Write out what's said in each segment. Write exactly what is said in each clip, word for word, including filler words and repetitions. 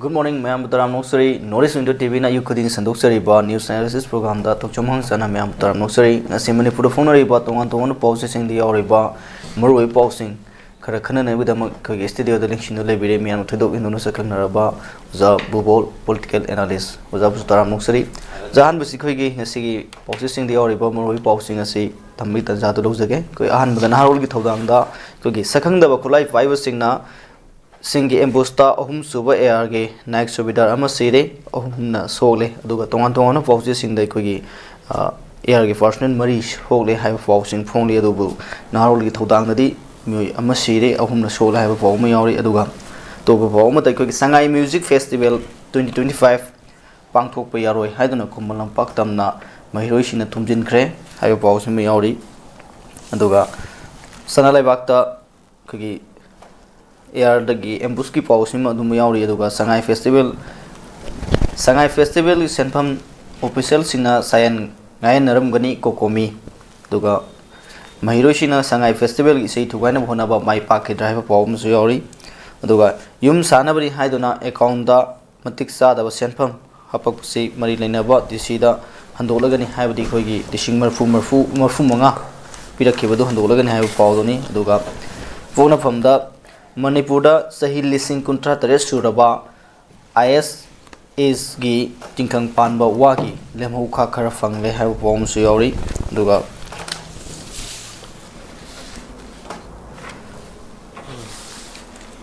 Good morning, ꯃꯌꯥꯝꯕꯨ ꯇꯔꯥꯝꯅ ꯑꯣꯛꯆꯔꯤ꯫ North East Window T V ꯅ ꯑꯌꯨꯛ ꯈꯨꯗꯤꯡꯒꯤ ꯁꯟꯗꯣꯛꯆꯔꯤꯕ news analysis program ꯗ ꯊꯣꯛꯆꯣꯝ ꯍꯪꯆꯥꯅ ꯃꯌꯥꯝꯕꯨ ꯇꯔꯥꯝꯅ ꯑꯣꯛꯆꯔꯤ꯫ ꯉꯁꯤ ꯃꯅꯤꯄꯨꯔꯗ ꯐꯣꯡꯅꯔꯤꯕ ꯇꯣꯉꯥꯟ ꯇꯣꯉꯥꯟꯕ ꯄꯥꯎꯆꯦꯁꯤꯡꯗ ꯌꯥꯎꯔꯤꯕ ꯃꯔꯨꯑꯣꯏꯕ ꯄꯥꯎꯁꯤꯡ ꯈꯔ ꯈꯟꯅꯅꯕꯒꯤꯗꯃꯛ ꯑꯩꯈꯣꯏꯒꯤ studio ꯗ ꯂꯦꯡꯁꯤꯟꯗꯨꯅ ꯂꯩꯕꯤꯔꯦ꯫ ꯃꯤꯌꯥꯝꯅ ꯊꯣꯏꯗꯣꯛ ꯍꯦꯟꯗꯣꯛꯅ ꯁꯛꯈꯪꯅꯔꯕ ꯑꯣꯖꯥ ꯕꯨꯕꯣꯜ, political analyst꯫ ꯑꯣꯖꯥꯕꯨꯁꯨ ꯇꯔꯥꯝꯅ ꯑꯣꯛꯆꯔꯤ꯫ ꯑꯣꯖꯥ, ꯑꯍꯥꯟꯕꯁꯤ ꯑꯩꯈꯣꯏꯒꯤ ꯉꯁꯤꯒꯤ ꯄꯥꯎꯆꯦꯁꯤꯡꯗ ꯌꯥꯎꯔꯤꯕ ꯃꯔꯨꯑꯣꯏꯕ ꯄꯥꯎꯁꯤꯡ ꯑꯁꯤ ꯇꯝꯕꯒꯤ ꯇꯥꯟꯖꯥꯗꯨ ꯂꯧꯖꯒꯦ꯫ ꯑꯩꯈꯣꯏ ꯑꯍꯥꯟꯕꯗ ꯅꯍꯥꯔꯣꯜꯒꯤ ꯊꯧꯗꯥꯡꯗ ꯑꯩꯈꯣꯏꯒꯤ ꯁꯛꯈꯪꯗꯕ ꯈꯨꯠꯂꯥꯏ ꯄꯥꯏꯕꯁꯤꯡꯅ ꯁꯤꯡꯒꯤ ambush ꯇ ꯑꯍꯨꯝꯁꯨꯕ AR ꯒꯤ ꯅꯥꯌꯛ ꯁꯨꯕꯦꯗꯥꯔ ꯑꯃ ꯁꯤꯔꯦ, ꯑꯍꯨꯝꯅ ꯁꯣꯛꯂꯦ꯫ ꯑꯗꯨꯒ ꯇꯣꯉꯥꯟ ꯇꯣꯉꯥꯟꯕ ꯄꯥꯎꯆꯦꯁꯤꯡꯗ ꯑꯩꯈꯣꯏꯒꯤ, ꯑ, AR ꯒꯤ personnel ꯃꯔꯤ ꯁꯣꯛꯂꯦ ꯍꯥꯏꯕ ꯄꯥꯎꯁꯤꯡ ꯐꯣꯡꯂꯤ꯫ ꯑꯗꯨꯕꯨ ꯅꯍꯥꯔꯣꯜꯒꯤ ꯊꯧꯗꯥꯡꯗꯗꯤ ꯃꯤꯑꯣꯏ ꯑꯃ ꯁꯤꯔꯦ, ꯑꯍꯨꯝꯅ ꯁꯣꯛꯂꯦ ꯍꯥꯏꯕ ꯄꯥꯎ ꯑꯃ ꯌꯥꯎꯔꯤ꯫ ꯑꯗꯨꯒ ꯑꯇꯣꯞꯄ ꯄꯥꯎ ꯑꯃꯗ ꯑꯩꯈꯣꯏꯒꯤ ꯁꯉꯥꯏ Music Festival twenty twenty five ꯄꯥꯡꯊꯣꯛꯄ ꯌꯥꯔꯣꯏ ꯍꯥꯏꯗꯨꯅ ꯈꯨꯃꯟ ꯂꯝꯄꯥꯛ ꯇꯝꯅ ꯃꯍꯩꯔꯣꯏꯁꯤꯡꯅ ꯊꯨꯝꯖꯤꯟꯈ꯭ꯔꯦ ꯍꯥꯏꯕ ꯄꯥꯎꯁꯤꯃ ꯌꯥꯎꯔꯤ꯫ ꯑꯗꯨꯒ ꯁꯅꯥ ꯂꯩꯕꯥꯛꯇ ꯑꯩꯈꯣꯏꯒꯤ AR ꯗꯒꯤ ambush ꯀꯤ ꯄꯥꯎꯁꯤꯃ ꯑꯗꯨꯝ ꯌꯥꯎꯔꯤ꯫ ꯑꯗꯨꯒ ꯁꯉꯥꯏ festival, ꯁꯉꯥꯏ festival ꯒꯤ ꯁꯦꯟꯐꯝ official ꯁꯤꯡꯅ ꯁꯥꯌꯦꯟ ꯉꯥꯌꯦꯟꯅꯔꯝꯒꯅꯤ, COCOMI꯫ ꯑꯗꯨꯒ ꯃꯍꯩꯔꯣꯏꯁꯤꯡꯅ ꯁꯉꯥꯏ festival ꯒꯤ ꯏꯁꯩ ꯊꯨꯒꯥꯏꯅꯕ ꯍꯣꯠꯅꯕ ꯃꯥꯏ ꯄꯥꯛꯈꯤꯗ꯭ꯔꯥ ꯍꯥꯏꯕ ꯄꯥꯎ ꯑꯃꯁꯨ ꯌꯥꯎꯔꯤ꯫ ꯑꯗꯨꯒ ꯌꯨꯝ ꯁꯥꯅꯕꯅꯤ ꯍꯥꯏꯗꯨꯅ account ꯗ ꯃꯇꯤꯛ ꯆꯥꯗꯕ ꯁꯦꯟꯐꯝ ꯍꯥꯄꯛꯄꯁꯤ ꯃꯔꯤ ꯂꯩꯅꯕ DC ꯗ ꯍꯟꯗꯣꯛꯂꯒꯅꯤ ꯍꯥꯏꯕꯗꯤ ꯑꯩꯈꯣꯏꯒꯤ ꯂꯤꯁꯤꯡ ꯃꯔꯤꯐꯨ, ꯃꯔꯤꯐꯨ, ꯃꯔꯤꯐꯨ ꯃꯉꯥ ꯄꯤꯔꯛꯈꯤꯕꯗꯨ ꯍꯟꯗꯣꯛꯂꯒꯅꯤ ꯍꯥꯏꯕ ꯄꯥꯎꯗꯨꯅꯤ꯫ ꯑꯗꯨꯒ ꯄꯣꯛꯅꯐꯝꯗ ꯃꯅꯤꯄꯨꯔꯗ ꯆꯍꯤ ꯂꯤꯁꯤꯡ ꯀꯨꯟꯊ꯭ꯔꯥ ꯇꯔꯦꯠ ꯁꯨꯔꯕ IAS ꯒꯤ ꯇꯤꯡꯈꯪ ꯄꯥꯟꯕ ꯋꯥꯒꯤ ꯂꯦꯝꯍꯧ ꯈꯥꯛ ꯈꯔ ꯐꯪꯂꯦ ꯍꯥꯏꯕ ꯄꯥꯎ ꯑꯃꯁꯨ ꯌꯥꯎꯔꯤ꯫ ꯑꯗꯨꯒ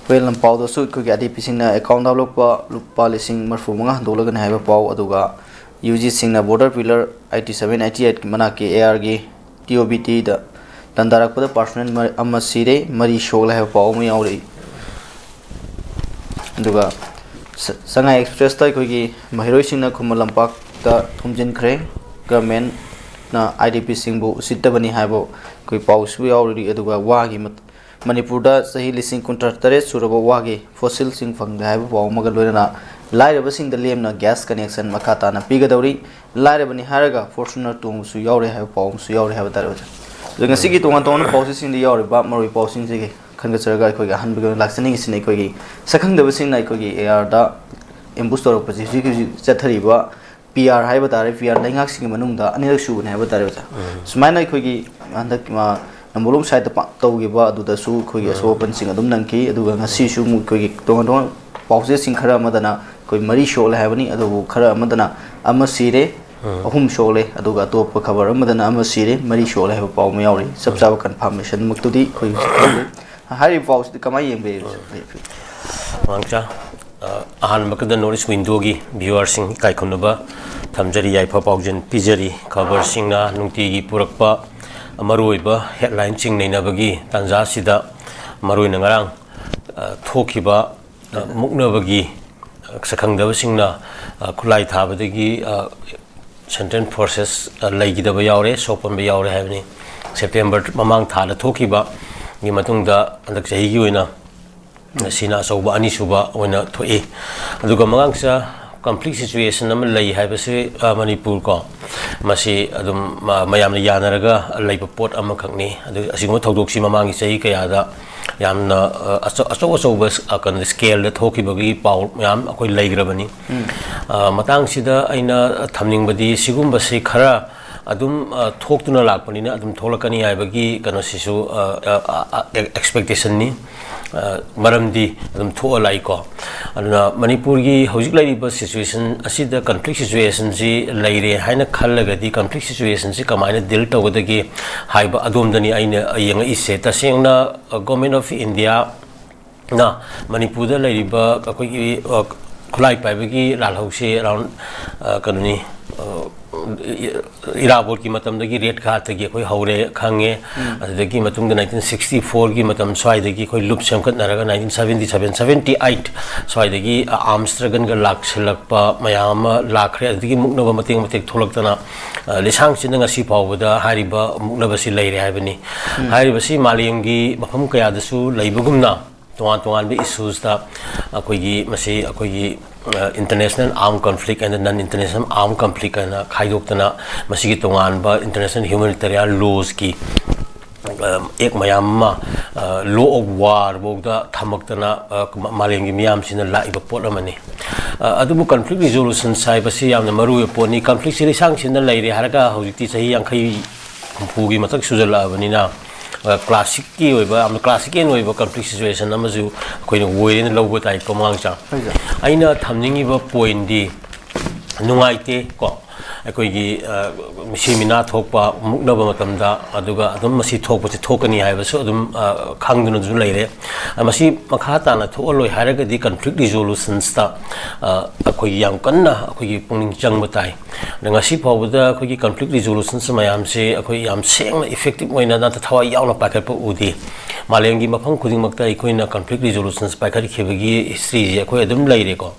ꯍꯣꯔꯦꯟ ꯂꯝꯄꯥꯎꯗꯁꯨ ꯑꯩꯈꯣꯏꯒꯤ IDP ꯁꯤꯡꯅ account ꯍꯥꯞꯂꯛꯄ ꯂꯨꯄꯥ ꯂꯤꯁꯤꯡ ꯃꯔꯤꯐꯨ ꯃꯉꯥ ꯍꯟꯗꯣꯛꯂꯒꯅꯤ ꯍꯥꯏꯕ ꯄꯥꯎ, ꯑꯗꯨꯒ UG ꯁꯤꯡꯅ border pillar eighty seven eighty eight ꯀꯤ ꯃꯅꯥꯛꯀꯤ AR ꯒꯤ TOBT ꯗ ꯂꯥꯟꯗꯥꯔꯛꯄꯗ personnel ꯃ-, ꯑꯃ ꯁꯤꯔꯦ, ꯃꯔꯤ ꯁꯣꯛꯂꯦ ꯍꯥꯏꯕ ꯄꯥꯎ ꯑꯃ ꯌꯥꯎꯔꯛꯏ꯫ ꯑꯗꯨꯒ ꯁ-, ꯁꯉꯥꯏ Express ꯇ ꯑꯩꯈꯣꯏꯒꯤ ꯃꯍꯩꯔꯣꯏꯁꯤꯡꯅ ꯈꯨꯃꯟ ꯂꯝꯄꯥꯛꯇ ꯊꯨꯝꯖꯤꯟꯈ꯭ꯔꯦ, government ꯅ IDP ꯁꯤꯡꯕꯨ ꯎꯁꯤꯠꯇꯕꯅꯤ ꯍꯥꯏꯕ ꯑꯩꯈꯣꯏ ꯄꯥꯎꯁꯨ ꯌꯥꯎꯔꯤ꯫ ꯑꯗꯨꯒ ꯋꯥꯒꯤ ꯃꯠ-, ꯃꯅꯤꯄꯨꯔꯗ ꯆꯍꯤ ꯂꯤꯁꯤꯡ ꯀꯨꯟꯊ꯭ꯔꯥ ꯇꯔꯦꯠ ꯁꯨꯔꯕ ꯋꯥꯒꯤ fossil ꯁꯤꯡ ꯐꯪꯗꯦ ꯍꯥꯏꯕ ꯄꯥꯎ ꯑꯃꯒ ꯂꯣꯏꯅꯅ ꯂꯥꯏꯔꯕꯁꯤꯡꯗ ꯂꯦꯝꯅ gas connection ꯃꯈꯥ ꯇꯥꯅ ꯄꯤꯒꯗꯧꯔꯤ꯫ ꯂꯥꯏꯔꯕꯅꯤ ꯍꯥꯏꯔꯒ Fortuner ꯇꯣꯡꯕꯁꯨ ꯌꯥꯎꯔꯦ ꯍꯥꯏꯕ ꯄꯥꯎ ꯑꯃꯁꯨ ꯌꯥꯎꯔꯦ ꯍꯥꯏꯕ ꯇꯥꯔꯦ ꯑꯣꯖꯥ꯫ ꯑꯗꯣ ꯉꯁꯤꯒꯤ ꯇꯣꯉꯥꯟ ꯇꯣꯉꯥꯟꯕ ꯄꯥꯎꯆꯦꯁꯤꯡꯗ ꯌꯥꯎꯔꯤꯕ ꯃꯔꯨꯑꯣꯏꯕ ꯄꯥꯎꯁꯤꯡꯁꯤꯒꯤ ꯈꯟꯒꯠꯆꯔꯒ ꯑꯩꯈꯣꯏꯒꯤ ꯑꯍꯥꯟꯕꯒꯤ ꯑꯣꯏꯅ ꯂꯥꯛꯆꯅꯤꯡꯉꯤꯁꯤꯅ ꯑꯩꯈꯣꯏꯒꯤ ꯁꯛꯈꯪꯗꯕꯁꯤꯡꯅ ꯑꯩꯈꯣꯏꯒꯤ ꯑꯦ ꯑꯥꯔꯗ ꯑꯦꯝꯕꯨꯁ ꯇꯧꯔꯛꯄꯁꯤ ꯍꯧꯖꯤꯛ ꯍꯧꯖꯤꯛ ꯆꯠꯊꯔꯤꯕ ꯄꯤ ꯑꯥꯔ ꯍꯥꯏꯕ ꯇꯥꯔꯦ, ꯄꯤ ꯑꯥꯔ ꯂꯩꯉꯥꯛꯁꯤꯡꯒꯤ ꯃꯅꯨꯡꯗ ꯑꯅꯤꯔꯛ ꯁꯨꯕꯅꯦ ꯍꯥꯏꯕ ꯇꯥꯔꯦ ꯑꯣꯖꯥ꯫ ꯁꯨꯃꯥꯏꯅ ꯑꯩꯈꯣꯏꯒꯤ ꯍꯟꯗꯛ ꯅꯝꯕꯣꯂꯣꯝ ꯁꯥꯏꯗ ꯇꯧꯈꯤꯕ ꯑꯗꯨꯗꯁꯨ ꯑꯩꯈꯣꯏꯒꯤ ꯑꯁꯣꯛ ꯑꯄꯟꯁꯤꯡ ꯑꯗꯨꯝ ꯅꯪꯈꯤ꯫ ꯑꯗꯨꯒ ꯉꯁꯤꯁꯨ ꯑꯃꯨꯛ ꯑꯩꯈꯣꯏꯒꯤ ꯇꯣꯉꯥꯟ ꯇꯣꯉꯥꯟꯕ ꯄꯥꯎꯆꯦꯁꯤꯡ ꯈꯔ ꯑꯃꯗꯅ ꯑꯩꯈꯣꯏ ꯃꯔꯤ ꯁꯣꯛꯂꯦ ꯍꯥꯏꯕꯅꯤ, ꯑꯗꯨꯕꯨ ꯈꯔ ꯑꯃꯗꯅ ꯑꯃ ꯁꯤꯔꯦ, ꯑꯍꯨꯝ ꯁꯣꯛꯂꯦ, ꯑꯗꯨꯒ ꯑꯇꯣꯞꯄ ꯈꯕꯔ ꯑꯃꯗꯅ ꯑꯃ ꯁꯤꯔꯦ, ꯃꯔꯤ ꯁꯣꯛꯂꯦ ꯍꯥꯏꯕ ꯄꯥꯎ ꯑꯃ ꯌꯥꯎꯔꯤ꯫ ꯆꯞ ꯆꯥꯕ ꯀꯟꯐꯥꯔꯃꯦꯁꯟꯃꯛꯇꯨꯗꯤ ꯑꯩꯈꯣꯏ ꯍꯧꯖꯤꯛ ꯈꯪꯗꯦ꯫ ꯍꯥꯏꯔꯤꯕ ꯄꯥꯎꯁꯤꯗꯤ ꯀꯃꯥꯏꯅ ꯌꯦꯡꯕꯤꯔꯤꯕ? ꯃꯥꯡꯆꯥ, ꯑꯍꯥꯟꯕꯗ ꯅꯣꯔꯠ ꯏꯁ ꯋꯤꯟꯗꯣꯒꯤ ꯚ꯭ꯌꯨꯋꯔꯁꯤꯡ ꯏꯀꯥꯏ ꯈꯨꯝꯅꯕ ꯊꯝꯖꯔꯤ, ꯌꯥꯏꯐ ꯄꯥꯎꯖꯦꯜ ꯄꯤꯖꯔꯤ꯫ ꯈꯕꯔꯁꯤꯡꯅ ꯅꯨꯡꯇꯤꯒꯤ ꯄꯨꯔꯛꯄ ꯃꯔꯨꯑꯣꯏꯕ ꯍꯦꯗꯂꯥꯏꯟꯁꯤꯡ ꯅꯩꯅꯕꯒꯤ ꯇꯥꯟꯖꯥꯁꯤꯗ, ꯃꯔꯨꯑꯣꯏꯅ ꯉꯔꯥꯡ ꯊꯣꯛꯈꯤꯕ ꯃꯨꯛꯅꯕꯒꯤ ꯁꯛꯈꯪꯗꯕꯁꯤꯡꯅ ꯈꯨꯠꯂꯥꯏ ꯊꯥꯕꯗꯒꯤ ꯁꯦꯟꯇ꯭ꯔꯦꯜ ꯐꯣꯔꯁꯦꯁ ꯂꯩꯈꯤꯗꯕ ꯌꯥꯎꯔꯦ, ꯁꯣꯛꯄꯟꯕ ꯌꯥꯎꯔꯦ ꯍꯥꯏꯕꯅꯤ꯫ ꯁꯦꯞꯇꯦꯝꯕꯔ ꯃꯃꯥꯡ ꯊꯥꯗ ꯊꯣꯛꯈꯤꯕꯒꯤ ꯃꯇꯨꯡꯗ ꯍꯟꯗꯛ ꯆꯍꯤꯒꯤ ꯑꯣꯏꯅ ꯁꯤꯅ ꯑꯆꯧꯕ ꯑꯅꯤꯁꯨꯕ ꯑꯣꯏꯅ ꯊꯣꯛꯏ꯫ ꯑꯗꯨꯒ ꯃꯉꯥꯡꯆꯥ, ꯀꯟꯐ꯭ꯂꯤꯛ ꯁꯤꯆꯨꯋꯦꯁꯟ ꯑꯃ ꯂꯩ ꯍꯥꯏꯕꯁꯤ ꯃꯅꯤꯄꯨꯔ ꯀꯣ, ꯃꯁꯤ ꯑꯗꯨꯝ ꯃꯌꯥꯝꯅ ꯌꯥꯅꯔꯒ ꯂꯩꯕ ꯄꯣꯠ ꯑꯃꯈꯛꯅꯤ꯫ ꯑꯗꯨ ꯑꯁꯤꯒꯨꯝꯕ ꯊꯧꯗꯣꯛꯁꯤ ꯃꯃꯥꯡꯒꯤ ꯆꯍꯤ ꯀꯌꯥꯗ ꯌꯥꯝꯅ ꯑꯆꯧ ꯑꯆꯧꯕ ꯀꯩꯅꯣ ꯁ꯭ꯀꯦꯜꯗ ꯊꯣꯛꯈꯤꯕꯒꯤ ꯄꯥꯎ ꯃꯌꯥꯝ ꯑꯩꯈꯣꯏ ꯂꯩꯈ꯭ꯔꯕꯅꯤ꯫ ꯃꯇꯥꯡꯁꯤꯗ ꯑꯩꯅ ꯊꯝꯅꯤꯡꯕꯗꯤ ꯁꯤꯒꯨꯝꯕꯁꯤ ꯈꯔ ꯑꯗꯨꯝ ꯊꯣꯛꯇꯨꯅ ꯂꯥꯛꯄꯅꯤꯅ ꯑꯗꯨꯝ ꯊꯣꯛꯂꯛꯀꯅꯤ ꯍꯥꯏꯕꯒꯤ ꯀꯩꯅꯣꯁꯤꯁꯨ ꯑꯦꯛꯁꯄꯦꯛꯇꯦꯁꯟꯅꯤ꯫ ꯃꯔꯝꯗꯤ ꯑꯗꯨꯝ ꯊꯣꯛꯑ ꯂꯥꯛꯏꯀꯣ꯫ ꯑꯗꯨꯅ ꯃꯅꯤꯄꯨꯔꯒꯤ ꯍꯧꯖꯤꯛ ꯂꯩꯔꯤꯕ ꯁꯤꯆꯨꯋꯦꯁꯟ ꯑꯁꯤꯗ ꯀꯟꯐ꯭ꯂꯤꯛ ꯁꯤꯆꯨꯋꯦꯁꯟꯁꯤ ꯂꯩꯔꯦ ꯍꯥꯏꯅ ꯈꯜꯂꯒꯗꯤ ꯀꯟꯐ꯭ꯂꯤꯛ ꯁꯤꯆꯨꯋꯦꯁꯟꯁꯤ ꯀꯃꯥꯏꯅ ꯗꯤꯜ ꯇꯧꯒꯗꯒꯦ ꯍꯥꯏꯕ ꯑꯗꯣꯝꯗꯅꯤ ꯑꯩꯅ ꯌꯦꯡꯉꯛꯏꯁꯦ꯫ ꯇꯁꯦꯡꯅ Government of India ꯅ ꯃꯅꯤꯄꯨꯔꯗ ꯂꯩꯔꯤꯕ ꯑꯩꯈꯣꯏꯒꯤ ꯈꯨꯠꯂꯥꯏ ꯄꯥꯏꯕꯒꯤ ꯂꯥꯜꯍꯧꯁꯦ ꯑꯦꯔꯥꯎꯟ ꯀꯩꯅꯣꯅꯤ, ꯏꯔꯥꯕꯣꯠꯀꯤ ꯃꯇꯝꯗꯒꯤ ꯔꯦꯠ ꯀꯥꯔꯠꯇꯒꯤ ꯑꯩꯈꯣꯏ ꯍꯧꯔꯦ ꯈꯪꯉꯦ꯫ ꯑꯗꯨꯗꯒꯤ ꯃꯇꯨꯡꯗ ꯅꯥꯏꯟꯇꯤꯟ ꯁꯤꯛꯁꯇꯤ ꯐꯣꯔꯒꯤ ꯃꯇꯝ ꯁ꯭ꯋꯥꯏꯗꯒꯤ ꯑꯩꯈꯣꯏ ꯂꯨꯞ ꯁꯦꯝꯒꯠꯅꯔꯒ nineteen seventy seven seventy eight ꯁ꯭ꯋꯥꯏꯗꯒꯤ ꯑꯥꯔꯝꯁ ꯁ꯭ꯇ꯭ꯔꯒꯜꯒ ꯂꯥꯛꯁꯤꯜꯂꯛꯄ ꯃꯌꯥꯝ ꯑꯃ ꯂꯥꯛꯈ꯭ꯔꯦ꯫ ꯑꯗꯨꯗꯒꯤ ꯃꯨꯛꯅꯕ ꯃꯇꯦꯛ ꯃꯇꯦꯛ ꯊꯣꯛꯂꯛꯇꯅ ꯂꯤꯁꯥꯡꯁꯤꯠꯅ ꯉꯁꯤ ꯐꯥꯎꯕꯗ ꯍꯥꯏꯔꯤꯕ ꯃꯨꯛꯅꯕꯁꯤ ꯂꯩꯔꯦ ꯍꯥꯏꯕꯅꯤ꯫ ꯍꯥꯏꯔꯤꯕꯁꯤ ꯃꯥꯂꯦꯝꯒꯤ ꯃꯐꯝ ꯀꯌꯥꯗꯁꯨ ꯂꯩꯕꯒꯨꯝꯅ ꯇꯣꯉꯥꯟ ꯇꯣꯉꯥꯟꯕ ꯏꯁꯨꯁꯇ ꯑꯩꯈꯣꯏꯒꯤ ꯃꯁꯤ ꯑꯩꯈꯣꯏꯒꯤ International Armed Conflict and Non International Armed Conflict ꯍꯥꯏꯅ ꯈꯥꯏꯗꯣꯛꯇꯅ ꯃꯁꯤꯒꯤ ꯇꯣꯉꯥꯟꯕ International Humanitarian Lawꯁꯀꯤ ꯑꯦꯛ ꯃꯌꯥꯝ ꯑꯃ, ꯂꯣ ꯑꯣꯐ ꯋꯥꯔ ꯐꯥꯎꯗ ꯊꯝꯃꯛꯇꯅ, ꯑ, ꯃꯥꯂꯦꯝꯒꯤ ꯃꯤꯌꯥꯝꯁꯤꯅ ꯂꯥꯛꯏꯕ ꯄꯣꯠ ꯑꯃꯅꯤ꯫ ꯑ, ꯑꯗꯨꯕꯨ ꯀꯟꯐ꯭ꯂꯤꯛ ꯔꯤꯖꯣꯂꯨꯁꯟꯁ ꯍꯥꯏꯕꯁꯤ ꯌꯥꯝꯅ ꯃꯔꯨ ꯑꯣꯏꯕ ꯄꯣꯠꯅꯤ꯫ ꯀꯟꯐ꯭ꯂꯤꯛꯁꯤ ꯂꯩꯁꯥꯡ ꯁꯤꯟꯅ ꯂꯩꯔꯦ ꯍꯥꯏꯔꯒ ꯍꯧꯖꯤꯛꯇꯤ ꯆꯍꯤ ꯌꯥꯡꯈꯩ ꯍꯨꯝꯐꯨꯒꯤ ꯃꯊꯛ ꯁꯨꯖꯜꯂꯛꯑꯕꯅꯤꯅ, ꯑ, ꯀ꯭ꯂꯥꯁꯤꯛꯀꯤ ꯑꯣꯏꯕ, ꯌꯥꯝꯅ ꯀ꯭ꯂꯥꯁꯤꯀꯦꯜ ꯑꯣꯏꯕ ꯀꯟꯐ꯭ꯂꯤꯛ ꯁꯤꯆꯨꯋꯦꯁꯟ ꯑꯃꯁꯨ ꯑꯩꯈꯣꯏꯅ ꯑꯣꯏꯔꯦꯅ ꯂꯧꯕ ꯇꯥꯏꯀꯣ, ꯃꯉꯥꯡꯆꯥ꯫ ꯑꯩꯅ ꯊꯝꯅꯤꯡꯉꯤꯕ ꯄꯣꯏꯟꯗꯤ, ꯅꯨꯡꯉꯥꯏꯇꯦ ꯀꯣ, ꯑꯩꯈꯣꯏꯒꯤ, ꯑ, ꯃꯤꯁꯤ ꯃꯤꯅꯥ ꯊꯣꯛꯄ, ꯃꯨꯛꯅꯕ ꯃꯇꯝꯗ, ꯑꯗꯨꯒ ꯑꯗꯨꯝ ꯃꯁꯤ ꯊꯣꯛꯄꯁꯤ ꯊꯣꯛꯀꯅꯤ ꯍꯥꯏꯕꯁꯨ ꯑꯗꯨꯝ, ꯑ, ꯈꯪꯗꯨꯅꯁꯨ ꯂꯩꯔꯦ꯫ ꯑ, ꯃꯁꯤ ꯃꯈꯥ ꯇꯥꯅ ꯊꯣꯛꯍꯜꯂꯣꯏ ꯍꯥꯏꯔꯒꯗꯤ ꯀꯟꯐ꯭ꯂꯤꯛ ꯔꯤꯖꯣꯂꯨꯁꯟꯁꯇ, ꯑ, ꯑꯩꯈꯣꯏꯒꯤ ꯌꯥꯝ ꯀꯟꯅ ꯑꯩꯈꯣꯏꯒꯤ ꯄꯨꯛꯅꯤꯡ ꯆꯪꯕ ꯇꯥꯏ꯫ ꯑꯗ ꯉꯁꯤ ꯐꯥꯎꯕꯗ ꯑꯩꯈꯣꯏꯒꯤ ꯀꯟꯐ꯭ꯂꯤꯛ ꯔꯤꯖꯣꯂꯨꯁꯟꯁ ꯃꯌꯥꯝꯁꯦ ꯑꯩꯈꯣꯏ ꯌꯥꯝ ꯁꯦꯡꯅ, ꯏꯐꯦꯛꯇꯤꯞ ꯑꯣꯏꯅ ꯅꯠꯇ ꯊꯋꯥꯏ ꯌꯥꯎꯅ ꯄꯥꯏꯈꯠꯄ ꯎꯗꯦ꯫ ꯃꯥꯂꯦꯝꯒꯤ ꯃꯐꯝ ꯈꯨꯗꯤꯡꯃꯛꯇ ꯑꯩꯈꯣꯏꯅ ꯀꯟꯐ꯭ꯂꯤꯛ ꯔꯤꯖꯣꯂꯨꯁꯟꯁ ꯄꯥꯏꯈꯠꯈꯤꯕꯒꯤ ꯍꯤꯁꯇ꯭ꯔꯤꯁꯦ ꯑꯩꯈꯣꯏ ꯑꯗꯨꯝ ꯂꯩꯔꯦꯀꯣ꯫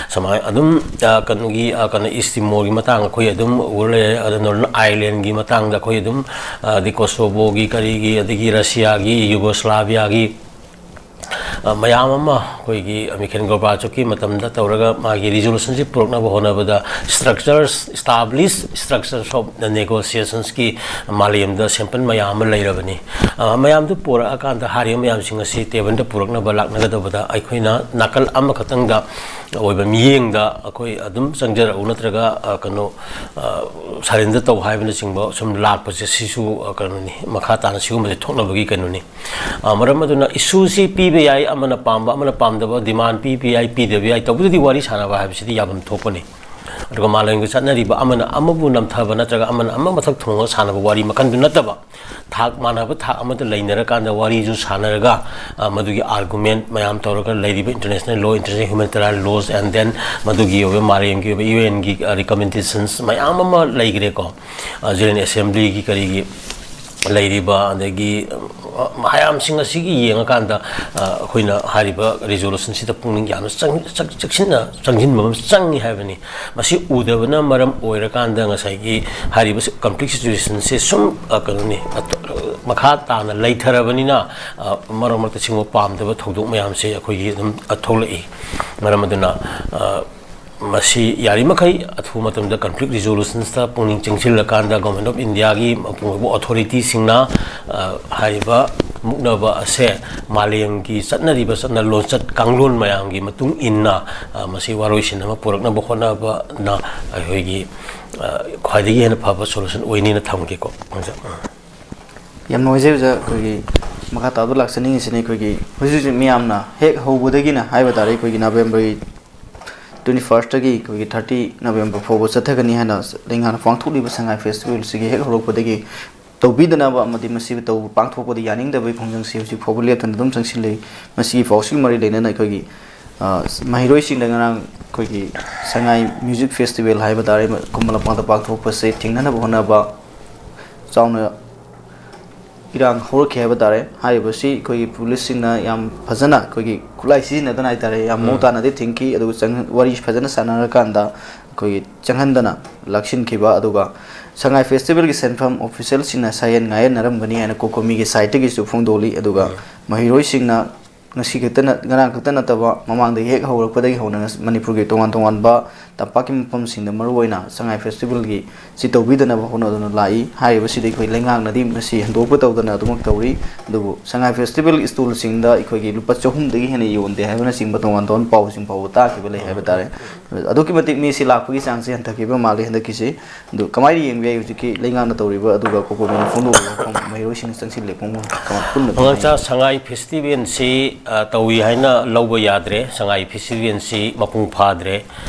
ꯁꯨꯃꯥꯏꯅ ꯑꯗꯨꯝ, ꯑ, ꯀꯩꯅꯣꯒꯤ, ꯑ, ꯀꯩꯅꯣ, ꯏꯁ ꯇꯤꯃꯣꯔꯒꯤ ꯃꯇꯥꯡ ꯑꯩꯈꯣꯏ ꯑꯗꯨꯝ ꯎꯔ ꯂꯩꯔꯦ꯫ ꯑꯗ ꯅꯣꯔꯗꯔꯟ ꯑꯥꯏꯂꯦꯟꯒꯤ ꯃꯇꯥꯡꯗ ꯑꯩꯈꯣꯏ ꯑꯗꯨꯝ, ꯑ, ꯑꯗꯩ ꯀꯣꯁꯣꯕꯣꯒꯤ ꯀꯔꯤꯒꯤ, ꯑꯗꯒꯤ ꯔꯁꯤꯌꯥꯒꯤ, ꯌꯨꯒꯣꯁꯂꯥꯚꯤꯌꯥꯒꯤ, ꯑ, ꯃꯌꯥꯝ ꯑꯃ ꯑꯩꯈꯣꯏꯒꯤ ꯃꯤꯈꯦꯜ ꯒꯣꯔꯕꯥꯆꯣꯞꯀꯤ ꯃꯇꯝꯗ ꯇꯧꯔꯒ ꯃꯥꯒꯤ ꯔꯤꯖꯣꯂꯨꯁꯟꯁꯤ ꯄꯨꯔꯛꯅꯕ ꯍꯣꯠꯅꯕꯗ ꯏꯁꯇ꯭ꯔꯛꯆꯔ ꯏꯁꯇꯥꯕ꯭ꯂꯤꯁ ꯏꯁꯇ꯭ꯔꯛꯆꯔꯁ ꯑꯣꯐ ꯅꯦꯒꯣꯁꯤꯌꯦꯁꯟꯁꯀꯤ ꯃꯥꯂꯦꯝꯗ ꯁꯦꯝꯄꯜ ꯃꯌꯥꯝ ꯑꯃ ꯂꯩꯔꯕꯅꯤ꯫ ꯑ, ꯃꯌꯥꯝꯗꯨ ꯄꯨꯔꯛꯑꯀꯥꯟꯗ ꯍꯥꯏꯔꯤꯕ ꯃꯌꯥꯝꯁꯤꯡ ꯑꯁꯤ ꯇꯦꯕꯜꯗ ꯄꯨꯔꯛꯅꯕ ꯂꯥꯛꯅꯒꯗꯕꯗ ꯑꯩꯈꯣꯏꯅ ꯅꯥꯀꯜ ꯑꯃꯈꯛꯇꯪꯗ ꯑꯣꯏꯕ ꯃꯤꯠꯌꯦꯡꯗ ꯑꯩꯈꯣꯏ ꯑꯗꯨꯝ ꯆꯪꯖꯔꯛꯎ ꯅꯠꯇ꯭ꯔꯒ, ꯑ, ꯀꯩꯅꯣ, ꯑ, ꯁꯔꯦꯟꯗꯔ ꯇꯧ ꯍꯥꯏꯕꯅꯆꯤꯡꯕ ꯁꯨꯝ ꯂꯥꯛꯄꯁꯦ ꯁꯤꯁꯨ, ꯑ, ꯀꯩꯅꯣꯅꯤ, ꯃꯈꯥ ꯇꯥꯅ ꯁꯤꯒꯨꯝꯕꯁꯦ ꯊꯣꯛꯅꯕꯒꯤ ꯀꯩꯅꯣꯅꯤ꯫ ꯑ, ꯃꯔꯝ ꯑꯗꯨꯅ ꯏꯁꯨꯁꯤ ꯄꯤꯕ ꯌꯥꯏ, ꯑꯃꯅ ꯄꯥꯝꯕ, ꯑꯃꯅ ꯄꯥꯝꯗꯕ, ꯗꯤꯃꯥꯟ ꯄꯤꯕ ꯌꯥꯏ, ꯄꯤꯗꯕ ꯌꯥꯏ, ꯇꯧꯕꯗꯗꯤ ꯋꯥꯔꯤ ꯁꯥꯟꯅꯕ ꯍꯥꯏꯕꯁꯤꯗꯤ ꯌꯥꯐꯝ ꯊꯣꯛꯄꯅꯤ꯫ ꯑꯗꯨꯒ ꯃꯥꯂꯦꯝꯒꯤ ꯆꯠꯅꯔꯤꯕ ꯑꯃꯅ ꯑꯃꯕꯨ ꯅꯝꯊꯕ ꯅꯠꯇ꯭ꯔꯒ ꯑꯃꯅ ꯑꯃ ꯃꯊꯛ ꯊꯣꯡꯉꯒ ꯁꯥꯟꯅꯕ ꯋꯥꯔꯤ ꯃꯈꯜꯗꯨ ꯅꯠꯇꯕ, ꯊꯥꯛ ꯃꯥꯟꯅꯕ ꯊꯥꯛ ꯑꯃꯗ ꯂꯩꯅꯔꯀꯥꯟꯗ ꯋꯥꯔꯤꯁꯨ ꯁꯥꯟꯅꯔꯒ, ꯑ, ꯃꯗꯨꯒꯤ ꯑꯥꯔꯒꯨꯃꯦꯟ ꯃꯌꯥꯝ ꯇꯧꯔꯒ ꯂꯩꯔꯤꯕ international law, international humanitarian laws, and then ꯃꯗꯨꯒꯤ ꯑꯣꯏꯕ ꯃꯥꯂꯦꯝꯒꯤ ꯑꯣꯏꯕ ꯌꯨ ꯑꯦꯟꯒꯤ, ꯑ, ꯔꯤꯀꯃꯦꯟꯗꯦꯁꯟꯁ ꯃꯌꯥꯝ ꯑꯃ ꯂꯩꯈ꯭ꯔꯦꯀꯣ꯫ ꯑ, ꯖꯦꯅꯔꯦꯜ ꯑꯦꯁꯦꯝꯕ꯭ꯂꯤꯒꯤ ꯀꯔꯤꯒꯤ ꯂꯩꯔꯤꯕ, ꯑꯗꯒꯤ, ꯑ, ꯃꯌꯥꯝꯁꯤꯡ ꯑꯁꯤꯒꯤ ꯌꯦꯡꯉꯀꯥꯟꯗ, ꯑ, ꯑꯩꯈꯣꯏꯅ ꯍꯥꯏꯔꯤꯕ ꯔꯤꯖꯣꯂꯨꯁꯟꯁꯤꯗ ꯄꯨꯛꯅꯤꯡ ꯌꯥꯝꯅ ꯆꯪ-, ꯆꯪ-, ꯆꯦꯛꯁꯤꯟꯅ ꯆꯪꯁꯤꯟꯕ ꯑꯃ ꯆꯪꯉꯤ ꯍꯥꯏꯕꯅꯤ꯫ ꯃꯁꯤ ꯎꯗꯕꯅ ꯃꯔꯝ ꯑꯣꯏꯔꯀꯥꯟꯗ ꯉꯁꯥꯏꯒꯤ ꯍꯥꯏꯔꯤꯕ ꯀꯟꯐ꯭ꯂꯤꯛ ꯁꯤꯆꯨꯋꯦꯁꯟꯁꯦ ꯁꯨꯝ, ꯑ, ꯀꯩꯅꯣꯅꯤ, ꯑ, ꯃꯈꯥ ꯇꯥꯅ ꯂꯩꯊꯔꯕꯅꯤꯅ, ꯑ, ꯃꯔꯛ ꯃꯔꯛꯇ ꯁꯤꯒꯨꯝꯕ ꯄꯥꯝꯗꯕ ꯊꯧꯗꯣꯛ ꯃꯌꯥꯝꯁꯦ ꯑꯩꯈꯣꯏꯒꯤ ꯑꯗꯨꯝ, ꯑ, ꯊꯣꯛꯂꯛꯏ꯫ ꯃꯔꯝ ꯑꯗꯨꯅ, ꯑ, ꯃꯁꯤ ꯌꯥꯔꯤꯃꯈꯩ ꯑꯊꯨꯕ ꯃꯇꯝꯗ conflict resolutions ꯇ ꯄꯨꯛꯅꯤꯡ ꯆꯪꯁꯤꯜꯂꯀꯥꯟꯗ Government of India ꯒꯤ ꯃꯄꯨꯡ ꯑꯣꯏꯕ authority ꯁꯤꯡꯅ, ꯑ, ꯍꯥꯏꯔꯤꯕ ꯃꯨꯛꯅꯕ ꯑꯁꯦ ꯃꯥꯂꯦꯝꯒꯤ ꯆꯠꯅꯔꯤꯕ ꯆꯠꯅ ꯂꯣꯟꯆꯠ ꯀꯥꯡꯂꯣꯟ ꯃꯌꯥꯝꯒꯤ ꯃꯇꯨꯡ ꯏꯟꯅ, ꯑ, ꯃꯁꯤ ꯋꯥꯔꯣꯏꯁꯤꯟ ꯑꯃ ꯄꯨꯔꯛꯅꯕ ꯍꯣꯠꯅꯕꯅ ꯑꯩꯈꯣꯏꯒꯤ, ꯑ, ꯈ꯭ꯋꯥꯏꯗꯒꯤ ꯍꯦꯟꯅ ꯐꯕ solution ꯑꯣꯏꯅꯤꯅ ꯊꯝꯒꯦꯀꯣ, ꯑꯣꯖꯥ꯫ ꯑ꯫ ꯌꯥꯝ ꯅꯨꯡꯉꯥꯏꯖꯩ ꯑꯣꯖꯥ꯫ ꯑꯩꯈꯣꯏꯒꯤ ꯃꯈꯥ ꯇꯥꯕꯗ ꯂꯥꯛꯆꯅꯤꯡꯉꯤꯁꯤꯅ, ꯑꯩꯈꯣꯏꯒꯤ ꯍꯧꯖꯤꯛ ꯍꯧꯖꯤꯛ ꯃꯤꯌꯥꯝꯅ ꯍꯦꯛ ꯍꯧꯕꯗꯒꯤꯅ ꯍꯥꯏꯕ ꯇꯥꯔꯦ, ꯑꯩꯈꯣꯏꯒꯤ November ꯒꯤ twenty first ꯇꯒꯤ ꯑꯩꯈꯣꯏꯒꯤ thirty November ꯐꯥꯎꯕ ꯆꯠꯊꯒꯅꯤ ꯍꯥꯏꯅ ꯂꯩꯉꯥꯛꯅ ꯄꯥꯡꯊꯣꯛꯂꯤꯕ ꯁꯉꯥꯏ festival ꯁꯤꯒꯤ ꯍꯦꯛ ꯍꯧꯔꯛꯄꯗꯒꯤ ꯇꯧꯕꯤꯗꯅꯕ ꯑꯃꯗꯤ ꯃꯁꯤꯕꯨ ꯇꯧꯕ ꯄꯥꯡꯊꯣꯛꯄꯗ ꯌꯥꯅꯤꯡꯗꯕꯒꯤ ꯈꯣꯡꯖꯪꯁꯤ ꯍꯧꯖꯤꯛ ꯐꯥꯎꯕ ꯂꯦꯞꯇꯅ ꯑꯗꯨꯝ ꯆꯪꯁꯤꯜꯂꯤ꯫ ꯃꯁꯤꯒꯤ ꯄꯥꯎꯁꯤꯒ ꯃꯔꯤ ꯂꯩꯅꯅ ꯑꯩꯈꯣꯏꯒꯤ, ꯑ, ꯃꯍꯩꯔꯣꯏꯁꯤꯡꯗ ꯉꯔꯥꯡ ꯑꯩꯈꯣꯏꯒꯤ ꯁꯉꯥꯏ music festival ꯍꯥꯏꯕ ꯇꯥꯔꯦ, ꯈꯨꯃꯟ ꯂꯝꯄꯥꯛꯇ ꯄꯥꯡꯊꯣꯛꯄꯁꯦ ꯊꯤꯡꯅꯅꯕ ꯍꯣꯠꯅꯕ ꯆꯥꯎꯅ ꯏꯔꯥꯡ ꯍꯧꯔꯛꯈꯤ ꯍꯥꯏꯕ ꯇꯥꯔꯦ꯫ ꯍꯥꯏꯔꯤꯕꯁꯤ ꯑꯩꯈꯣꯏꯒꯤ police ꯁꯤꯡꯅ ꯌꯥꯝ ꯐꯖꯅ ꯑꯩꯈꯣꯏꯒꯤ ꯈꯨꯠꯂꯥꯏ ꯁꯤꯖꯤꯟꯅꯗꯅ ꯍꯥꯏ ꯇꯥꯔꯦ, ꯌꯥꯝ ꯃꯑꯣꯡ ꯇꯥꯅꯗꯤ ꯊꯤꯡꯈꯤ꯫ ꯑꯗꯨꯒ ꯆꯪ-, ꯋꯥꯔꯤ ꯐꯖꯅ ꯁꯥꯟꯅꯔꯀꯥꯟꯗ ꯑꯩꯈꯣꯏꯒꯤ ꯆꯪꯍꯟꯗꯅ ꯂꯥꯛꯁꯤꯟꯈꯤꯕ꯫ ꯑꯗꯨꯒ ꯁꯉꯥꯏ festival ꯒꯤ ꯁꯤꯟꯐꯝ official ꯁꯤꯡꯅ ꯁꯥꯌꯦꯟ ꯉꯥꯌꯦꯟꯅꯔꯝꯒꯅꯤ ꯍꯥꯏꯅ COCOMI ꯒꯤ side ꯇꯒꯤꯁꯨ ꯐꯣꯡꯗꯣꯛꯂꯤ꯫ ꯑꯗꯨꯒ ꯃꯍꯩꯔꯣꯏꯁꯤꯡꯅ ꯉꯁꯤ ꯈꯛꯇ ꯅꯠ-, ꯉꯔꯥꯡ ꯈꯛꯇ ꯅꯠꯇꯕ, ꯃꯃꯥꯡꯗꯒꯤ ꯍꯦꯛ ꯍꯧꯔꯛꯄꯗꯒꯤ ꯍꯧꯅ ꯉꯁ-, ꯃꯅꯤꯄꯨꯔꯒꯤ ꯇꯣꯉꯥꯟ ꯇꯣꯉꯥꯟꯕ ꯇꯝꯄꯥꯛꯀꯤ ꯃꯐꯝꯁꯤꯡꯗ, ꯃꯔꯨꯑꯣꯏꯅ ꯁꯉꯥꯏ festival ꯒꯤ ꯁꯤ ꯇꯧꯕꯤꯗꯅꯕ ꯍꯣꯠꯅꯗꯨꯅ ꯂꯥꯛꯏ꯫ ꯍꯥꯏꯔꯤꯕꯁꯤꯗ ꯑꯩꯈꯣꯏ ꯂꯩꯉꯥꯛꯅꯗꯤ ꯃꯁꯤ ꯍꯟꯗꯣꯛꯄ ꯇꯧꯗꯅ ꯑꯗꯨꯃꯛ ꯇꯧꯔꯤ꯫ ꯑꯗꯨꯕꯨ ꯁꯉꯥꯏ festival stall ꯁꯤꯡꯗ ꯑꯩꯈꯣꯏꯒꯤ ꯂꯨꯄꯥ ꯆꯍꯨꯝꯗꯒꯤ ꯍꯦꯟꯅ ꯌꯣꯟꯗꯦ ꯍꯥꯏꯕꯅꯆꯤꯡꯕ ꯇꯣꯉꯥꯟ ꯇꯣꯉꯥꯟꯕ ꯄꯥꯎꯁꯤꯡ ꯐꯥꯎꯕ ꯇꯥꯈꯤꯕ ꯂꯩ ꯍꯥꯏꯕ ꯇꯥꯔꯦ꯫ ꯑꯗꯨꯛꯀꯤ ꯃꯇꯤꯛ ꯃꯤꯁꯤ ꯂꯥꯛꯄꯒꯤ ꯆꯥꯡꯁꯤ ꯍꯟꯊꯈꯤꯕ ꯃꯥꯜꯂꯤ ꯍꯟꯗꯛꯀꯤꯁꯤ꯫ ꯑꯗꯨ ꯀꯃꯥꯏꯅ ꯌꯦꯡꯕ ꯌꯥꯏ ꯍꯧꯖꯤꯛꯀꯤ ꯂꯩꯉꯥꯛꯅ ꯇꯧꯔꯤꯕ, ꯑꯗꯨꯒ COCOMI ꯅ ꯐꯣꯡꯗꯣꯛꯂꯤꯕ ꯃꯐꯝ ꯃꯍꯩꯔꯣꯏꯁꯤꯡꯅ ꯆꯪꯁꯤꯜꯂꯦ ꯄꯨꯡ ꯀꯃꯥꯏ-, ꯄꯨꯟꯅ ꯀꯃꯥꯏꯅ ꯑꯉꯥꯡꯆꯥ, ꯌꯦꯡꯕ? ꯁꯉꯥꯏ festival ꯁꯤ, ꯑ, ꯇꯧꯏ ꯍꯥꯏꯅ ꯂꯧꯕ ꯌꯥꯗ꯭ꯔꯦ꯫ ꯁꯉꯥꯏ festival ꯁꯤ ꯃꯄꯨꯡ ꯐꯥꯗ꯭ꯔꯦ꯫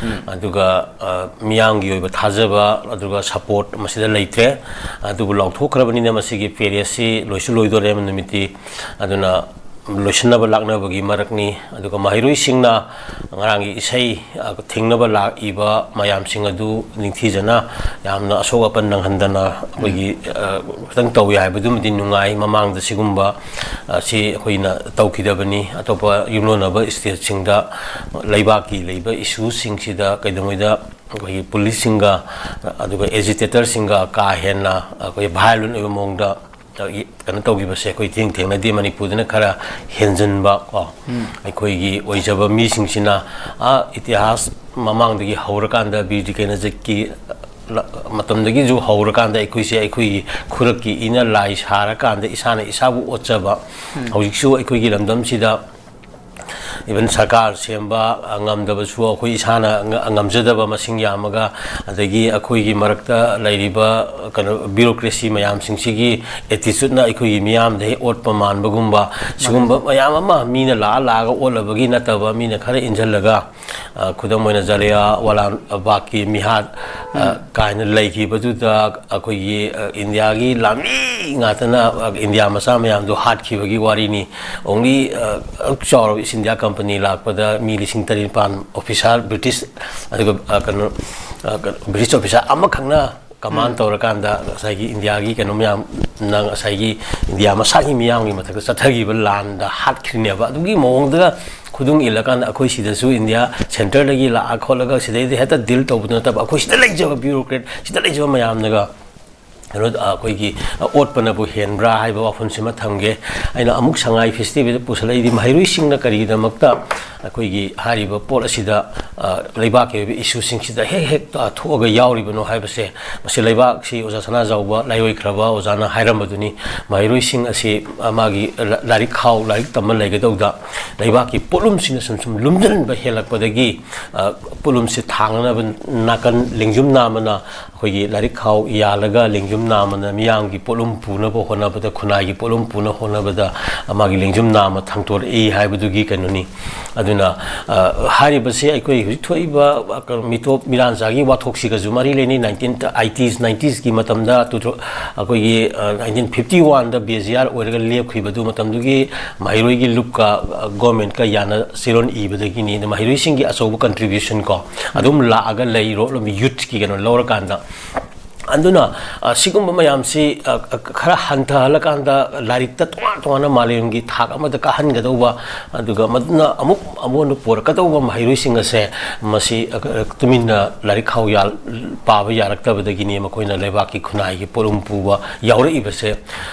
ꯑꯗꯨꯒ, ꯑ, ꯃꯤꯌꯥꯝꯒꯤ ꯑꯣꯏꯕ ꯊꯥꯖꯕ, ꯑꯗꯨꯒ support ꯃꯁꯤꯗ ꯂꯩꯇ꯭ꯔꯦ꯫ ꯑꯗꯨꯕꯨ ꯂꯥꯎꯊꯣꯛꯈ꯭ꯔꯕꯅꯤꯅ ꯃꯁꯤꯒꯤ ꯄꯦꯔꯦꯠꯁꯤ ꯂꯣꯏꯁꯨ ꯂꯣꯏꯗꯣꯔꯦ ꯅꯨꯃꯤꯠꯇꯤ꯫ ꯑꯗꯨꯅ ꯂꯣꯏꯁꯤꯟꯅꯕ ꯂꯥꯛꯅꯕꯒꯤ ꯃꯔꯛꯅꯤ꯫ ꯑꯗꯨꯒ ꯃꯍꯩꯔꯣꯏꯁꯤꯡꯅ ꯉꯔꯥꯡꯒꯤ ꯏꯁꯩ, ꯑ, ꯊꯤꯡꯅꯕ ꯂꯥꯛꯏꯕ ꯃꯌꯥꯝꯁꯤꯡ ꯑꯗꯨ ꯅꯤꯡꯊꯤꯖꯅ ꯌꯥꯝꯅ ꯑꯁꯣꯛ ꯑꯄꯟ ꯅꯪꯍꯟꯗꯅ ꯑꯩꯈꯣꯏꯒꯤ, ꯑ, ꯈꯤꯇꯪ ꯇꯧꯏ ꯍꯥꯏꯕꯗꯨꯃꯗꯤ ꯅꯨꯡꯉꯥꯏ꯫ ꯃꯃꯥꯡꯗ ꯁꯤꯒꯨꯝꯕ, ꯑ, ꯁꯤ ꯑꯩꯈꯣꯏꯅ ꯇꯧꯈꯤꯗꯕꯅꯤ꯫ ꯑꯇꯣꯞꯄ ꯌꯨꯝꯂꯣꯟꯅꯕ state ꯁꯤꯡꯗ ꯂꯩꯕꯥꯛꯀꯤ ꯂꯩꯕ issue ꯁꯤꯡꯁꯤꯗ ꯀꯩꯗꯧꯉꯩꯗ ꯑꯩꯈꯣꯏꯒꯤ police ꯁꯤꯡꯒ, ꯑꯗꯨꯒ agitator ꯁꯤꯡꯒ ꯀꯥ ꯍꯦꯟꯅ ꯑꯩꯈꯣꯏ violent ꯑꯣꯏꯕ ꯃꯑꯣꯡꯗ ꯀꯩꯅꯣ ꯇꯧꯈꯤꯕꯁꯦ ꯑꯩꯈꯣꯏ ꯊꯦꯡ ꯊꯦꯡꯅꯗꯦ꯫ ꯃꯅꯤꯄꯨꯔꯗꯅ ꯈꯔ ꯍꯦꯟꯖꯤꯟꯕ ꯀꯣ, ꯑꯩꯈꯣꯏꯒꯤ ꯑꯣꯏꯖꯕ ꯃꯤꯁꯤꯡꯁꯤꯅ, ꯑꯥ, ꯏꯇꯤꯍꯥꯁ ꯃꯃꯥꯡꯗꯒꯤ ꯍꯧꯔꯀꯥꯟꯗ ꯕꯤꯔ ꯇꯤꯀꯦꯟꯗ꯭ꯔꯖꯤꯠꯀꯤ ꯃꯇꯝꯗꯒꯤꯁꯨ ꯍꯧꯔꯀꯥꯟꯗ ꯑꯩꯈꯣꯏꯁꯦ ꯑꯩꯈꯣꯏꯒꯤ ꯈꯨꯔꯛꯀꯤ ꯏꯅ ꯂꯥꯏ ꯁꯥꯔꯀꯥꯟꯗ ꯏꯁꯥꯅ ꯏꯁꯥꯕꯨ ꯑꯣꯠꯆꯕ꯫ ꯍꯧꯖꯤꯛꯁꯨ ꯑꯩꯈꯣꯏꯒꯤ ꯂꯝꯗꯝꯁꯤꯗ even ꯁꯔꯀꯥꯔ ꯁꯦꯝꯕ, ꯑ, ꯉꯝꯗꯕꯁꯨ ꯑꯩꯈꯣꯏ ꯏꯁꯥꯅ ꯉ-, ꯉꯝꯖꯗꯕ ꯃꯁꯤꯡ ꯌꯥꯝꯃꯒ, ꯑꯗꯒꯤ ꯑꯩꯈꯣꯏꯒꯤ ꯃꯔꯛꯇ ꯂꯩꯔꯤꯕ, ꯑ, ꯀꯩꯅꯣ, bureaucracy ꯃꯌꯥꯝꯁꯤꯡꯁꯤꯒꯤ attitudeꯅ ꯑꯩꯈꯣꯏꯒꯤ ꯃꯤꯌꯥꯝꯗ ꯍꯦꯛ ꯑꯣꯠꯄ ꯃꯥꯟꯕꯒꯨꯝꯕ, ꯁꯤꯒꯨꯝꯕ ꯃꯌꯥꯝ ꯑꯃ ꯃꯤꯅ ꯂꯥꯛꯑ ꯂꯥꯛꯑꯒ ꯑꯣꯠꯂꯕꯒꯤ ꯅꯠꯇꯕ, ꯃꯤꯅ ꯈꯔ ꯏꯟꯁꯤꯜꯂꯒ, ꯑ, ꯈꯨꯗꯝ ꯑꯣꯏꯅ ꯖꯥꯂꯤꯌꯥꯟꯋꯥꯂꯥ ꯕꯥꯒꯀꯤ ꯃꯤꯍꯥꯠ, ꯑ, ꯀꯥꯏꯅ ꯂꯩꯈꯤꯕꯗꯨꯗ ꯑꯩꯈꯣꯏꯒꯤ, ꯑ, ꯏꯟꯗꯤꯌꯥꯒꯤ ꯂꯥꯟꯃꯤ ꯉꯥꯛꯇꯅ, ꯑ, ꯏꯟꯗꯤꯌꯥ ꯃꯆꯥ ꯃꯌꯥꯝꯗꯣ ꯍꯥꯠꯈꯤꯕꯒꯤ ꯋꯥꯔꯤꯅꯤ꯫ Only, ꯑ, ꯑꯁꯨꯛ ꯆꯥꯎꯔꯕ ꯏꯁ ꯏꯟꯗꯤꯌꯥ ꯀꯝꯄꯅꯤ ꯂꯥꯛꯄꯗ ꯃꯤ ꯂꯤꯁꯤꯡ ꯇꯔꯦꯠ ꯅꯤꯄꯥꯟ, officer, British, ꯑꯗꯨꯒ, ꯑ, ꯀꯩꯅꯣ, ꯑ, ꯀꯩꯅꯣ, British officer ꯑꯃꯈꯛꯅ command ꯇꯧꯔꯀꯥꯟꯗ ꯉꯁꯥꯏꯒꯤ ꯏꯟꯗꯤꯌꯥꯒꯤ ꯀꯩꯅꯣ ꯃꯌꯥꯝꯅ ꯉꯁꯥꯏꯒꯤ ꯏꯟꯗꯤꯌꯥ ꯃꯁꯥꯒꯤ ꯃꯤꯌꯥꯝꯒꯤ ꯃꯊꯛꯇ ꯆꯠꯊꯈꯤꯕ ꯂꯥꯟꯗ ꯍꯥꯠꯈ꯭ꯔꯤꯅꯦꯕ꯫ ꯑꯗꯨꯒꯤ ꯃꯑꯣꯡꯗꯒ ꯈꯨꯗꯨꯡ ꯏꯜꯂꯀꯥꯟꯗ ꯑꯩꯈꯣꯏ ꯁꯤꯗꯁꯨ ꯏꯟꯗꯤꯌꯥ centreꯗꯒꯤ ꯂꯥꯛꯑ ꯈꯣꯠꯂꯒ ꯁꯤꯗꯩꯗ ꯍꯦꯛꯇ deal ꯇꯧꯕꯗꯨ ꯅꯠꯇꯕ, ꯑꯩꯈꯣꯏ ꯁꯤꯗ ꯂꯩꯖꯕ bureaucrat, ꯁꯤꯗ ꯂꯩꯖꯕ ꯃꯌꯥꯝꯅꯒ ꯀꯩꯅꯣ, ꯑꯩꯈꯣꯏꯒꯤ ꯑꯣꯠꯄꯅꯕꯨ ꯍꯦꯟꯕ꯭ꯔꯥ ꯍꯥꯏꯕ ꯋꯥꯐꯝꯁꯤꯃ ꯊꯝꯒꯦ꯫ ꯑꯩꯅ ꯑꯃꯨꯛ ꯁꯉꯥꯏ festivalꯗ ꯄꯨꯁꯜꯂꯛꯏꯗꯤ, ꯃꯍꯩꯔꯣꯏꯁꯤꯡꯅ ꯀꯔꯤꯒꯤꯗꯃꯛꯇ ꯑꯩꯈꯣꯏꯒꯤ ꯍꯥꯏꯔꯤꯕ ꯄꯣꯠ ꯑꯁꯤꯗ, ꯑ, ꯂꯩꯕꯥꯛꯀꯤ ꯑꯣꯏꯕ issueꯁꯤꯡꯁꯤꯗ ꯍꯦꯛ ꯍꯦꯛ, ꯑ, ꯊꯣꯛꯑꯒ ꯌꯥꯎꯔꯤꯕꯅꯣ ꯍꯥꯏꯕꯁꯦ, ꯃꯁꯤ ꯂꯩꯕꯥꯛꯁꯤ ꯑꯣꯖꯥ ꯁꯅꯥꯖꯥꯎꯕ ꯂꯥꯏꯑꯣꯏꯈ꯭ꯔꯕ ꯑꯣꯖꯥꯅ ꯍꯥꯏꯔꯝꯕꯗꯨꯅꯤ꯫ ꯃꯍꯩꯔꯣꯏꯁꯤꯡ ꯑꯁꯤ, ꯑ, ꯃꯥꯒꯤ ꯂꯥꯏꯔꯤꯛ ꯈꯥꯎ, ꯂꯥꯏꯔꯤꯛ ꯇꯝꯕ ꯂꯩꯒꯗꯧꯗ ꯂꯩꯕꯥꯛꯀꯤ ꯄꯣꯠꯂꯨꯝꯁꯤꯅ ꯁꯨꯝ ꯁꯨꯝ ꯂꯨꯝꯁꯤꯟꯕ ꯍꯦꯜꯂꯛꯄꯗꯒꯤ, ꯑ, ꯄꯣꯠꯂꯨꯝꯁꯦ ꯊꯥꯡꯅꯅꯕ ꯅꯥꯀꯟ ꯂꯦꯡꯖꯨꯝ ꯅꯥꯝꯃꯅ ꯑꯩꯈꯣꯏꯒꯤ ꯂꯥꯏꯔꯤꯛ ꯈꯥꯎ ꯌꯥꯜꯂꯒ ꯂꯦꯡꯖꯨꯝ ꯅꯥꯝꯃꯅ ꯃꯤꯌꯥꯝꯒꯤ ꯄꯣꯠꯂꯨꯝ ꯄꯨꯅꯕ ꯍꯣꯠꯅꯕꯗ, ꯈꯨꯟꯅꯥꯏꯒꯤ ꯄꯣꯠꯂꯨꯝ ꯄꯨꯅ ꯍꯣꯠꯅꯕꯗ ꯃꯥꯒꯤ ꯂꯦꯡꯖꯨꯝ ꯅꯥꯝꯃ ꯊꯥꯡꯇꯣꯔꯛꯏ ꯍꯥꯏꯕꯗꯨꯒꯤ ꯀꯩꯅꯣꯅꯤ꯫ ꯑꯗꯨꯅ, ꯑ, ꯍꯥꯏꯔꯤꯕꯁꯦ ꯑꯩꯈꯣꯏ ꯍꯧꯖꯤꯛ ꯊꯣꯛꯏꯕ, ꯑ, ꯀꯩꯅꯣ, ꯃꯤꯇꯣꯞ ꯃꯤꯔꯥꯟꯆꯥꯒꯤ ꯋꯥꯊꯣꯛꯁꯤꯒꯁꯨ ꯃꯔꯤ ꯂꯩꯅꯩ꯫ Nineteen eighties, nineties ꯀꯤ ꯃꯇꯝꯗ, ꯇꯨ ꯊꯥꯎ-, ꯑꯩꯈꯣꯏꯒꯤ, ꯑ, nineteen fifty oneꯗ ꯕꯦꯖꯤꯌꯥꯔ ꯑꯣꯏꯔꯒ ꯂꯦꯞꯈꯤꯕꯗꯨ ꯃꯇꯝꯗꯨꯒꯤ ꯃꯍꯩꯔꯣꯏꯒꯤ ꯂꯨꯞꯀ, ꯑ, governmentꯀ ꯌꯥꯅ ꯆꯦꯔꯣꯜ ꯏꯕꯗꯒꯤꯅꯤ꯫ ꯑꯗ ꯃꯍꯩꯔꯣꯏꯁꯤꯡꯒꯤ ꯑꯆꯧꯕ contribution ꯀꯣ ꯑꯗꯨꯝ ꯂꯥꯛꯑꯒ ꯂꯩꯔꯣ, youthꯀꯤ ꯀꯩꯅꯣ ꯂꯧꯔꯀꯥꯟꯗ ꯑꯗꯨꯅ, ꯑ, ꯁꯤꯒꯨꯝꯕ ꯃꯌꯥꯝꯁꯤ, ꯑ, ꯑ, ꯈꯔ ꯍꯟꯊꯍꯜꯂꯀꯥꯟꯗ ꯂꯥꯏꯔꯤꯛꯇ ꯇꯣꯉꯥꯟ ꯇꯣꯉꯥꯟꯅ ꯃꯥꯂꯦꯝꯒꯤ ꯊꯥꯛ ꯑꯃꯗ ꯀꯥꯍꯟꯒꯗꯧꯕ, ꯑꯗꯨꯒ ꯃꯗꯨꯅ ꯑꯃꯨꯛ ꯑꯃꯨꯛ ꯍꯟꯅ ꯄꯨꯔꯛꯀꯗꯧꯕ ꯃꯍꯩꯔꯣꯏꯁꯤꯡ ꯑꯁꯦ ꯃꯁꯤ, ꯑ, ꯑ, ꯇꯨꯃꯤꯟꯅ ꯂꯥꯏꯔꯤꯛ ꯈꯥꯎ ꯌꯥꯜ-, ꯄꯥꯕ ꯌꯥꯔꯛꯇꯕꯗꯒꯤꯅꯤ ꯃꯈꯣꯏꯅ ꯂꯩꯕꯥꯛꯀꯤ ꯈꯨꯟꯅꯥꯏꯒꯤ ꯄꯣꯠꯂꯨꯝ ꯄꯨꯕ ꯌꯥꯎꯔꯛꯏꯕꯁꯦ꯫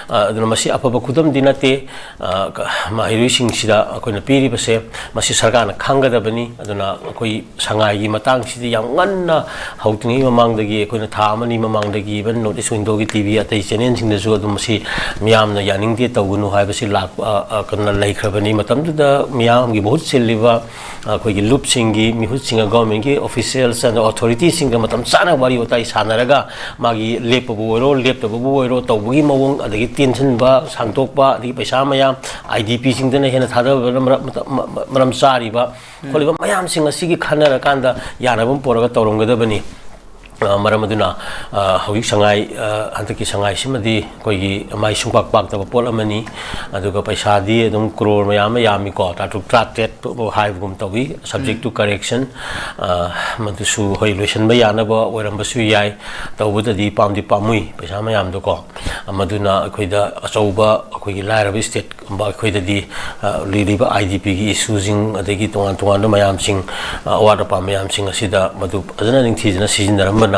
ꯑ, ꯑꯗꯨꯅ ꯃꯁꯤ ꯑꯐꯕ ꯈꯨꯗꯝꯗꯤ ꯅꯠꯇꯦ꯫ ꯑ, ꯀ-, ꯃꯍꯩꯔꯣꯏꯁꯤꯡꯁꯤꯗ ꯑꯩꯈꯣꯏꯅ ꯄꯤꯔꯤꯕꯁꯦ ꯃꯁꯤ ꯁꯔꯀꯥꯔꯅ ꯈꯪꯒꯗꯕꯅꯤ꯫ ꯑꯗꯨꯅ ꯑꯩꯈꯣꯏ ꯁꯉꯥꯏꯒꯤ ꯃꯇꯥꯡꯁꯤꯗꯤ ꯌꯥꯝ ꯉꯟꯅ ꯍꯧꯗ꯭ꯔꯤꯉꯩ ꯃꯃꯥꯡꯗꯒꯤ, ꯑꯩꯈꯣꯏꯅ ꯊꯥ ꯑꯃꯅꯤ ꯃꯃꯥꯡꯗꯒꯤ even North East Window-ꯒꯤ T V ꯑꯇꯩ channel-ꯁꯤꯡꯗꯁꯨ ꯑꯗꯨꯝ ꯃꯁꯤ ꯃꯤꯌꯥꯝꯅ ꯌꯥꯅꯤꯡꯗꯦ ꯇꯧꯒꯅꯨ ꯍꯥꯏꯕꯁꯤ ꯂꯥꯛꯄ, ꯑ, ꯑ, ꯀꯩꯅꯣ ꯂꯩꯈ꯭ꯔꯕꯅꯤ꯫ ꯃꯇꯝꯗꯨꯗ ꯃꯤꯌꯥꯝꯒꯤ ꯃꯍꯨꯠ ꯁꯤꯜꯂꯤꯕ ꯑꯩꯈꯣꯏꯒꯤ ꯂꯨꯞꯁꯤꯡꯒꯤ ꯃꯤꯍꯨꯠꯁꯤꯡꯒ, government-ꯀꯤ officials ꯑꯗ authority-ꯁꯤꯡꯒ ꯃꯇꯝ ꯆꯥꯅ ꯋꯥꯔꯤ ꯋꯥꯇꯥꯏ ꯁꯥꯟꯅꯔꯒ ꯃꯥꯒꯤ ꯂꯦꯞꯄꯕꯨ ꯑꯣꯏꯔꯣ, ꯂꯦꯞꯇꯕꯕꯨ ꯑꯣꯏꯔꯣ, ꯇꯧꯕꯒꯤ ꯃꯑꯣꯡ, ꯑꯗꯒꯤ ꯇꯦꯟꯁꯤꯟꯕ, ꯁꯥꯡꯗꯣꯛꯄ, ꯑꯗꯒꯤ ꯄꯩꯁꯥ ꯃꯌꯥꯝ, I D P-ꯁꯤꯡꯗꯅ ꯍꯦꯟꯅ ꯊꯥꯗꯕꯅ ꯃꯔꯝ, ꯃꯔꯝ ꯆꯥꯔꯤꯕ ꯈꯣꯠꯂꯤꯕ ꯃꯌꯥꯝꯁꯤꯡ ꯑꯁꯤꯒꯤ ꯈꯟꯅꯔꯀꯥꯟꯗ ꯌꯥꯅꯕ ꯑꯃ ꯄꯨꯔꯒ ꯇꯧꯔꯝꯒꯗꯕꯅꯤ꯫ ꯑ, ꯃꯔꯝ ꯑꯗꯨꯅ, ꯑ, ꯍꯧꯖꯤꯛ ꯁꯉꯥꯏ, ꯑ, ꯍꯟꯗꯛꯀꯤ ꯁꯉꯥꯏꯁꯤꯃꯗꯤ ꯑꯩꯈꯣꯏꯒꯤ ꯃꯥꯏ ꯁꯨꯡꯄꯥꯛ ꯄꯥꯛꯇꯕ ꯄꯣꯠ ꯑꯃꯅꯤ꯫ ꯑꯗꯨꯒ ꯄꯩꯁꯥꯗꯤ ꯑꯗꯨꯝ ꯀ꯭ꯔꯣꯔ ꯃꯌꯥꯝ ꯑꯃ ꯌꯥꯝꯃꯤꯀꯣ, ꯇꯔꯥꯇꯔꯨꯛ ꯇꯔꯥꯇꯔꯦꯠ ꯍꯥꯏꯕꯒꯨꯝ ꯇꯧꯏ, subject to correction꯫ ꯑ, ꯃꯗꯨꯁꯨ ꯍꯣꯏ, ꯂꯣꯏꯁꯤꯟꯕ ꯌꯥꯅꯕ ꯑꯣꯏꯔꯝꯕꯁꯨ ꯌꯥꯏ, ꯇꯧꯕꯗꯗꯤ ꯄꯥꯝꯗꯤ ꯄꯥꯝꯃꯨꯏ ꯄꯩꯁꯥ ꯃꯌꯥꯝꯗꯣꯀꯣ꯫ ꯃꯗꯨꯅ ꯑꯩꯈꯣꯏꯗ ꯑꯆꯧꯕ, ꯑꯩꯈꯣꯏꯒꯤ ꯂꯥꯏꯔꯕ state ꯀꯨꯝꯕ ꯑꯩꯈꯣꯏꯗꯗꯤ, ꯑ, ꯂꯩꯔꯤꯕ I D P-ꯒꯤ issue-ꯁꯤꯡ, ꯑꯗꯒꯤ ꯇꯣꯉꯥꯟ ꯇꯣꯉꯥꯟꯕ ꯃꯌꯥꯝꯁꯤꯡ, ꯑ, ꯑꯋꯥꯠ ꯑꯄꯥ ꯃꯌꯥꯝꯁꯤꯡ ꯑꯁꯤꯗ ꯃꯗꯨ ꯐꯖꯅ ꯅꯤꯡꯊꯤꯖꯅ ꯁꯤꯖꯤꯟꯅꯔꯝꯕꯅ,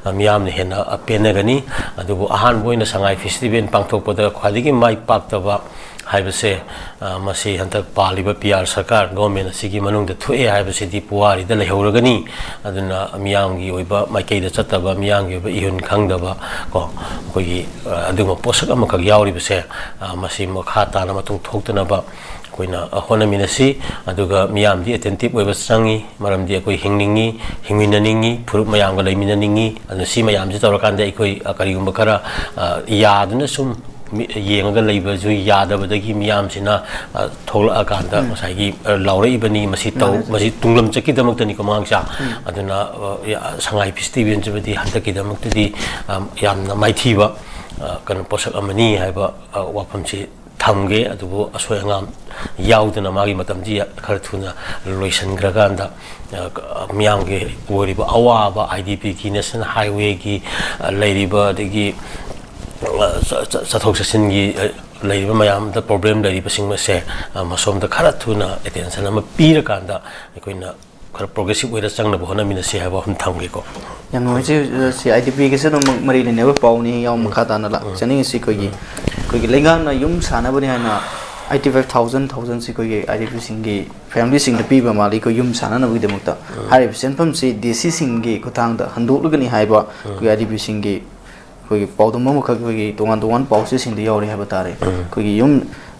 ꯑ, ꯃꯤꯌꯥꯝꯅ ꯍꯦꯟꯅ, ꯑ, ꯄꯦꯟꯅꯒꯅꯤ꯫ ꯑꯗꯨꯕꯨ ꯑꯍꯥꯟꯕ ꯑꯣꯏꯅ ꯁꯉꯥꯏ festival ꯄꯥꯡꯊꯣꯛꯄꯗ ꯈ꯭ꯋꯥꯏꯗꯒꯤ ꯃꯥꯏ ꯄꯥꯛꯇꯕ ꯍꯥꯏꯕꯁꯦ, ꯑ, ꯃꯁꯤ ꯍꯟꯗꯛ ꯄꯥꯜꯂꯤꯕ P R ꯁꯔꯀꯥꯔ, government ꯑꯁꯤꯒꯤ ꯃꯅꯨꯡꯗ ꯊꯣꯛꯑꯦ ꯍꯥꯏꯕꯁꯤꯗꯤ ꯄꯨꯋꯥꯔꯤꯗ ꯂꯩꯍꯧꯔꯒꯅꯤ꯫ ꯑꯗꯨꯅ ꯃꯤꯌꯥꯝꯒꯤ ꯑꯣꯏꯕ ꯃꯥꯏꯀꯩꯗ ꯆꯠꯇꯕ, ꯃꯤꯌꯥꯝꯒꯤ ꯑꯣꯏꯕ ꯏꯍꯨꯟ ꯈꯪꯗꯕ ꯀꯣ, ꯑꯩꯈꯣꯏꯒꯤ, ꯑ, ꯑꯗꯨꯒꯨꯝꯕ ꯄꯣꯠꯁꯛ ꯑꯃꯈꯛ ꯌꯥꯎꯔꯤꯕꯁꯦ, ꯑ, ꯃꯁꯤ ꯃꯈꯥ ꯇꯥꯅ ꯃꯇꯨꯡ ꯊꯣꯛꯇꯅꯕ ꯑꯩꯈꯣꯏꯅ, ꯑ, ꯍꯣꯠꯅꯃꯤꯟꯅꯁꯤ꯫ ꯑꯗꯨꯒ ꯃꯤꯌꯥꯝꯗꯤ attentive ꯑꯣꯏꯕ ꯆꯪꯉꯤ, ꯃꯔꯝꯗꯤ ꯑꯩꯈꯣꯏ ꯍꯤꯡꯅꯤꯡꯉꯤ, ꯍꯤꯡꯃꯤꯟꯅꯅꯤꯡꯉꯤ, ꯐꯨꯔꯨꯞ ꯃꯌꯥꯝꯒ ꯂꯩꯃꯤꯟꯅꯅꯤꯡꯉꯤ꯫ ꯑꯗꯨꯅ ꯁꯤ ꯃꯌꯥꯝꯁꯤ ꯇꯧꯔꯀꯥꯟꯗ ꯑꯩꯈꯣꯏ, ꯑ, ꯀꯔꯤꯒꯨꯝꯕ ꯈꯔ, ꯑ, ꯌꯥꯗꯨꯅ ꯁꯨꯝ ꯃꯤ-, ꯌꯦꯡꯉꯒ ꯂꯩꯕꯁꯨ ꯌꯥꯗꯕꯗꯒꯤ ꯃꯤꯌꯥꯝꯁꯤꯅ, ꯑ, ꯊꯣꯛꯂꯛꯑꯀꯥꯟꯗ ꯎꯝ꯫ ꯉꯁꯥꯏꯒꯤ, ꯑ, ꯂꯥꯎꯔꯛꯏꯕꯅꯤ꯫ ꯃꯁꯤ ꯇꯧ-, ꯃꯥꯅꯦ꯫ ꯃꯁꯤ ꯇꯨꯡꯂꯝ ꯆꯠꯀꯤꯗꯃꯛꯇꯅꯤꯀꯣ, ꯃꯉꯥꯡꯆꯥ꯫ ꯎꯝ꯫ ꯑꯗꯨꯅ, ꯑ, ꯌꯥ-, ꯁꯉꯥꯏ festival-ꯁꯤꯃꯗꯤ ꯍꯟꯗꯛꯀꯤꯗꯃꯛꯇꯗꯤ, ꯑ, ꯌꯥꯝꯅ ꯃꯥꯏꯊꯤꯕ, ꯑ, ꯀꯩꯅꯣ, ꯄꯣꯠꯁꯛ ꯑꯃꯅꯤ ꯍꯥꯏꯕ, ꯑ, ꯋꯥꯐꯝꯁꯤ ꯊꯝꯒꯦ꯫ ꯑꯗꯨꯕꯨ ꯑꯁꯣꯏ ꯑꯉꯥꯝ ꯌꯥꯎꯗꯅ ꯃꯥꯒꯤ ꯃꯇꯝꯁꯤ ꯈꯔ ꯊꯨꯅ ꯂꯣꯏꯁꯤꯟꯈ꯭ꯔꯀꯥꯟꯗ, ꯑ, ꯃꯤꯌꯥꯝꯒꯤ ꯑꯣꯏꯔꯤꯕ ꯑꯋꯥꯕ, ꯑꯥꯏ ꯗꯤ ꯄꯤꯒꯤ, ꯅꯦꯁꯅꯦꯜ ꯍꯥꯏꯋꯦꯒꯤ, ꯑ, ꯂꯩꯔꯤꯕ, ꯑꯗꯒꯤ, ꯑ, ꯆ-, ꯆ-, ꯆꯠꯊꯣꯛ ꯆꯠꯁꯤꯟꯒꯤ, ꯑ, ꯂꯩꯔꯤꯕ ꯃꯌꯥꯝꯗ ꯄ꯭ꯔꯣꯕ꯭ꯂꯦꯝ ꯂꯩꯔꯤꯕꯁꯤꯡ ꯑꯁꯦ, ꯑ, ꯃꯁꯣꯝꯗ ꯈꯔ ꯊꯨꯅ ꯑꯦꯇꯦꯟꯁꯟ ꯑꯃ ꯄꯤꯔꯀꯥꯟꯗ ꯑꯩꯈꯣꯏꯅ ꯈꯔ ꯄ꯭ꯔꯣꯒ꯭ꯔꯦꯁꯤꯞ ꯑꯣꯏꯅ ꯆꯪꯅꯕ ꯍꯣꯠꯅꯃꯤꯟꯅꯁꯤ ꯍꯥꯏꯕ ꯋꯥꯐꯝ ꯊꯝꯒꯦꯀꯣ꯫ ꯌꯥꯝ ꯅꯨꯡꯉꯥꯏꯖꯩ꯫ ꯁꯤ ꯑꯥꯏ ꯗꯤ ꯄꯤꯒꯁꯨ ꯑꯗꯨꯝ ꯃꯔꯤ ꯂꯩꯅꯕ ꯄꯥꯎꯅꯤ꯫ ꯌꯥꯝ ꯃꯈꯥ ꯇꯥꯅ ꯂꯥꯛꯆꯅꯤꯡꯉꯤꯁꯤ ꯑꯩꯈꯣꯏꯒꯤ, ꯑꯩꯈꯣꯏꯒꯤ ꯂꯩꯉꯥꯛꯅ ꯌꯨꯝ ꯁꯥꯅꯕꯅꯤ ꯍꯥꯏꯅ ꯑꯩꯠꯇꯤ ꯐꯥꯏꯚ ꯊꯥꯎꯖꯟ, ꯊꯥꯎꯖꯟꯁꯤ ꯑꯩꯈꯣꯏꯒꯤ ꯑꯥꯏ ꯗꯤ ꯄꯤꯁꯤꯡꯒꯤ ꯐꯦꯃꯤꯂꯤꯁꯤꯡꯗ ꯄꯤꯕ ꯃꯥꯜꯂꯤ, ꯑꯩꯈꯣꯏ ꯌꯨꯝ ꯁꯥꯅꯅꯕꯒꯤꯗꯃꯛꯇ꯫ ꯍꯥꯏꯔꯤꯕ ꯁꯦꯟꯐꯝꯁꯤ ꯗꯤ ꯁꯤꯁꯤꯡꯒꯤ ꯈꯨꯠꯊꯥꯡꯗ ꯍꯟꯗꯣꯛꯂꯒꯅꯤ ꯍꯥꯏꯕ ꯑꯩꯈꯣꯏꯒꯤ ꯑꯥꯏ ꯗꯤ ꯄꯤꯁꯤꯡꯒꯤ ꯑꯩꯈꯣꯏꯒꯤ ꯄꯥꯎꯗꯝ ꯑꯃꯈꯛ ꯑꯩꯈꯣꯏꯒꯤ ꯇꯣꯉꯥꯟ ꯇꯣꯉꯥꯟꯕ ꯄꯥꯎꯆꯦꯁꯤꯡꯗ ꯌꯥꯎꯔꯤ ꯍꯥꯏꯕ ꯇꯥꯔꯦ꯫ ꯑꯩꯈꯣꯏꯒꯤ ꯌꯨꯝ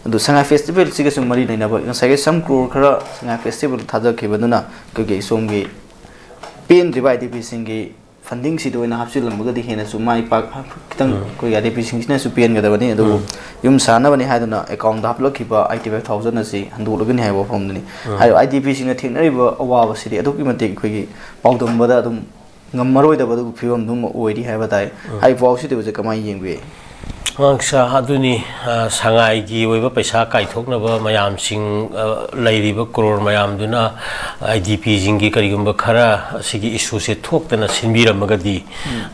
ꯑꯗꯨ ꯁꯉꯥꯏ ꯐꯦꯁꯇꯤꯚꯦꯜꯁꯤꯒꯁꯨ ꯃꯔꯤ ꯂꯩꯅꯕ ꯉꯁꯥꯏꯒꯤ ꯁꯝ ꯀ꯭ꯔꯣꯔ ꯈꯔ ꯁꯉꯥꯏ ꯐꯦꯁꯇꯤꯚꯦꯜ ꯊꯥꯗꯈꯤꯕꯗꯨꯅ ꯑꯩꯈꯣꯏꯒꯤ ꯁꯣꯝꯒꯤ ꯄꯦꯟꯗ꯭ꯔꯤꯕ ꯑꯥꯏ ꯗꯤ ꯄꯤꯁꯤꯡꯒꯤ ꯐꯟꯗꯤꯡꯁꯤꯗ ꯑꯣꯏꯅ ꯍꯥꯞꯆꯤꯜꯂꯝꯃꯒꯗꯤ ꯍꯦꯟꯅꯁꯨ ꯃꯥꯏ ꯄꯥꯛ ꯈꯤꯇꯪ ꯑꯩꯈꯣꯏꯒꯤ ꯑꯥꯏ ꯗꯤ ꯄꯤꯁꯤꯡꯁꯤꯅꯁꯨ ꯄꯦꯟꯒꯗꯕꯅꯤ꯫ ꯑꯗꯨꯕꯨ ꯌꯨꯝ ꯁꯥꯅꯕꯅꯤ ꯍꯥꯏꯗꯨꯅ ꯑꯦꯀꯥꯎꯟꯗ ꯍꯥꯞꯂꯛꯈꯤꯕ ꯑꯩꯠꯇꯤ ꯐꯥꯏꯚ ꯊꯥꯎꯖꯟ ꯑꯁꯤ ꯍꯟꯗꯣꯛꯂꯒꯅꯤ ꯍꯥꯏꯕ ꯋꯥꯐꯝꯗꯨꯅꯤ꯫ ꯍꯥꯏꯔꯤꯕ ꯑꯥꯏ ꯗꯤ ꯄꯤꯁꯤꯡꯅ ꯊꯦꯡꯅꯔꯤꯕ ꯑꯋꯥꯕꯁꯤꯗꯤ ꯑꯗꯨꯛꯀꯤ ꯃꯇꯤꯛ ꯑꯩꯈꯣꯏꯒꯤ ꯄꯥꯎꯗꯝꯕꯗ ꯑꯗꯨꯝ ꯉꯝꯃꯔꯣꯏꯗꯕ ꯑꯗꯨꯒꯤ ꯐꯤꯕꯝꯗꯨꯃ ꯑꯣꯏꯔꯤ ꯍꯥꯏꯕ ꯇꯥꯏ꯫ ꯍꯥꯏꯔꯤꯕ ꯄꯥꯎꯁꯤꯗꯤ ꯍꯧꯖꯤꯛ ꯀꯃꯥꯏꯅ ꯌꯦꯡꯕꯤ? ꯑꯉꯥꯡꯁꯥ ꯑꯗꯨꯅꯤ, ꯑ, ꯁꯉꯥꯏꯒꯤ ꯑꯣꯏꯕ ꯄꯩꯁꯥ ꯀꯥꯏꯊꯣꯛꯅꯕ ꯃꯌꯥꯝꯁꯤꯡ, ꯑ, ꯂꯩꯔꯤꯕ ꯀ꯭ꯔꯣꯔ ꯃꯌꯥꯝꯗꯨꯅ ꯑꯥꯏ ꯗꯤ ꯄꯤꯁꯤꯡꯒꯤ ꯀꯔꯤꯒꯨꯝꯕ ꯈꯔ ꯑꯁꯤꯒꯤ ꯏꯁꯨꯁꯦ ꯊꯣꯛꯇꯅ ꯁꯤꯟꯕꯤꯔꯝꯃꯒꯗꯤ,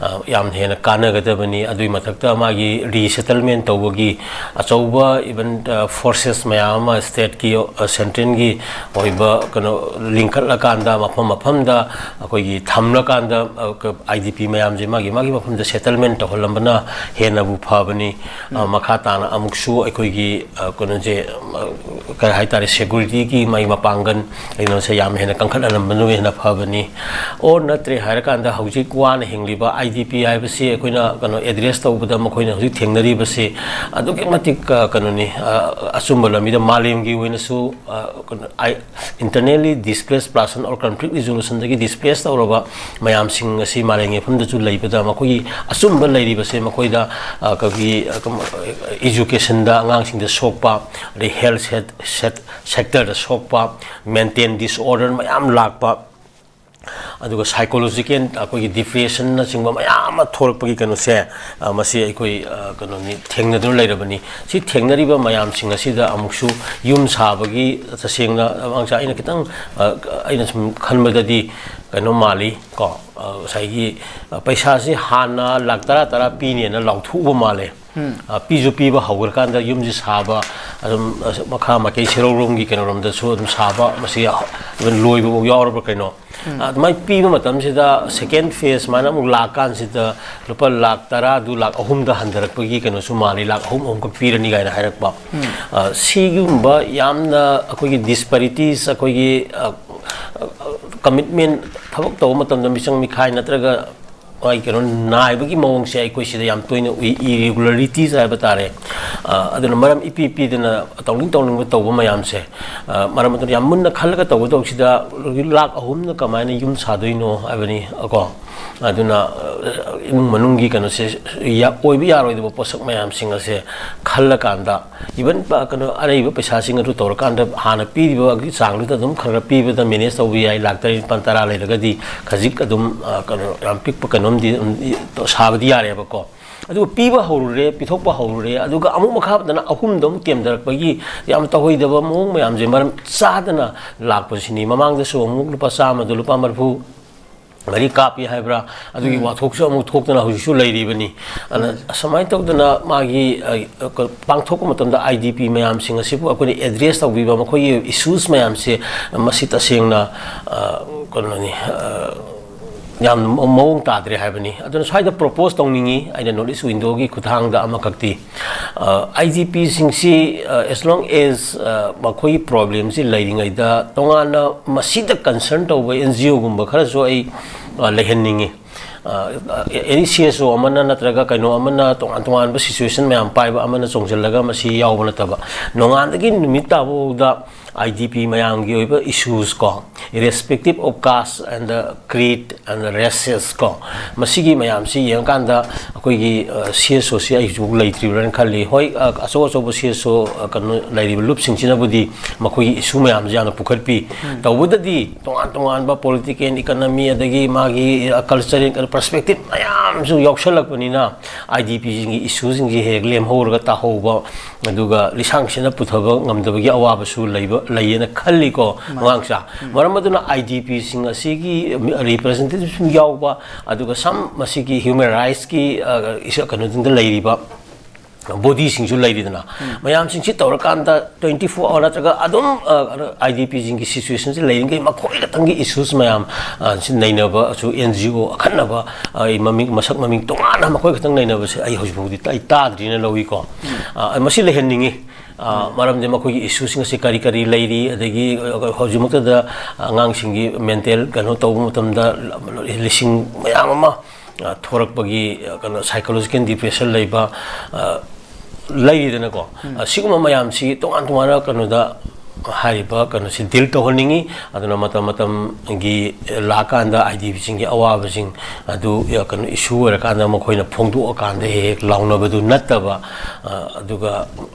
ꯑ, ꯌꯥꯝ ꯍꯦꯟꯅ ꯀꯥꯟꯅꯒꯗꯕꯅꯤ꯫ ꯑꯗꯨꯒꯤ ꯃꯊꯛꯇ ꯃꯥꯒꯤ ꯔꯤꯁꯦꯇꯜꯃꯦꯟ ꯇꯧꯕꯒꯤ ꯑꯆꯧꯕ ꯏꯚꯟ, ꯑ, ꯐꯣꯔꯁꯦꯁ ꯃꯌꯥꯝ ꯑꯃ ꯁ꯭ꯇꯦꯠꯀꯤ, ꯑ, ꯁꯦꯟꯇ꯭ꯔꯦꯜꯒꯤ ꯑꯣꯏꯕ ꯀꯩꯅꯣ ꯂꯤꯡꯈꯠꯂꯀꯥꯟꯗ ꯃꯐꯝ ꯃꯐꯝꯗ ꯑꯩꯈꯣꯏꯒꯤ ꯊꯝꯂꯀꯥꯟꯗ, ꯑ, ꯀ-, ꯑꯥꯏ ꯗꯤ ꯄꯤ ꯃꯌꯥꯝꯁꯦ ꯃꯥꯒꯤ ꯃꯥꯒꯤ ꯃꯐꯝꯗ ꯁꯦꯇꯜꯃꯦꯟ ꯇꯧꯍꯜꯂꯝꯕꯅ ꯍꯦꯟꯅꯕꯨ ꯐꯕꯅꯤ꯫ ꯑ, ꯃꯈꯥ ꯇꯥꯅ ꯑꯃꯨꯛꯁꯨ ꯑꯩꯈꯣꯏꯒꯤ, ꯑ, ꯀꯩꯅꯣꯁꯦ, ꯑ, ꯀꯔꯤ ꯍꯥꯏꯇꯥꯔꯦ, ꯁꯦꯀ꯭ꯌꯨꯔꯤꯇꯤꯒꯤ ꯃꯥꯒꯤ ꯃꯄꯥꯡꯒꯜ ꯀꯩꯅꯣꯁꯦ ꯌꯥꯝ ꯍꯦꯟꯅ ꯀꯟꯈꯠꯍꯜꯂꯝꯕꯅ ꯍꯦꯟꯅ ꯐꯕꯅꯤ꯫ ꯑꯣꯔ ꯅꯠꯇ꯭ꯔꯦ ꯍꯥꯏꯔꯀꯥꯟꯗ ꯍꯧꯖꯤꯛ ꯋꯥꯅ ꯍꯤꯡꯂꯤꯕ ꯑꯥꯏ ꯗꯤ ꯄꯤ ꯍꯥꯏꯕꯁꯤ ꯑꯩꯈꯣꯏꯅ ꯀꯩꯅꯣ ꯑꯦꯗ꯭ꯔꯦꯁ ꯇꯧꯕꯗ ꯃꯈꯣꯏꯅ ꯍꯧꯖꯤꯛ ꯊꯦꯡꯅꯔꯤꯕꯁꯤ ꯑꯗꯨꯛꯀꯤ ꯃꯇꯤꯛ, ꯑ, ꯀꯩꯅꯣꯅꯤ, ꯑ, ꯑꯆꯨꯝꯕ ꯂꯝꯕꯤꯗ ꯃꯥꯂꯦꯝꯒꯤ ꯑꯣꯏꯅꯁꯨ, ꯑ, ꯀꯩꯅꯣ, ꯑꯥꯏ-, internally displaced person or conflict resolutionꯗꯒꯤ displace ꯇꯧꯔꯕ ꯃꯌꯥꯝꯁꯤꯡ ꯑꯁꯤ ꯃꯥꯂꯦꯝꯒꯤ ꯃꯐꯝꯗꯁꯨ ꯂꯩꯕꯗ ꯃꯈꯣꯏꯒꯤ ꯑꯆꯨꯝꯕ ꯂꯩꯔꯤꯕꯁꯦ ꯃꯈꯣꯏꯗ, ꯑ, ꯑꯩꯈꯣꯏꯒꯤ, ꯑ, ꯀꯝ-, ꯑꯦꯖꯨꯀꯦꯁꯟꯗ ꯑꯉꯥꯡꯁꯤꯡꯗ ꯁꯣꯛꯄ, ꯑꯗꯩ ꯍꯦꯜꯊ ꯁꯦꯠ-, ꯁꯦꯠ-, ꯁꯦꯛꯇꯔꯗ ꯁꯣꯛꯄ, ꯃꯦꯟꯇꯦꯜ ꯗꯤꯁꯑꯣꯔꯗꯔ ꯃꯌꯥꯝ ꯂꯥꯛꯄ, ꯑꯗꯨꯒ psychological ꯑꯩꯈꯣꯏꯒꯤ depressionꯅꯆꯤꯡꯕ ꯃꯌꯥꯝ ꯑꯃ ꯊꯣꯛꯂꯛꯄꯒꯤ ꯀꯩꯅꯣꯁꯦ, ꯑ, ꯃꯁꯤ ꯑꯩꯈꯣꯏ, ꯑ, ꯀꯩꯅꯣꯅꯤ, ꯊꯦꯡꯅꯗꯨꯅ ꯂꯩꯔꯕꯅꯤ꯫ ꯁꯤ ꯊꯦꯡꯅꯔꯤꯕ ꯃꯌꯥꯝꯁꯤꯡ ꯑꯁꯤꯗ ꯑꯃꯨꯛꯁꯨ ꯌꯨꯝ ꯁꯥꯕꯒꯤ, ꯇꯁꯦꯡꯅ, ꯑꯉꯥꯡꯁꯥ, ꯑꯩꯅ ꯈꯤꯇꯪ, ꯑ, ꯑꯩꯅ ꯁꯨꯝ ꯈꯟꯕꯗꯗꯤ ꯀꯩꯅꯣ ꯃꯥꯜꯂꯤ ꯀꯣ, ꯑ, ꯉꯁꯥꯏꯒꯤ, ꯑ, ꯄꯩꯁꯥꯁꯤ ꯍꯥꯟꯅ ꯂꯥꯛ ꯇꯔꯥ ꯇꯔꯥ ꯄꯤꯅꯦꯅ ꯂꯥꯎꯊꯣꯛꯎꯕ ꯃꯥꯜꯂꯦ꯫ ꯑ, ꯄꯤꯁꯨ ꯄꯤꯕ ꯍꯧꯈ꯭ꯔꯀꯥꯟꯗ ꯌꯨꯝꯁꯤ ꯁꯥꯕ, ꯑꯗꯨꯝ, ꯑ, ꯃꯈꯥ ꯃꯥꯏꯀꯩ ꯁꯦꯔꯧꯔꯣꯝꯒꯤ ꯀꯩꯅꯣꯔꯣꯝꯗꯁꯨ ꯑꯗꯨꯝ ꯁꯥꯕ, ꯃꯁꯤ even ꯂꯣꯏꯕꯐꯥꯎ ꯌꯥꯎꯔꯕ꯭ꯔꯥ ꯀꯩꯅꯣ꯫ ꯑ, ꯑꯗꯨꯃꯥꯏꯅ ꯄꯤꯕ ꯃꯇꯝꯁꯤꯗ second phase ꯁꯨꯃꯥꯏꯅ ꯑꯃꯨꯛ ꯂꯥꯛꯀꯥꯟꯁꯤꯗ ꯂꯨꯄꯥ ꯂꯥꯛ ꯇꯔꯥꯗꯨ ꯂꯥꯛ ꯑꯍꯨꯝꯗ ꯍꯟꯊꯔꯛꯄꯒꯤ ꯀꯩꯅꯣꯁꯨ ꯃꯥꯜꯂꯤ, ꯂꯥꯛ ꯑꯍꯨꯝ ꯑꯍꯨꯝꯈꯛ ꯄꯤꯔꯅꯤ ꯀꯥꯏꯅ ꯍꯥꯏꯔꯛꯄ꯫ ꯑ, ꯁꯤꯒꯨꯝꯕ ꯌꯥꯝꯅ ꯑꯩꯈꯣꯏꯒꯤ disparities, ꯑꯩꯈꯣꯏꯒꯤ, ꯑ, ꯑ, commitment, ꯊꯕꯛ ꯇꯧꯕ ꯃꯇꯝꯗ ꯃꯤꯆꯪ ꯃꯤꯈꯥꯏ ꯅꯠꯇ꯭ꯔꯒ ꯃꯥꯒꯤ ꯀꯩꯅꯣ ꯅꯥꯏꯕꯒꯤ ꯃꯑꯣꯡꯁꯦ ꯑꯩꯈꯣꯏ ꯁꯤꯗ ꯌꯥꯝ ꯇꯣꯏꯅ ꯎꯏ, irregularities ꯍꯥꯏꯕ ꯇꯥꯔꯦ꯫ ꯑ, ꯑꯗꯨꯅ ꯃꯔꯝ ꯏꯄꯤ ꯄꯤꯗꯅ ꯇꯧꯅꯤꯡ ꯇꯧꯅꯤꯡꯕ ꯇꯧꯕ ꯃꯌꯥꯝꯁꯦ, ꯑ, ꯃꯔꯝ ꯑꯗꯨꯅ ꯌꯥꯝ ꯃꯨꯟꯅ ꯈꯜꯂꯒ ꯇꯧꯒꯗꯧꯕꯁꯤꯗ ꯂꯥꯛ ꯑꯍꯨꯝꯅ ꯀꯃꯥꯏꯅ ꯌꯨꯝ ꯁꯥꯗꯣꯏꯅꯣ ꯍꯥꯏꯕꯅꯤ ꯀꯣ꯫ ꯑꯗꯨꯅ, ꯑ, ꯏꯃꯨꯡ ꯃꯅꯨꯡꯒꯤ ꯀꯩꯅꯣꯁꯦ ꯌꯥ-, ꯑꯣꯏꯕ ꯌꯥꯔꯣꯏꯗꯕ ꯄꯣꯠꯁꯛ ꯃꯌꯥꯝꯁꯤꯡ ꯑꯁꯦ ꯈꯜꯂꯀꯥꯟꯗ, even ꯄ-, ꯀꯩꯅꯣ, ꯑꯔꯩꯕ ꯄꯩꯁꯥꯁꯤꯡ ꯑꯗꯨ ꯇꯧꯔꯀꯥꯟꯗ ꯍꯥꯟꯅ ꯄꯤꯔꯤꯕꯒꯤ ꯆꯥꯡꯗꯨꯗ ꯑꯗꯨꯝ ꯈꯔ ꯈꯔ ꯄꯤꯕꯗ manage ꯇꯧꯕ ꯌꯥꯏ꯫ ꯂꯥꯛ ꯇꯔꯦꯠ ꯅꯤꯄꯥꯜ ꯇꯔꯥ ꯂꯩꯔꯒꯗꯤ ꯈꯖꯤꯛ ꯑꯗꯨꯝ, ꯑ, ꯀꯩꯅꯣ, ꯌꯥꯝ ꯄꯤꯛꯄ ꯀꯩꯅꯣꯝꯗꯤ ꯑꯗꯨꯝ ꯁꯥꯕꯗꯤ ꯌꯥꯔꯦꯕꯀꯣ꯫ ꯑꯗꯨꯒ ꯄꯤꯕ ꯍꯧꯔꯨꯔꯦ, ꯄꯤꯊꯣꯛꯄ ꯍꯧꯔꯨꯔꯦ, ꯑꯗꯨꯒ ꯑꯃꯨꯛ ꯃꯈꯥ ꯇꯥꯅ ꯑꯍꯨꯝꯗ ꯑꯃꯨꯛ ꯇꯦꯝꯊꯔꯛꯄꯒꯤ ꯌꯥꯝ ꯇꯧꯍꯩꯗꯕ ꯃꯑꯣꯡ ꯃꯌꯥꯝꯁꯦ ꯃꯔꯝ ꯆꯥꯗꯅ ꯂꯥꯛꯄꯁꯤꯅꯤ꯫ ꯃꯃꯥꯡꯗꯁꯨ ꯑꯃꯨꯛ ꯂꯨꯄꯥ ꯆꯥꯝꯃꯗ ꯂꯨꯄꯥ ꯃꯔꯤꯐꯨ ꯃꯔꯤ ꯀꯥꯞꯄꯤ ꯍꯥꯏꯕ꯭ꯔꯥ, ꯑꯗꯨꯒꯤ ꯎꯝ꯫ ꯋꯥꯊꯣꯛꯁꯨ ꯑꯃꯨꯛ ꯊꯣꯛꯇꯅ ꯍꯧꯖꯤꯛꯁꯨ ꯂꯩꯔꯤꯕꯅꯤ꯫ ꯑꯗꯨꯅ ꯎꯝ꯫ ꯑꯁꯨꯃꯥꯏꯅ ꯇꯧꯗꯅ ꯃꯥꯒꯤ, ꯑ, ꯄꯥꯡꯊꯣꯛꯄ ꯃꯇꯝꯗ IDP ꯃꯌꯥꯝꯁꯤꯡ ꯑꯁꯤꯕꯨ ꯑꯩꯈꯣꯏꯅ address ꯇꯧꯕꯤꯕ, ꯃꯈꯣꯏꯒꯤ issues ꯃꯌꯥꯝꯁꯦ, ꯃꯁꯤ ꯇꯁꯦꯡꯅ, ꯑ, ꯀꯩꯅꯣꯅꯤ, ꯑ, ꯌꯥꯝ ꯃ-, ꯃꯑꯣꯡ ꯇꯥꯗ꯭ꯔꯦ ꯍꯥꯏꯕꯅꯤ꯫ ꯑꯗꯨꯅ ꯁ꯭ꯋꯥꯏꯗ propose ꯇꯧꯅꯤꯡꯉꯤ, ꯑꯩꯅ North East Windowꯒꯤ ꯈꯨꯠꯊꯥꯡꯗ ꯑꯃꯈꯛꯇꯤ, ꯑ, IDPꯁꯤꯡꯁꯤ, ꯑ, as long as, ꯑ, ꯃꯈꯣꯏꯒꯤ problemꯁꯤ ꯂꯩꯔꯤꯉꯩꯗ ꯇꯣꯉꯥꯟꯅ ꯃꯁꯤꯗ concern ꯇꯧꯕ NGOꯒꯨꯝꯕ ꯈꯔꯁꯨ ꯑꯩ, ꯑ, ꯂꯩꯍꯟꯅꯤꯡꯉꯤ꯫ ꯑ, ꯑ, any CSO ꯑꯃꯅ ꯅꯠꯇ꯭ꯔꯒ ꯀꯩꯅꯣ ꯑꯃꯅ, ꯇꯣꯉꯥꯟ ꯇꯣꯉꯥꯟꯕ situation ꯃꯌꯥꯝ ꯄꯥꯏꯕ ꯑꯃꯅ ꯆꯣꯡꯁꯤꯜꯂꯒ ꯃꯁꯤ ꯌꯥꯎꯕ ꯅꯠꯇꯕ, ꯅꯣꯡꯉꯥꯟꯗꯒꯤ ꯅꯨꯃꯤꯠ ꯇꯥꯕꯐꯥꯎꯗ I D P ꯃꯌꯥꯝꯒꯤ ꯑꯣꯏꯕ issues ꯀꯣ, irrespective of caste and the creed and the races ꯀꯣ, ꯃꯁꯤꯒꯤ ꯃꯌꯥꯝꯁꯤ ꯌꯦꯡꯉꯀꯥꯟꯗ ꯑꯩꯈꯣꯏꯒꯤ ꯁꯤ ꯑꯦꯁ ꯑꯣꯁꯤ ꯑꯩꯁꯨ ꯂꯩꯇ꯭ꯔꯤꯕ꯭ꯔꯥꯅ ꯈꯜꯂꯤ꯫ ꯍꯣꯏ, ꯑ, ꯑꯆꯧ ꯑꯆꯧꯕ ꯁꯤ ꯑꯦꯁ ꯑꯣ, ꯑ, ꯀꯩꯅꯣ ꯂꯩꯔꯤꯕ ꯂꯨꯞꯁꯤꯡꯁꯤꯅꯕꯨꯗꯤ ꯃꯈꯣꯏꯒꯤ issue ꯃꯌꯥꯝꯁꯤ ꯌꯥꯝꯅ ꯄꯨꯈꯠꯄꯤ꯫ ꯇꯧꯕꯗꯗꯤ ꯇꯣꯉꯥꯟ ꯇꯣꯉꯥꯟꯕ political, economy, ꯑꯗꯒꯤ ꯃꯥꯒꯤ cultural perspective ꯃꯌꯥꯝꯁꯨ ꯌꯥꯎꯁꯜꯂꯛꯄꯅꯤꯅ, I D Pꯁꯤꯡꯒꯤ issueꯁꯤꯡꯁꯤ ꯍꯦꯛ ꯂꯦꯝꯍꯧꯔꯒ ꯇꯥꯍꯧꯕ, ꯑꯗꯨꯒ ꯂꯤꯁꯥꯡꯁꯤꯠꯅ ꯄꯨꯊꯕ ꯉꯝꯗꯕꯒꯤ ꯑꯋꯥꯕꯁꯨ ꯂꯩꯕ, ꯂꯩꯌꯦꯅ ꯈꯜꯂꯤꯀꯣ, ꯑꯉꯥꯡꯁꯥ꯫ ꯃꯔꯝ ꯑꯗꯨꯅ I D Pꯁꯤꯡ ꯑꯁꯤꯒꯤ representative ꯁꯨꯝ ꯌꯥꯎꯕ, ꯑꯗꯨꯒ some ꯃꯁꯤꯒꯤ human rightsꯀꯤ, ꯑ, ꯏꯁ-, ꯀꯩꯅꯣꯁꯤꯡꯗ ꯂꯩꯔꯤꯕ bodyꯁꯤꯡꯁꯨ ꯂꯩꯔꯤꯗꯅ, ꯃꯌꯥꯝꯁꯤꯡꯁꯤ ꯇꯧꯔꯀꯥꯟꯗ twenty four hour ꯅꯠꯇ꯭ꯔꯒ ꯑꯗꯨꯝ, ꯑ, I D Pꯁꯤꯡꯒꯤ situationꯁꯤ ꯂꯩꯔꯤꯉꯩ ꯃꯈꯣꯏ ꯈꯛꯇꯪꯒꯤ issues ꯃꯌꯥꯝ, ꯑ, ꯁꯤ ꯅꯩꯅꯕꯁꯨ, N G O ꯑꯈꯟꯅꯕ, ꯑ, ꯑꯩ ꯃꯃꯤꯡ, ꯃꯁꯛ ꯃꯃꯤꯡ ꯇꯣꯉꯥꯟꯅ ꯃꯈꯣꯏ ꯈꯛꯇꯪ ꯅꯩꯅꯕꯁꯦ ꯑꯩ ꯍꯧꯖꯤꯛ ꯐꯥꯎꯗꯤ ꯑꯩ ꯇꯥꯗ꯭ꯔꯤꯅ ꯂꯧꯏꯀꯣ꯫ ꯑ, ꯃꯁꯤ ꯂꯩꯍꯟꯅꯤꯡꯉꯤ꯫ ꯑ, ꯃꯔꯝꯗꯤ ꯃꯈꯣꯏꯒꯤ issueꯁꯤꯡ ꯑꯁꯤ ꯀꯔꯤ ꯀꯔꯤ ꯂꯩꯔꯤ, ꯑꯗꯒꯤ, ꯑ, ꯍꯧꯖꯤꯛꯃꯛꯇꯗ ꯑꯉꯥꯡꯁꯤꯡꯒꯤ mental ꯀꯩꯅꯣ ꯇꯧꯕ ꯃꯇꯝꯗ ꯂꯤꯁꯤꯡ ꯃꯌꯥꯝ ꯑꯃ, ꯑ, ꯊꯣꯔꯛꯄꯒꯤ, ꯑ, ꯀꯩꯅꯣ, psychological depression ꯂꯩꯕ, ꯑ, ꯂꯩꯔꯤꯗꯅꯀꯣ꯫ ꯑ, ꯁꯤꯒꯨꯝꯕ ꯃꯌꯥꯝꯁꯤ ꯇꯣꯉꯥꯟ ꯇꯣꯉꯥꯟꯅ ꯀꯩꯅꯣꯗ ꯍꯥꯏꯔꯤꯕ ꯀꯩꯅꯣꯁꯤ deal ꯇꯧꯍꯟꯅꯤꯡꯉꯤ꯫ ꯑꯗꯨꯅ ꯃꯇꯝ ꯃꯇꯝꯒꯤ ꯂꯥꯛꯀꯥꯟꯗ I D Pꯁꯤꯡꯒꯤ ꯑꯋꯥꯕꯁꯤꯡ ꯑꯗꯨ, ꯑ, ꯀꯩꯅꯣ, issue ꯑꯣꯏꯔꯀꯥꯟꯗ ꯃꯈꯣꯏꯅ ꯐꯣꯡꯗꯣꯛꯑꯀꯥꯟꯗ ꯍꯦꯛ ꯍꯦꯛ ꯂꯥꯎꯅꯕꯗꯨ ꯅꯠꯇꯕ, ꯑ, ꯑꯗꯨꯒ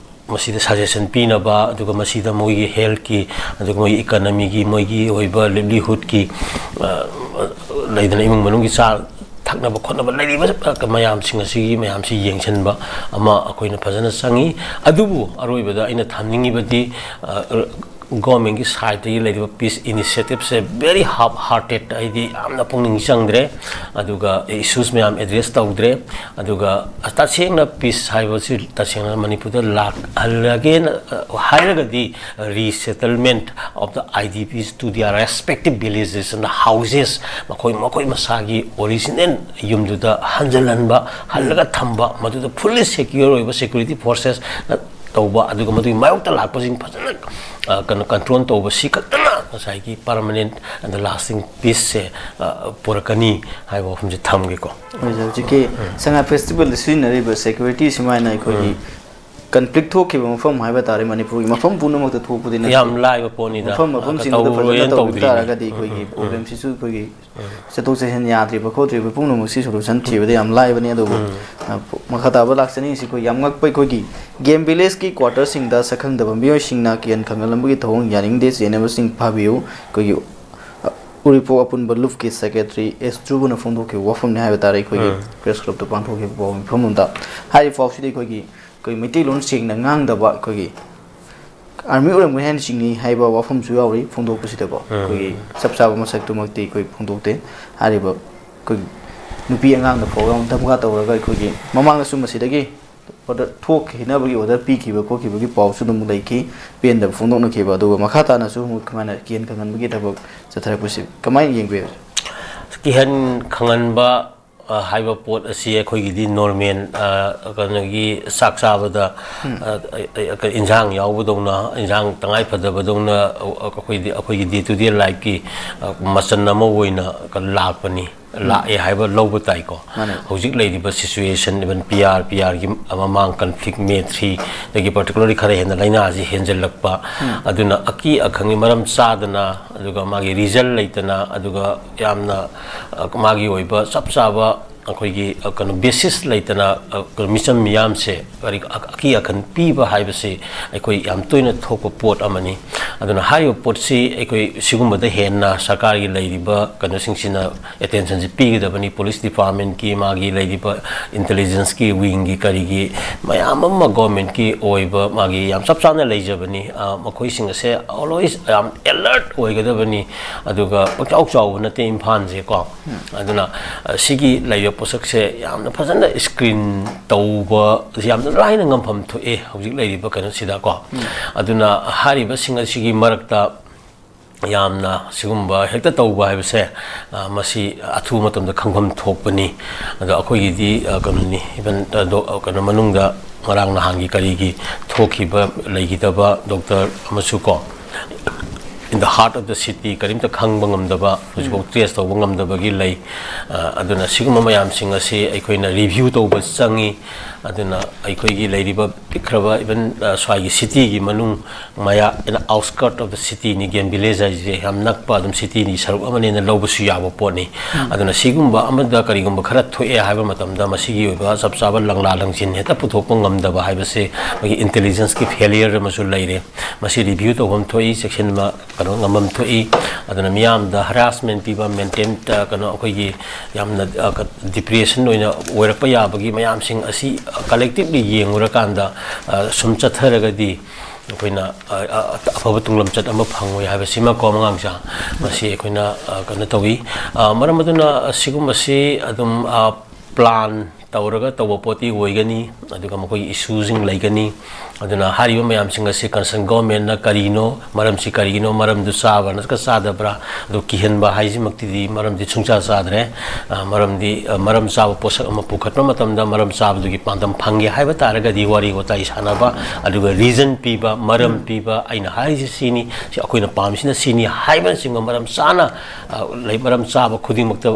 ꯃꯁꯤꯗ suggestion ꯄꯤꯅꯕ, ꯑꯗꯨꯒ ꯃꯁꯤꯗ ꯃꯣꯏꯒꯤ healthꯀꯤ, ꯑꯗꯨꯒ ꯃꯣꯏꯒꯤ economyꯒꯤ, ꯃꯣꯏꯒꯤ ꯑꯣꯏꯕ livelihoodꯀꯤ, ꯑ, ꯂꯩꯗꯅ, ꯏꯃꯨꯡ ꯃꯅꯨꯡꯒꯤ ꯆꯥ ꯊꯛꯅꯕ ꯈꯣꯠꯅꯕ ꯂꯩꯔꯤꯕ ꯃꯌꯥꯝꯁꯤꯡ ꯑꯁꯤꯒꯤ ꯃꯌꯥꯝꯁꯤ ꯌꯦꯡꯁꯤꯟꯕ ꯑꯃ ꯑꯩꯈꯣꯏꯅ ꯐꯖꯅ ꯆꯪꯉꯤ꯫ ꯑꯗꯨꯕꯨ ꯑꯔꯣꯏꯕꯗ ꯑꯩꯅ ꯊꯝꯅꯤꯡꯉꯤꯕꯗꯤ, ꯑ, governmentꯀꯤ sideꯇꯒꯤ ꯂꯩꯔꯤꯕ peace initiativeꯁꯦ very half hearted, ꯍꯥꯏꯗꯤ ꯌꯥꯝꯅ ꯄꯨꯛꯅꯤꯡ ꯆꯪꯗ꯭ꯔꯦ, ꯑꯗꯨꯒ issues ꯃꯌꯥꯝ address ꯇꯧꯗ꯭ꯔꯦ꯫ ꯑꯗꯨꯒ ꯇꯁꯦꯡꯅ peace ꯍꯥꯏꯕꯁꯤ ꯇꯁꯦꯡꯅ ꯃꯅꯤꯄꯨꯔꯗ ꯂꯥꯛꯍꯜꯂꯒꯦꯅ, ꯑ, ꯍꯥꯏꯔꯒꯗꯤ resettlement of the I D Ps to their respective villages and houses, ꯃꯈꯣꯏ, ꯃꯈꯣꯏ ꯃꯁꯥꯒꯤ original ꯌꯨꯝꯗꯨꯗ ꯍꯟꯖꯤꯜꯍꯟꯕ, ꯍꯜꯂꯒ ꯊꯝꯕ, ꯃꯗꯨꯗ fully secure ꯑꯣꯏꯕ security forcesꯅ ꯇꯧꯕ, ꯑꯗꯨꯒ ꯃꯗꯨꯒꯤ ꯃꯥꯌꯣꯛꯇ ꯂꯥꯛꯄꯁꯤꯡ ꯐꯖꯅ, ꯑ, ꯀꯩꯅꯣ, control ꯇꯧꯕ, ꯁꯤ ꯈꯛꯇꯅ ꯉꯁꯥꯏꯒꯤ permanent and lasting peaceꯁꯦ, ꯑ, ꯄꯨꯔꯛꯀꯅꯤ ꯍꯥꯏꯕ ꯋꯥꯐꯝꯁꯦ ꯊꯝꯒꯦꯀꯣ꯫ ꯑꯩꯈꯣꯏꯁꯦ ꯍꯧꯖꯤꯛꯀꯤ ꯁꯉꯥꯏ ꯐꯦꯁꯇꯤꯚꯦꯜꯗ ꯁꯤꯖꯤꯟꯅꯔꯤꯕ security ꯁꯨꯃꯥꯏꯅ ꯑꯩꯈꯣꯏꯒꯤ ꯀꯟꯐ꯭ꯂꯤꯛ ꯊꯣꯛꯈꯤꯕ ꯃꯐꯝ ꯍꯥꯏꯕ ꯇꯥꯔꯦ, ꯃꯅꯤꯄꯨꯔꯒꯤ ꯃꯐꯝ ꯄꯨꯝꯅꯃꯛꯇ ꯊꯣꯛꯄꯗꯤ ꯅꯠꯇꯦ꯫ ꯌꯥꯝ ꯂꯥꯏꯕ ꯄꯣꯠꯅꯤꯗ꯫ ꯃꯐꯝ ꯃꯐꯝꯁꯤꯡꯗꯨꯗ ꯐꯖꯅ ꯇꯧꯔꯝ ꯇꯥꯔꯒꯗꯤ ꯑꯩꯈꯣꯏꯒꯤ ꯄ꯭ꯔꯣꯕ꯭ꯂꯦꯝꯁꯤꯁꯨ ꯑꯩꯈꯣꯏꯒꯤ ꯆꯠꯊꯣꯛ ꯆꯠꯁꯤꯟ ꯌꯥꯗ꯭ꯔꯤꯕ ꯈꯣꯠꯇ꯭ꯔꯤꯕ ꯄꯨꯝꯅꯃꯛꯁꯤ ꯁꯣꯂꯨꯁꯟ ꯊꯤꯕꯗ ꯌꯥꯝ ꯂꯥꯏꯕꯅꯤ꯫ ꯑꯗꯨꯕꯨ ꯃꯈꯥ ꯇꯥꯕ ꯂꯥꯛꯆꯅꯤꯡꯉꯤꯁꯤ ꯑꯩꯈꯣꯏ ꯌꯥꯝ ꯉꯛꯄ ꯑꯩꯈꯣꯏꯒꯤ ꯒꯦꯝ ꯚꯤꯂꯦꯖꯀꯤ ꯀ꯭ꯋꯥꯇꯔꯁꯤꯡꯗ ꯁꯛꯈꯪꯗꯕ ꯃꯤꯑꯣꯏꯁꯤꯡꯅ ꯀꯤꯍꯟ ꯈꯪꯍꯜꯂꯝꯕꯒꯤ ꯊꯧꯑꯣꯡ ꯌꯥꯅꯤꯡꯗꯦ, ꯆꯦꯟꯅꯕꯁꯤꯡ ꯐꯥꯕꯤꯌꯨ꯫ ꯑꯩꯈꯣꯏꯒꯤ ꯎꯔꯤꯄꯣꯛ ꯑꯄꯨꯟꯕ ꯂꯨꯞꯀꯤ ꯁꯦꯀ꯭ꯔꯦꯇꯔꯤ ꯑꯦꯁ ꯙ꯭ꯔꯨꯕꯅ ꯐꯣꯡꯗꯣꯛꯈꯤꯕ ꯋꯥꯐꯝꯅꯤ ꯍꯥꯏꯕ ꯇꯥꯔꯦ꯫ ꯑꯩꯈꯣꯏꯒꯤ ꯄ꯭ꯔꯦꯁ ꯀ꯭ꯂꯕꯇ ꯄꯥꯡꯊꯣꯛꯈꯤꯕ ꯄꯥꯎ ꯃꯤꯐꯝ ꯑꯃꯗ ꯍꯥꯏꯔꯤꯕ ꯄꯥꯎꯁꯤꯗꯤ ꯑꯩꯈꯣꯏꯒꯤ ꯑꯩꯈꯣꯏ ꯃꯩꯇꯩꯂꯣꯟ ꯁꯦꯡꯅ ꯉꯥꯡꯗꯕ ꯑꯩꯈꯣꯏꯒꯤ ꯑꯥꯔꯃꯤ ꯑꯣꯏꯔꯝꯒꯅꯤ ꯍꯥꯏꯅ ꯆꯤꯡꯅꯩ ꯍꯥꯏꯕ ꯋꯥꯐꯝꯁꯨ ꯌꯥꯎꯔꯤ꯫ ꯐꯣꯡꯗꯣꯛꯄꯁꯤꯗꯀꯣ ꯑꯩꯈꯣꯏꯒꯤ ꯆꯞ ꯆꯥꯕ ꯃꯁꯛꯇꯨꯃꯛꯇꯤ ꯑꯩꯈꯣꯏ ꯐꯣꯡꯗꯣꯛꯇꯦ꯫ ꯍꯥꯏꯔꯤꯕ ꯑꯩꯈꯣꯏꯒꯤ ꯅꯨꯄꯤ ꯑꯉꯥꯡꯗ ꯐꯥꯎꯕ ꯌꯥꯝ ꯙꯝꯀꯥ ꯇꯧꯔꯒ ꯑꯩꯈꯣꯏꯒꯤ ꯃꯃꯥꯡꯗꯁꯨ ꯃꯁꯤꯗꯒꯤ ꯑꯣꯔꯗꯔ ꯊꯣꯛꯈꯤꯅꯕꯒꯤ ꯑꯣꯔꯗꯔ ꯄꯤꯈꯤꯕ ꯈꯣꯠꯈꯤꯕꯒꯤ ꯄꯥꯎꯁꯨ ꯑꯗꯨꯝ ꯂꯩꯈꯤ, ꯄꯦꯟꯗꯕ ꯐꯣꯡꯗꯣꯛꯅꯈꯤꯕ꯫ ꯑꯗꯨꯒ ꯃꯈꯥ ꯇꯥꯅꯁꯨ ꯑꯃꯨꯛ ꯀꯃꯥꯏꯅ ꯀꯤꯍꯟ ꯈꯪꯍꯟꯕꯒꯤ ꯊꯕꯛ ꯆꯠꯊꯔꯛꯄꯁꯤ ꯀꯃꯥꯏꯅ ꯌꯦꯡꯕꯤꯕꯁꯦ? ꯀꯤꯍꯟ ꯈꯪꯍꯟꯕ ꯍꯥꯏꯕ ꯄꯣꯠ ꯑꯁꯤ ꯑꯩꯈꯣꯏꯒꯤꯗꯤ ꯅꯣꯔꯃꯦꯜ, ꯀꯩꯅꯣꯒꯤ ꯆꯥꯛ ꯆꯥꯕꯗ ꯏꯟꯁꯥꯡ ꯌꯥꯎꯕꯗꯧꯅ, ꯏꯟꯁꯥꯡ ꯇꯉꯥꯏ ꯐꯗꯕꯗꯧꯅ ꯑꯩꯈꯣꯏꯗꯤ, ꯑꯩꯈꯣꯏꯒꯤ ꯗꯦ ꯇꯨ ꯗꯦ ꯂꯥꯏꯐꯀꯤ ꯃꯆꯜ ꯑꯃ ꯑꯣꯏꯅ ꯂꯥꯛꯄꯅꯤ, ꯂꯥꯛꯑꯦ ꯍꯥꯏꯕ ꯂꯧꯕ ꯇꯥꯏꯀꯣ꯫ ꯍꯧꯖꯤꯛ ꯂꯩꯔꯤꯕ ꯁꯤꯆꯨꯋꯦꯁꯟ, ꯏꯚꯟ ꯄꯤ ꯑꯥꯔ, ꯄꯤ ꯑꯥꯔꯒꯤ ꯃꯃꯥꯡ ꯀꯟꯐ꯭ꯂꯤꯛ, ꯃꯦ ꯊ꯭ꯔꯤꯗꯒꯤ ꯄꯥꯔꯇꯤꯀꯨꯂꯔꯂꯤ ꯈꯔ ꯍꯦꯟꯅ ꯂꯥꯏꯅꯥꯁꯤ ꯍꯦꯟꯖꯜꯂꯛꯄ, ꯑꯗꯨꯅ ꯑꯀꯤ ꯑꯈꯪꯒꯤ ꯃꯔꯝ ꯆꯥꯗꯅ, ꯑꯗꯨꯒ ꯃꯥꯒꯤ ꯔꯤꯖꯜ ꯂꯩꯇꯅ, ꯑꯗꯨꯒ ꯌꯥꯝꯅ ꯃꯥꯒꯤ ꯑꯣꯏꯕ ꯆꯞ ꯆꯥꯕ ꯑꯩꯈꯣꯏꯒꯤ ꯀꯩꯅꯣ ꯕꯦꯁꯤꯁ ꯂꯩꯇꯅ ꯀꯩꯅꯣ ꯃꯤꯆꯝ ꯃꯤꯌꯥꯝꯁꯦ ꯀꯔꯤ ꯑꯀꯤ ꯑꯈꯟ ꯄꯤꯕ ꯍꯥꯏꯕꯁꯤ ꯑꯩꯈꯣꯏ ꯌꯥꯝ ꯇꯣꯏꯅ ꯊꯣꯛꯄ ꯄꯣꯠ ꯑꯃꯅꯤ꯫ ꯑꯗꯨꯅ ꯍꯥꯏꯔꯤꯕ ꯄꯣꯠꯁꯤ ꯑꯩꯈꯣꯏ ꯁꯤꯒꯨꯝꯕꯗ ꯍꯦꯟꯅ ꯁꯔꯀꯥꯔꯒꯤ ꯂꯩꯔꯤꯕ ꯀꯩꯅꯣꯁꯤꯡꯁꯤꯅ ꯑꯦꯇꯦꯟꯁꯟꯁꯤ ꯄꯤꯒꯗꯕꯅꯤ꯫ ꯄꯨꯂꯤꯁ ꯗꯤꯄꯥꯔꯠꯃꯦꯟꯀꯤ, ꯃꯥꯒꯤ ꯂꯩꯔꯤꯕ ꯏꯟꯇꯦꯂꯤꯖꯦꯟꯁꯀꯤ ꯋꯤꯡꯒꯤ, ꯀꯔꯤꯒꯤ ꯃꯌꯥꯝ ꯑꯃ ꯒꯣꯔꯃꯦꯟꯀꯤ ꯑꯣꯏꯕ ꯃꯥꯒꯤ ꯌꯥꯝ ꯆꯞ ꯆꯥꯅ ꯂꯩꯖꯕꯅꯤ꯫ ꯃꯈꯣꯏꯁꯤꯡ ꯑꯁꯦ ꯑꯣꯜꯋꯦꯁ ꯌꯥꯝ ꯑꯦꯂꯔꯠ ꯑꯣꯏꯒꯗꯕꯅꯤ꯫ ꯑꯗꯨꯒ ꯄꯪꯆꯥꯎ ꯆꯥꯎꯕ ꯅꯠꯇꯦ ꯏꯝꯐꯥꯜꯁꯦꯀꯣ꯫ ꯑꯗꯨꯅ ꯁꯤꯒꯤ ꯂꯩꯔꯤꯕ ꯄꯣꯠꯁꯛꯁꯦ ꯌꯥꯝꯅ ꯐꯖꯅ ꯁ꯭ꯀ꯭ꯔꯤꯟ ꯇꯧꯕ ꯌꯥꯝꯅ ꯂꯥꯏꯅ ꯉꯝꯐꯝ ꯊꯣꯛꯑꯦ ꯍꯧꯖꯤꯛ ꯂꯩꯔꯤꯕ ꯀꯩꯅꯣꯁꯤꯗꯀꯣ꯫ ꯑꯗꯨꯅ ꯍꯥꯏꯔꯤꯕꯁꯤꯡ ꯑꯁꯤꯒꯤ ꯃꯔꯛꯇ ꯌꯥꯝꯅ ꯁꯤꯒꯨꯝꯕ ꯍꯦꯛꯇ ꯇꯧꯕ ꯍꯥꯏꯕꯁꯦ, ꯃꯁꯤ ꯑꯊꯨꯕ ꯃꯇꯝꯗ ꯈꯪꯐꯝ ꯊꯣꯛꯄꯅꯤ꯫ ꯑꯗꯣ ꯑꯩꯈꯣꯏꯒꯤꯗꯤ ꯀꯩꯅꯣꯅꯤ, ꯏꯚꯟ ꯀꯩꯅꯣ ꯃꯅꯨꯡꯗ ꯉꯔꯥꯡ ꯅꯍꯥꯟꯒꯤ ꯀꯔꯤꯒꯤ ꯊꯣꯛꯈꯤꯕ ꯂꯩꯈꯤꯗꯕ ꯗꯣꯛꯇꯔ ꯑꯃꯁꯨ ꯀꯣ, in the heart of the city, ꯀꯔꯤꯝꯇ ꯈꯪꯕ ꯉꯝꯗꯕ, ꯍꯧꯖꯤꯛꯐꯥꯎ trace ꯇꯧꯕ ꯉꯝꯗꯕꯒꯤ ꯂꯩ꯫ ꯑ, ꯑꯗꯨꯅ ꯁꯤꯒꯨꯝꯕ ꯃꯌꯥꯝꯁꯤꯡ ꯑꯁꯤ ꯑꯩꯈꯣꯏꯅ review ꯇꯧꯕ ꯆꯪꯉꯤ꯫ ꯑꯗꯨꯅ ꯑꯩꯈꯣꯏꯒꯤ ꯂꯩꯔꯤꯕ ꯄꯤꯛꯈ꯭ꯔꯕ, even, ꯑ, ꯁ꯭ꯋꯥꯏꯒꯤ cityꯒꯤ ꯃꯅꯨꯡ ꯃꯌꯥ, in outskirt of the cityꯅꯤ, game village ꯍꯥꯏꯁꯦ ꯌꯥꯝ ꯅꯛꯄ, ꯑꯗꯨꯝ cityꯅꯤ ꯁꯔꯨꯛ ꯑꯃꯅꯦꯅ ꯂꯧꯕꯁꯨ ꯌꯥꯕ ꯄꯣꯠꯅꯤ꯫ ꯑꯗꯨꯅ ꯁꯤꯒꯨꯝꯕ ꯑꯃꯗ ꯀꯔꯤꯒꯨꯝꯕ ꯈꯔ ꯊꯣꯛꯑꯦ ꯍꯥꯏꯕ ꯃꯇꯝꯗ, ꯃꯁꯤꯒꯤ ꯑꯣꯏꯕ ꯆꯞ ꯆꯥꯕ ꯂꯪꯂꯥ ꯂꯪꯁꯤꯟ ꯍꯦꯛꯇ ꯄꯨꯊꯣꯛꯄ ꯉꯝꯗꯕ ꯍꯥꯏꯕꯁꯦ ꯑꯩꯈꯣꯏꯒꯤ intelligenceꯀꯤ failure ꯑꯃꯁꯨ ꯂꯩꯔꯦ꯫ ꯃꯁꯤ review ꯇꯧꯐꯝ ꯊꯣꯛꯏ, ꯆꯦꯛꯁꯤꯟꯕ ꯀꯩꯅꯣ ꯉꯝꯐꯝ ꯊꯣꯛꯏ꯫ ꯑꯗꯨꯅ ꯃꯤꯌꯥꯝꯗ harassment ꯄꯤꯕ, mental, ꯑ, ꯀꯩꯅꯣ, ꯑꯩꯈꯣꯏꯒꯤ ꯌꯥꯝꯅ, ꯑ, ꯀ-, depression ꯑꯣꯏꯅ ꯑꯣꯏꯔꯛꯄ ꯌꯥꯕꯒꯤ ꯃꯌꯥꯝꯁꯤꯡ ꯑꯁꯤ, ꯑ, collectively ꯌꯦꯡꯉꯨꯔꯀꯥꯟꯗ, ꯑ, ꯁꯨꯝ ꯆꯠꯊꯔꯒꯗꯤ ꯑꯩꯈꯣꯏꯅ, ꯑ, ꯑ, ꯑꯐꯕ ꯇꯨꯡꯂꯝꯆꯠ ꯑꯃ ꯐꯪꯉꯣꯏ ꯍꯥꯏꯕꯁꯤꯃꯀꯣ, ꯑꯉꯥꯡꯁꯥ, ꯃꯁꯤ ꯑꯩꯈꯣꯏꯅ, ꯑ, ꯀꯩꯅꯣ ꯇꯧꯏ꯫ ꯑ, ꯃꯔꯝ ꯑꯗꯨꯅ ꯑꯁꯤꯒꯨꯝꯕꯁꯤ ꯑꯗꯨꯝ, ꯑ, plan ꯇꯧꯔꯒ ꯇꯧꯕ ꯄꯣꯠꯇꯤ ꯑꯣꯏꯒꯅꯤ, ꯑꯗꯨꯒ ꯃꯈꯣꯏꯒꯤ issueꯁꯤꯡ ꯂꯩꯒꯅꯤ꯫ ꯑꯗꯨꯅ ꯍꯥꯏꯔꯤꯕ ꯃꯌꯥꯝꯁꯤꯡ ꯑꯁꯤ concern governmentꯅ ꯀꯔꯤꯅꯣ, ꯃꯔꯝꯁꯤ ꯀꯔꯤꯒꯤꯅꯣ, ꯃꯔꯝꯗꯨ ꯆꯥꯕ꯭ꯔꯥ ꯅꯠꯇ꯭ꯔꯒ ꯆꯥꯗꯕ꯭ꯔꯥ, ꯑꯗꯨ ꯀꯤꯍꯟꯕ ꯍꯥꯏꯁꯤꯃꯛꯇꯤꯗꯤ ꯃꯔꯝꯗꯤ ꯁꯨꯡꯆꯥ ꯆꯥꯗ꯭ꯔꯦ꯫ ꯑ, ꯃꯔꯝꯗꯤ, ꯑ, ꯃꯔꯝ ꯆꯥꯕ ꯄꯣꯠꯁꯛ ꯑꯃ ꯄꯨꯈꯠꯄ ꯃꯇꯝꯗ ꯃꯔꯝ ꯆꯥꯕꯗꯨꯒꯤ ꯄꯥꯟꯗꯝ ꯐꯪꯒꯦ ꯍꯥꯏꯕ ꯇꯥꯔꯒꯗꯤ ꯋꯥꯔꯤ ꯋꯥꯇꯥꯏ ꯁꯥꯟꯅꯕ, ꯑꯗꯨꯒ reason ꯄꯤꯕ, ꯃꯔꯝ ꯄꯤꯕ, ꯑꯩꯅ ꯍꯥꯏꯔꯤꯁꯤ ꯁꯤꯅꯤ, ꯁꯤ ꯑꯩꯈꯣꯏꯅ ꯄꯥꯝꯃꯤꯁꯤꯅ ꯁꯤꯅꯤ ꯍꯥꯏꯕꯅꯆꯤꯡꯕ ꯃꯔꯝ ꯆꯥꯅ, ꯑ, ꯂꯩ-, ꯃꯔꯝ ꯆꯥꯕ ꯈꯨꯗꯤꯡꯃꯛꯇ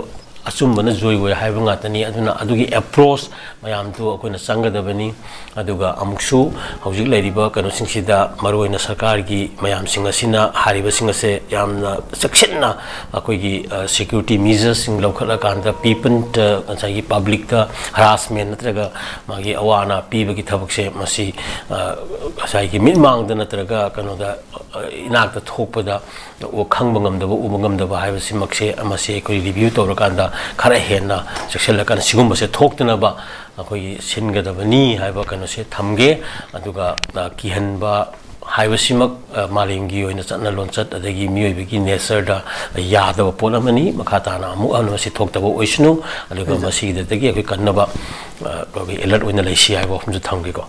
ꯑꯆꯨꯝꯕꯅ ꯖꯣꯏ ꯑꯣꯏ ꯍꯥꯏꯕ ꯉꯥꯛꯇꯅꯤ꯫ ꯑꯗꯨꯅ ꯑꯗꯨꯒꯤ approach ꯃꯌꯥꯝꯗꯨ ꯑꯩꯈꯣꯏꯅ ꯆꯪꯒꯗꯕꯅꯤ꯫ ꯑꯗꯨꯒ ꯑꯃꯨꯛꯁꯨ ꯍꯧꯖꯤꯛ ꯂꯩꯔꯤꯕ ꯀꯩꯅꯣꯁꯤꯡꯁꯤꯗ, ꯃꯔꯨꯑꯣꯏꯅ ꯁꯔꯀꯥꯔꯒꯤ ꯃꯌꯥꯝꯁꯤꯡ ꯑꯁꯤꯅ ꯍꯥꯏꯔꯤꯕꯁꯤꯡ ꯑꯁꯦ ꯌꯥꯝꯅ ꯆꯦꯛꯁꯤꯟꯅ ꯑꯩꯈꯣꯏꯒꯤ, ꯑ, security measuresꯁꯤꯡ ꯂꯧꯈꯠꯂꯀꯥꯟꯗ, people, ꯑ, ꯉꯁꯥꯏꯒꯤ publicꯇ harassment ꯅꯠꯇ꯭ꯔꯒ ꯃꯥꯒꯤ ꯑꯋꯥ ꯑꯅꯥ ꯄꯤꯕꯒꯤ ꯊꯕꯛꯁꯦ, ꯃꯁꯤ, ꯑ, ꯉꯁꯥꯏꯒꯤ ꯃꯤꯠꯃꯥꯡꯗ ꯅꯠꯇ꯭ꯔꯒ ꯀꯩꯅꯣꯗ, ꯑ, ꯏꯅꯥꯛꯇ ꯊꯣꯛꯄꯗ ꯎ-, ꯈꯪꯕ ꯉꯝꯗꯕ, ꯎꯕ ꯉꯝꯗꯕ ꯍꯥꯏꯕꯁꯤꯃꯛꯁꯦ, ꯃꯁꯤ ꯑꯩꯈꯣꯏ review ꯇꯧꯔꯀꯥꯟꯗ ꯈꯔ ꯍꯦꯟꯅ ꯆꯦꯛꯁꯤꯜꯂꯀꯥꯟꯗ ꯁꯤꯒꯨꯝꯕꯁꯦ ꯊꯣꯛꯇꯅꯕ ꯑꯩꯈꯣꯏꯒꯤ ꯁꯤꯟꯒꯗꯕꯅꯤ ꯍꯥꯏꯕ ꯀꯩꯅꯣꯁꯦ ꯊꯝꯒꯦ꯫ ꯑꯗꯨꯒ, ꯑ, ꯀꯤꯍꯟꯕ ꯍꯥꯏꯕꯁꯤꯃꯛ, ꯑ, ꯃꯥꯂꯦꯝꯒꯤ ꯑꯣꯏꯅ ꯆꯠꯅ ꯂꯣꯟꯆꯠ ꯑꯗꯒꯤ ꯃꯤꯑꯣꯏꯕꯒꯤ natureꯗ ꯌꯥꯗꯕ ꯄꯣꯠ ꯑꯃꯅꯤ꯫ ꯃꯈꯥ ꯇꯥꯅ ꯑꯃꯨꯛ ꯍꯟꯅ ꯃꯁꯤ ꯊꯣꯛꯇꯕ ꯑꯣꯏꯁꯅꯨ, ꯑꯗꯨꯒ ꯃꯁꯤꯗꯒꯤ ꯑꯩꯈꯣꯏ ꯀꯟꯅꯕ, ꯑ, ꯑꯩꯈꯣꯏ alert ꯑꯣꯏꯅ ꯂꯩꯁꯤ ꯍꯥꯏꯕ ꯋꯥꯐꯝꯁꯨ ꯊꯝꯒꯦꯀꯣ꯫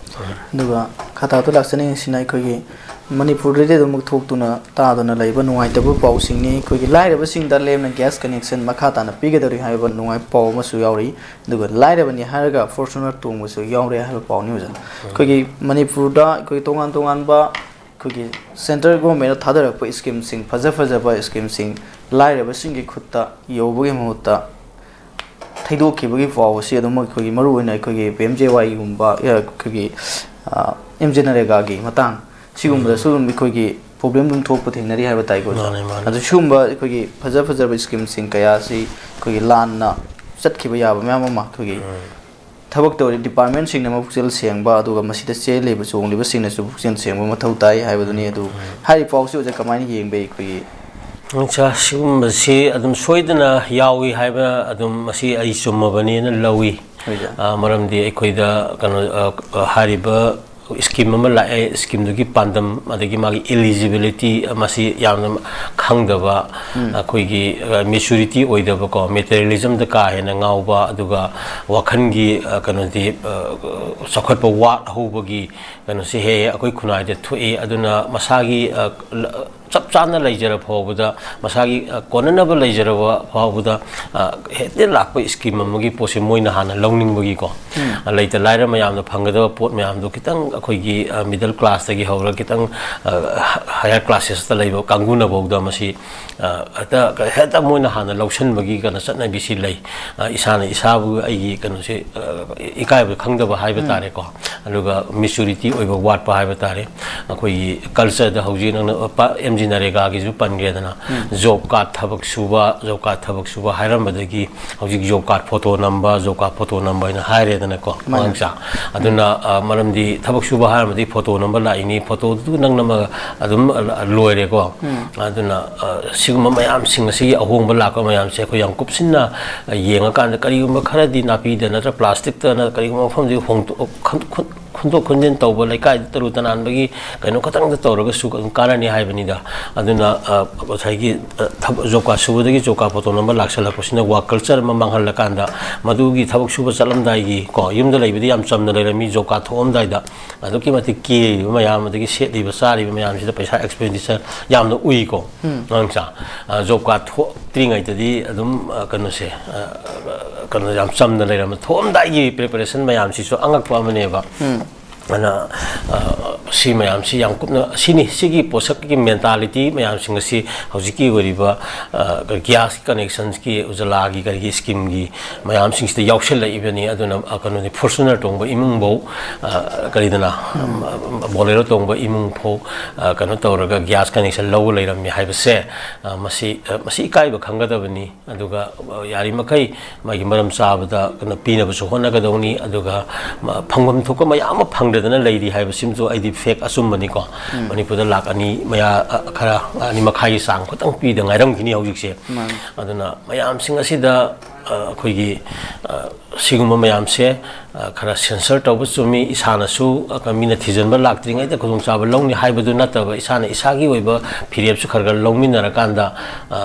ꯑꯗꯨꯒ ꯃꯈꯥ ꯇꯥꯕꯗ ꯂꯥꯛꯆꯅꯤꯡꯉꯤꯁꯤꯅ ꯑꯩꯈꯣꯏꯒꯤ ꯃꯅꯤꯄꯨꯔꯗꯗꯤ ꯑꯗꯨꯝꯃꯛ ꯊꯣꯛꯇꯨꯅ ꯇꯥꯗꯨꯅ ꯂꯩꯕ ꯅꯨꯡꯉꯥꯏꯇꯕ ꯄꯥꯎꯁꯤꯡꯅꯤ꯫ ꯑꯩꯈꯣꯏꯒꯤ ꯂꯥꯏꯔꯕꯁꯤꯡꯗ ꯂꯦꯝꯅ gas connection ꯃꯈꯥ ꯇꯥꯅ ꯄꯤꯒꯗꯧꯔꯤ ꯍꯥꯏꯕ ꯅꯨꯡꯉꯥꯏꯕ ꯄꯥꯎ ꯑꯃꯁꯨ ꯌꯥꯎꯔꯤ꯫ ꯑꯗꯨꯒ ꯂꯥꯏꯔꯕꯅꯤ ꯍꯥꯏꯔꯒ Fortuner ꯇꯣꯡꯕꯁꯨ ꯌꯥꯎꯔꯦ ꯍꯥꯏꯕ ꯄꯥꯎꯅꯤ ꯑꯣꯖꯥ꯫ ꯑꯩꯈꯣꯏꯒꯤ ꯃꯅꯤꯄꯨꯔꯗ ꯑꯩꯈꯣꯏ ꯇꯣꯉꯥꯟ ꯇꯣꯉꯥꯟꯕ ꯑꯩꯈꯣꯏꯒꯤ ꯁꯦꯟꯇ꯭ꯔꯦꯜ ꯒꯣꯔꯃꯦꯟꯅ ꯊꯥꯗꯔꯛꯄ ꯁ꯭ꯀꯤꯝꯁꯤꯡ, ꯐꯖ ꯐꯖꯕ ꯁ꯭ꯀꯤꯝꯁꯤꯡ ꯂꯥꯏꯔꯕꯁꯤꯡꯒꯤ ꯈꯨꯠꯇ ꯌꯧꯕꯒꯤ ꯃꯍꯨꯠꯇ ꯊꯩꯗꯣꯛꯈꯤꯕꯒꯤ ꯄꯥꯎ ꯑꯁꯤ ꯑꯗꯨꯝ ꯑꯩꯈꯣꯏꯒꯤ, ꯃꯔꯨꯑꯣꯏꯅ ꯑꯩꯈꯣꯏꯒꯤ ꯄꯤ ꯑꯦꯝ ꯖꯦ ꯋꯥꯏꯒꯨꯝꯕ, ꯑꯩꯈꯣꯏꯒꯤ ꯑꯦꯝ ꯖꯦ ꯅꯔꯦꯒꯥꯒꯤ ꯃꯇꯥꯡ ꯁꯤꯒꯨꯝꯕꯗꯁꯨ ꯑꯗꯨꯝ ꯑꯩꯈꯣꯏꯒꯤ ꯄ꯭ꯔꯣꯕ꯭ꯂꯦꯝ ꯑꯗꯨꯝ ꯊꯣꯛꯄ ꯊꯦꯡꯅꯔꯤ ꯍꯥꯏꯕ ꯇꯥꯏꯀꯣ, ꯑꯣꯖꯥ꯫ ꯃꯥꯅꯦ, ꯃꯥꯅꯦ꯫ ꯑꯗꯨ ꯁꯤꯒꯨꯝꯕ ꯑꯩꯈꯣꯏꯒꯤ ꯐꯖ ꯐꯖꯕ ꯁ꯭ꯀꯤꯝꯁꯤꯡ ꯀꯌꯥ ꯑꯁꯤ ꯑꯩꯈꯣꯏꯒꯤ ꯂꯥꯟꯅ ꯆꯠꯈꯤꯕ ꯌꯥꯕ ꯃꯌꯥꯝ ꯑꯃ ꯑꯩꯈꯣꯏꯒꯤ ꯎꯝ꯫ ꯊꯕꯛ ꯇꯧꯔꯤ ꯗꯤꯄꯥꯔꯠꯃꯦꯟꯁꯤꯡꯅ ꯃꯄꯨꯛꯆꯦꯜ ꯁꯦꯡꯕ, ꯑꯗꯨꯒ ꯃꯁꯤꯗ ꯆꯦꯜꯂꯤꯕ, ꯆꯣꯡꯂꯤꯕꯁꯤꯡꯅꯁꯨ ꯄꯨꯛꯆꯦꯜ ꯁꯦꯡꯕ ꯃꯊꯧ ꯇꯥꯏ ꯍꯥꯏꯕꯗꯨꯅꯤ꯫ ꯑꯗꯨ ꯎꯝ꯫ ꯍꯥꯏꯔꯤꯕ ꯄꯥꯎꯁꯤ ꯑꯣꯖꯥ ꯀꯃꯥꯏꯅ ꯌꯦꯡꯕ ꯑꯩꯈꯣꯏꯒꯤ? ꯑꯣꯖꯥ, ꯁꯤꯒꯨꯝꯕꯁꯤ ꯑꯗꯨꯝ ꯁꯣꯏꯗꯅ ꯌꯥꯎꯏ ꯍꯥꯏꯕ ꯑꯗꯨꯝ ꯃꯁꯤ ꯑꯩ ꯆꯨꯝꯃꯕꯅꯦꯅ ꯂꯧꯏ꯫ ꯍꯣꯏ, ꯑꯣꯖꯥ꯫ ꯑ, ꯃꯔꯝꯗꯤ ꯑꯩꯈꯣꯏꯗ ꯀꯩꯅꯣ, ꯑ, ꯍꯥꯏꯔꯤꯕ ꯁ꯭ꯀꯤꯝ ꯑꯃ ꯂꯥꯛꯑꯦ, ꯁ꯭ꯀꯤꯝꯗꯨꯒꯤ ꯄꯥꯟꯗꯝ ꯑꯗꯒꯤ ꯃꯥꯒꯤ eligibility ꯃꯁꯤ ꯌꯥꯝꯅ ꯈꯪꯗꯕ, ꯎꯝ꯫ ꯑꯩꯈꯣꯏꯒꯤ, ꯑ, ꯃꯦꯆꯨꯔꯤꯇꯤ ꯑꯣꯏꯗꯕꯀꯣ, ꯃꯦꯇꯔꯤꯌꯦꯂꯤꯖꯝꯗ ꯀꯥ ꯍꯦꯟꯅ ꯉꯥꯎꯕ, ꯑꯗꯨꯒ ꯋꯥꯈꯜꯒꯤ, ꯑ, ꯀꯩꯅꯣꯗꯤ, ꯑ, ꯆꯥꯎꯈꯠꯄ ꯋꯥꯠꯍꯧꯕꯒꯤ ꯀꯩꯅꯣꯁꯤ ꯍꯦꯛ ꯍꯦꯛ ꯑꯩꯈꯣꯏ ꯈꯨꯟꯅꯥꯏꯗ ꯊꯣꯛꯏ꯫ ꯑꯗꯨꯅ ꯃꯁꯥꯒꯤ, ꯑ, ꯂ-, ꯆꯞ ꯆꯥꯅ ꯂꯩꯖꯔ ꯐꯥꯎꯕꯗ, ꯃꯁꯥꯒꯤ, ꯑ, ꯀꯣꯟꯅꯅꯕ ꯂꯩꯖꯔꯕ ꯐꯥꯎꯕꯗ, ꯑ, ꯍꯦꯛꯇ ꯂꯥꯛꯄ ꯁ꯭ꯀꯤꯝ ꯑꯃꯒꯤ ꯄꯣꯠꯁꯦ ꯃꯣꯏꯅ ꯍꯥꯟꯅ ꯂꯧꯅꯤꯡꯕꯒꯤꯀꯣ, ꯎꯝ꯫ ꯑ, ꯂꯩꯇ ꯂꯥꯏꯔ ꯃꯌꯥꯝꯗ ꯐꯪꯒꯗꯕ ꯄꯣꯠ ꯃꯌꯥꯝꯗꯣ ꯈꯤꯇꯪ ꯑꯩꯈꯣꯏꯒꯤ, ꯑ, ꯃꯤꯗꯜ ꯀ꯭ꯂꯥꯁꯇꯒꯤ ꯍꯧꯔꯒ ꯈꯤꯇꯪ, ꯑ, ꯍ-, ꯍꯥꯌꯔ ꯀ꯭ꯂꯥꯁꯦꯁꯇ ꯂꯩꯕ ꯀꯥꯡꯕꯨꯅꯐꯥꯎꯗ ꯃꯁꯤ, ꯑ, ꯍꯦꯛꯇ, ꯍꯦꯛꯇ ꯃꯣꯏꯅ ꯍꯥꯟꯅ ꯂꯧꯁꯤꯟꯕꯒꯤ ꯀꯩꯅꯣ ꯆꯠꯅꯕꯤꯁꯤ ꯂꯩ꯫ ꯑ, ꯏꯁꯥꯅ ꯏꯁꯥꯕꯨ ꯑꯩꯒꯤ ꯀꯩꯅꯣꯁꯦ, ꯑ, ꯏꯀꯥꯏꯕ ꯈꯪꯗꯕ ꯍꯥꯏꯕ ꯎꯝ꯫ ꯇꯥꯔꯦꯀꯣ꯫ ꯑꯗꯨꯒ ꯃꯦꯆꯨꯔꯤꯇꯤ ꯑꯣꯏꯕ ꯋꯥꯠꯄ ꯍꯥꯏꯕ ꯇꯥꯔꯦ꯫ ꯑꯩꯈꯣꯏꯒꯤ ꯀꯜꯆꯔꯗ ꯍꯧꯖꯤꯛ ꯅꯪꯅ ꯄ-, ꯑꯦꯝ ꯖꯤ ꯅꯔꯦꯒꯥꯒꯤꯁꯨ ꯄꯟꯈ꯭ꯔꯦꯗꯅ, ꯎꯝ꯫ ꯖꯣꯕ ꯀꯥꯔꯗ ꯊꯕꯛ ꯁꯨꯕ, ꯖꯣꯕ ꯀꯥꯔꯗ ꯊꯕꯛ ꯁꯨꯕ ꯍꯥꯏꯔꯝꯕꯗꯒꯤ ꯍꯧꯖꯤꯛ ꯖꯣꯕ ꯀꯥꯔꯗ ꯐꯣꯇꯣ ꯅꯝꯕ, ꯖꯣꯕ ꯀꯥꯔꯗ ꯐꯣꯇꯣ ꯅꯝꯕ ꯍꯥꯏꯅ ꯍꯥꯏꯔꯦꯗꯅꯀꯣ, ꯃꯥꯅꯦ꯫ ꯋꯥꯉꯥꯡꯁꯥ꯫ ꯑꯗꯨꯅ, ꯑ, ꯃꯔꯝꯗꯤ ꯊꯕꯛ ꯁꯨꯕ ꯍꯥꯏꯔꯝꯕꯗꯤ ꯐꯣꯇꯣ ꯅꯝꯕ ꯂꯥꯛꯏꯅꯤ, ꯐꯣꯇꯣꯗꯨ ꯅꯪ ꯅꯝꯃꯒ ꯑꯗꯨꯝ, ꯑ, ꯂꯣꯏꯔꯦꯀꯣ꯫ ꯎꯝ꯫ ꯑꯗꯨꯅ, ꯑ, ꯁꯤꯒꯨꯝꯕ ꯃꯌꯥꯝꯁꯤꯡ ꯑꯁꯤꯒꯤ ꯑꯍꯣꯡꯕ ꯂꯥꯛꯄ ꯃꯌꯥꯝꯁꯦ ꯑꯩꯈꯣꯏ ꯌꯥꯝ ꯀꯨꯞꯁꯤꯟꯅ, ꯑ, ꯌꯦꯡꯉꯀꯥꯟꯗ ꯀꯔꯤꯒꯨꯝꯕ ꯈꯔꯗꯤ ꯅꯥꯄꯤꯗ ꯅꯠꯇ꯭ꯔ ꯄ꯭ꯂꯥꯁꯇꯤꯛꯇ ꯅꯠꯇ꯭ꯔ ꯀꯔꯤꯒꯨꯝꯕ ꯃꯐꯝꯗꯒꯤ ꯍꯣꯡꯗꯣꯛ-, ꯈꯟ-, ꯈꯨꯟ-, ꯈꯨꯟꯗꯣꯛ ꯈꯨꯟꯖꯤꯟ ꯇꯧꯕ, ꯂꯩꯀꯥꯏꯗ ꯇꯔꯨ ꯇꯅꯥꯟꯕꯒꯤ ꯀꯩꯅꯣ ꯈꯛꯇꯪꯗ ꯇꯧꯔꯒꯁꯨ ꯑꯗꯨꯝ ꯀꯥꯟꯅꯅꯤ ꯍꯥꯏꯕꯅꯤꯗ꯫ ꯑꯗꯨꯅ, ꯑ, ꯉꯁꯥꯏꯒꯤ, ꯑ, ꯊꯕꯛ, ꯖꯣꯕ ꯀꯥꯔꯗ ꯁꯨꯕꯗꯒꯤ ꯖꯣꯕ ꯀꯥꯔꯗ ꯐꯣꯇꯣ ꯅꯝꯕꯔ ꯂꯥꯛꯁꯜꯂꯛꯄꯁꯤꯅ ꯋꯥꯔꯛ ꯀꯜꯆꯔ ꯑꯃ ꯃꯥꯡꯍꯜꯂꯀꯥꯟꯗ, ꯃꯗꯨꯒꯤ ꯊꯕꯛ ꯁꯨꯕ ꯆꯠꯂꯝꯗꯥꯏꯒꯤ, ꯀꯣ, ꯌꯨꯝꯗ ꯂꯩꯕꯗꯤ ꯌꯥꯝ ꯆꯝꯅ ꯂꯩꯔꯝꯃꯤ, ꯖꯣꯕ ꯀꯥꯔꯗ ꯊꯣꯛꯑꯝꯗꯥꯏꯗ ꯑꯗꯨꯛꯀꯤ ꯃꯇꯤꯛ ꯀꯦꯔꯤꯕ ꯃꯌꯥꯝ, ꯑꯗꯒꯤ ꯁꯦꯠꯂꯤꯕ ꯆꯥꯔꯤꯕ ꯃꯌꯥꯝꯁꯤꯗ ꯄꯩꯁꯥ ꯑꯦꯛꯁꯄꯦꯟꯗꯤꯆꯔ ꯌꯥꯝꯅ ꯎꯏꯀꯣ꯫ ꯎꯝ꯫ ꯅꯠꯇ꯭ꯔꯥ? ꯑ, ꯖꯣꯕ ꯀꯥꯔꯗ ꯊꯣꯛꯇ꯭ꯔꯤꯉꯩꯗꯗꯤ ꯑꯗꯨꯝ, ꯑ, ꯀꯩꯅꯣꯁꯦ, ꯑ, ꯀꯩꯅꯣ ꯌꯥꯝ ꯆꯝꯅ ꯂꯩꯔꯝꯃꯦ꯫ ꯊꯣꯛꯑꯝꯗꯥꯏꯒꯤ ꯄ꯭ꯔꯤꯄꯦꯔꯦꯁꯟ ꯃꯌꯥꯝꯁꯤꯁꯨ ꯑꯉꯛꯄ ꯑꯃꯅꯦꯕ꯫ ꯎꯝ꯫ ꯑꯗꯨꯅ ꯁꯤ ꯃꯌꯥꯝꯁꯤ ꯌꯥꯝ ꯀꯨꯞꯅ, ꯁꯤꯅꯤ, ꯁꯤꯒꯤ ꯄꯣꯠꯁꯛꯀꯤ ꯃꯦꯟꯇꯥꯂꯤꯇꯤ ꯃꯌꯥꯝꯁꯤꯡ ꯑꯁꯤ ꯍꯧꯖꯤꯛꯀꯤ ꯑꯣꯏꯔꯤꯕ ꯒ꯭ꯌꯥꯁꯀꯤ ꯀꯅꯦꯛꯁꯟꯁꯀꯤ, ꯎꯖꯂꯥꯒꯤ, ꯀꯔꯤꯒꯤ ꯁ꯭ꯀꯤꯝꯒꯤ ꯃꯌꯥꯝꯁꯤꯡꯁꯤꯗ ꯌꯥꯎꯁꯜꯂꯛꯏꯕꯅꯤ꯫ ꯑꯗꯨꯅ ꯀꯩꯅꯣꯅꯤ, ꯐꯣꯔꯆꯨꯅꯔ ꯇꯣꯡꯕ ꯏꯃꯨꯡꯐꯧ, ꯀꯔꯤꯗꯅ, ꯕꯣꯂꯦꯔꯣ ꯇꯣꯡꯕ ꯏꯃꯨꯡꯐꯥꯎ ꯀꯩꯅꯣ ꯇꯧꯔꯒ ꯒ꯭ꯌꯥꯁ ꯀꯅꯦꯛꯁꯟ ꯂꯧꯕ ꯂꯩꯔꯝꯃꯤ ꯍꯥꯏꯕꯁꯦ, ꯃꯁꯤ ꯃꯁꯤ ꯏꯀꯥꯏꯕ ꯈꯪꯒꯗꯕꯅꯤ꯫ ꯑꯗꯨꯒ ꯌꯥꯔꯤꯃꯈꯩ ꯃꯥꯒꯤ ꯃꯔꯝ ꯆꯥꯕꯗ ꯀꯩꯅꯣ ꯄꯤꯅꯕꯁꯨ ꯍꯣꯠꯅꯒꯗꯧꯅꯤ꯫ ꯑꯗꯨꯒ ꯐꯪꯐꯝ ꯊꯣꯛꯄ ꯃꯌꯥꯝ ꯑꯃ ꯐꯪꯗꯗꯅ ꯂꯩꯔꯤ ꯍꯥꯏꯕꯁꯤꯃꯁꯨ ꯑꯩꯗꯤ ꯐꯦꯛ, ꯑꯆꯨꯝꯕꯅꯤꯀꯣ꯫ ꯃꯅꯤꯄꯨꯔꯗ ꯂꯥꯛ ꯑꯅꯤ ꯃꯌꯥ, ꯈꯔ ꯑꯅꯤ ꯃꯈꯥꯏꯒꯤ ꯆꯥꯡ ꯈꯛꯇꯪ ꯄꯤꯗ ꯉꯥꯏꯔꯝꯈꯤꯅꯤ ꯍꯧꯖꯤꯛꯁꯦ꯫ ꯑꯗꯨꯅ ꯃꯌꯥꯝꯁꯤꯡ ꯑꯁꯤꯗ ꯑꯩꯈꯣꯏꯒꯤ ꯁꯤꯒꯨꯝꯕ ꯃꯌꯥꯝꯁꯦ ꯈꯔ ꯁꯦꯟꯁꯔ ꯇꯧꯕ ꯆꯨꯝꯃꯤ꯫ ꯏꯁꯥꯅꯁꯨ ꯃꯤꯅ ꯊꯤꯖꯤꯟꯕ ꯂꯥꯛꯇ꯭ꯔꯤꯉꯩꯗ ꯈꯨꯗꯣꯡꯆꯥꯕ ꯂꯧꯅꯤ ꯍꯥꯏꯕꯗꯨ ꯅꯠꯇꯕ, ꯏꯁꯥꯅ ꯏꯁꯥꯒꯤ ꯑꯣꯏꯕ ꯐꯤꯔꯦꯞꯁꯨ ꯈꯔ ꯈꯔ ꯂꯧꯃꯤꯟꯅꯔꯀꯥꯟꯗ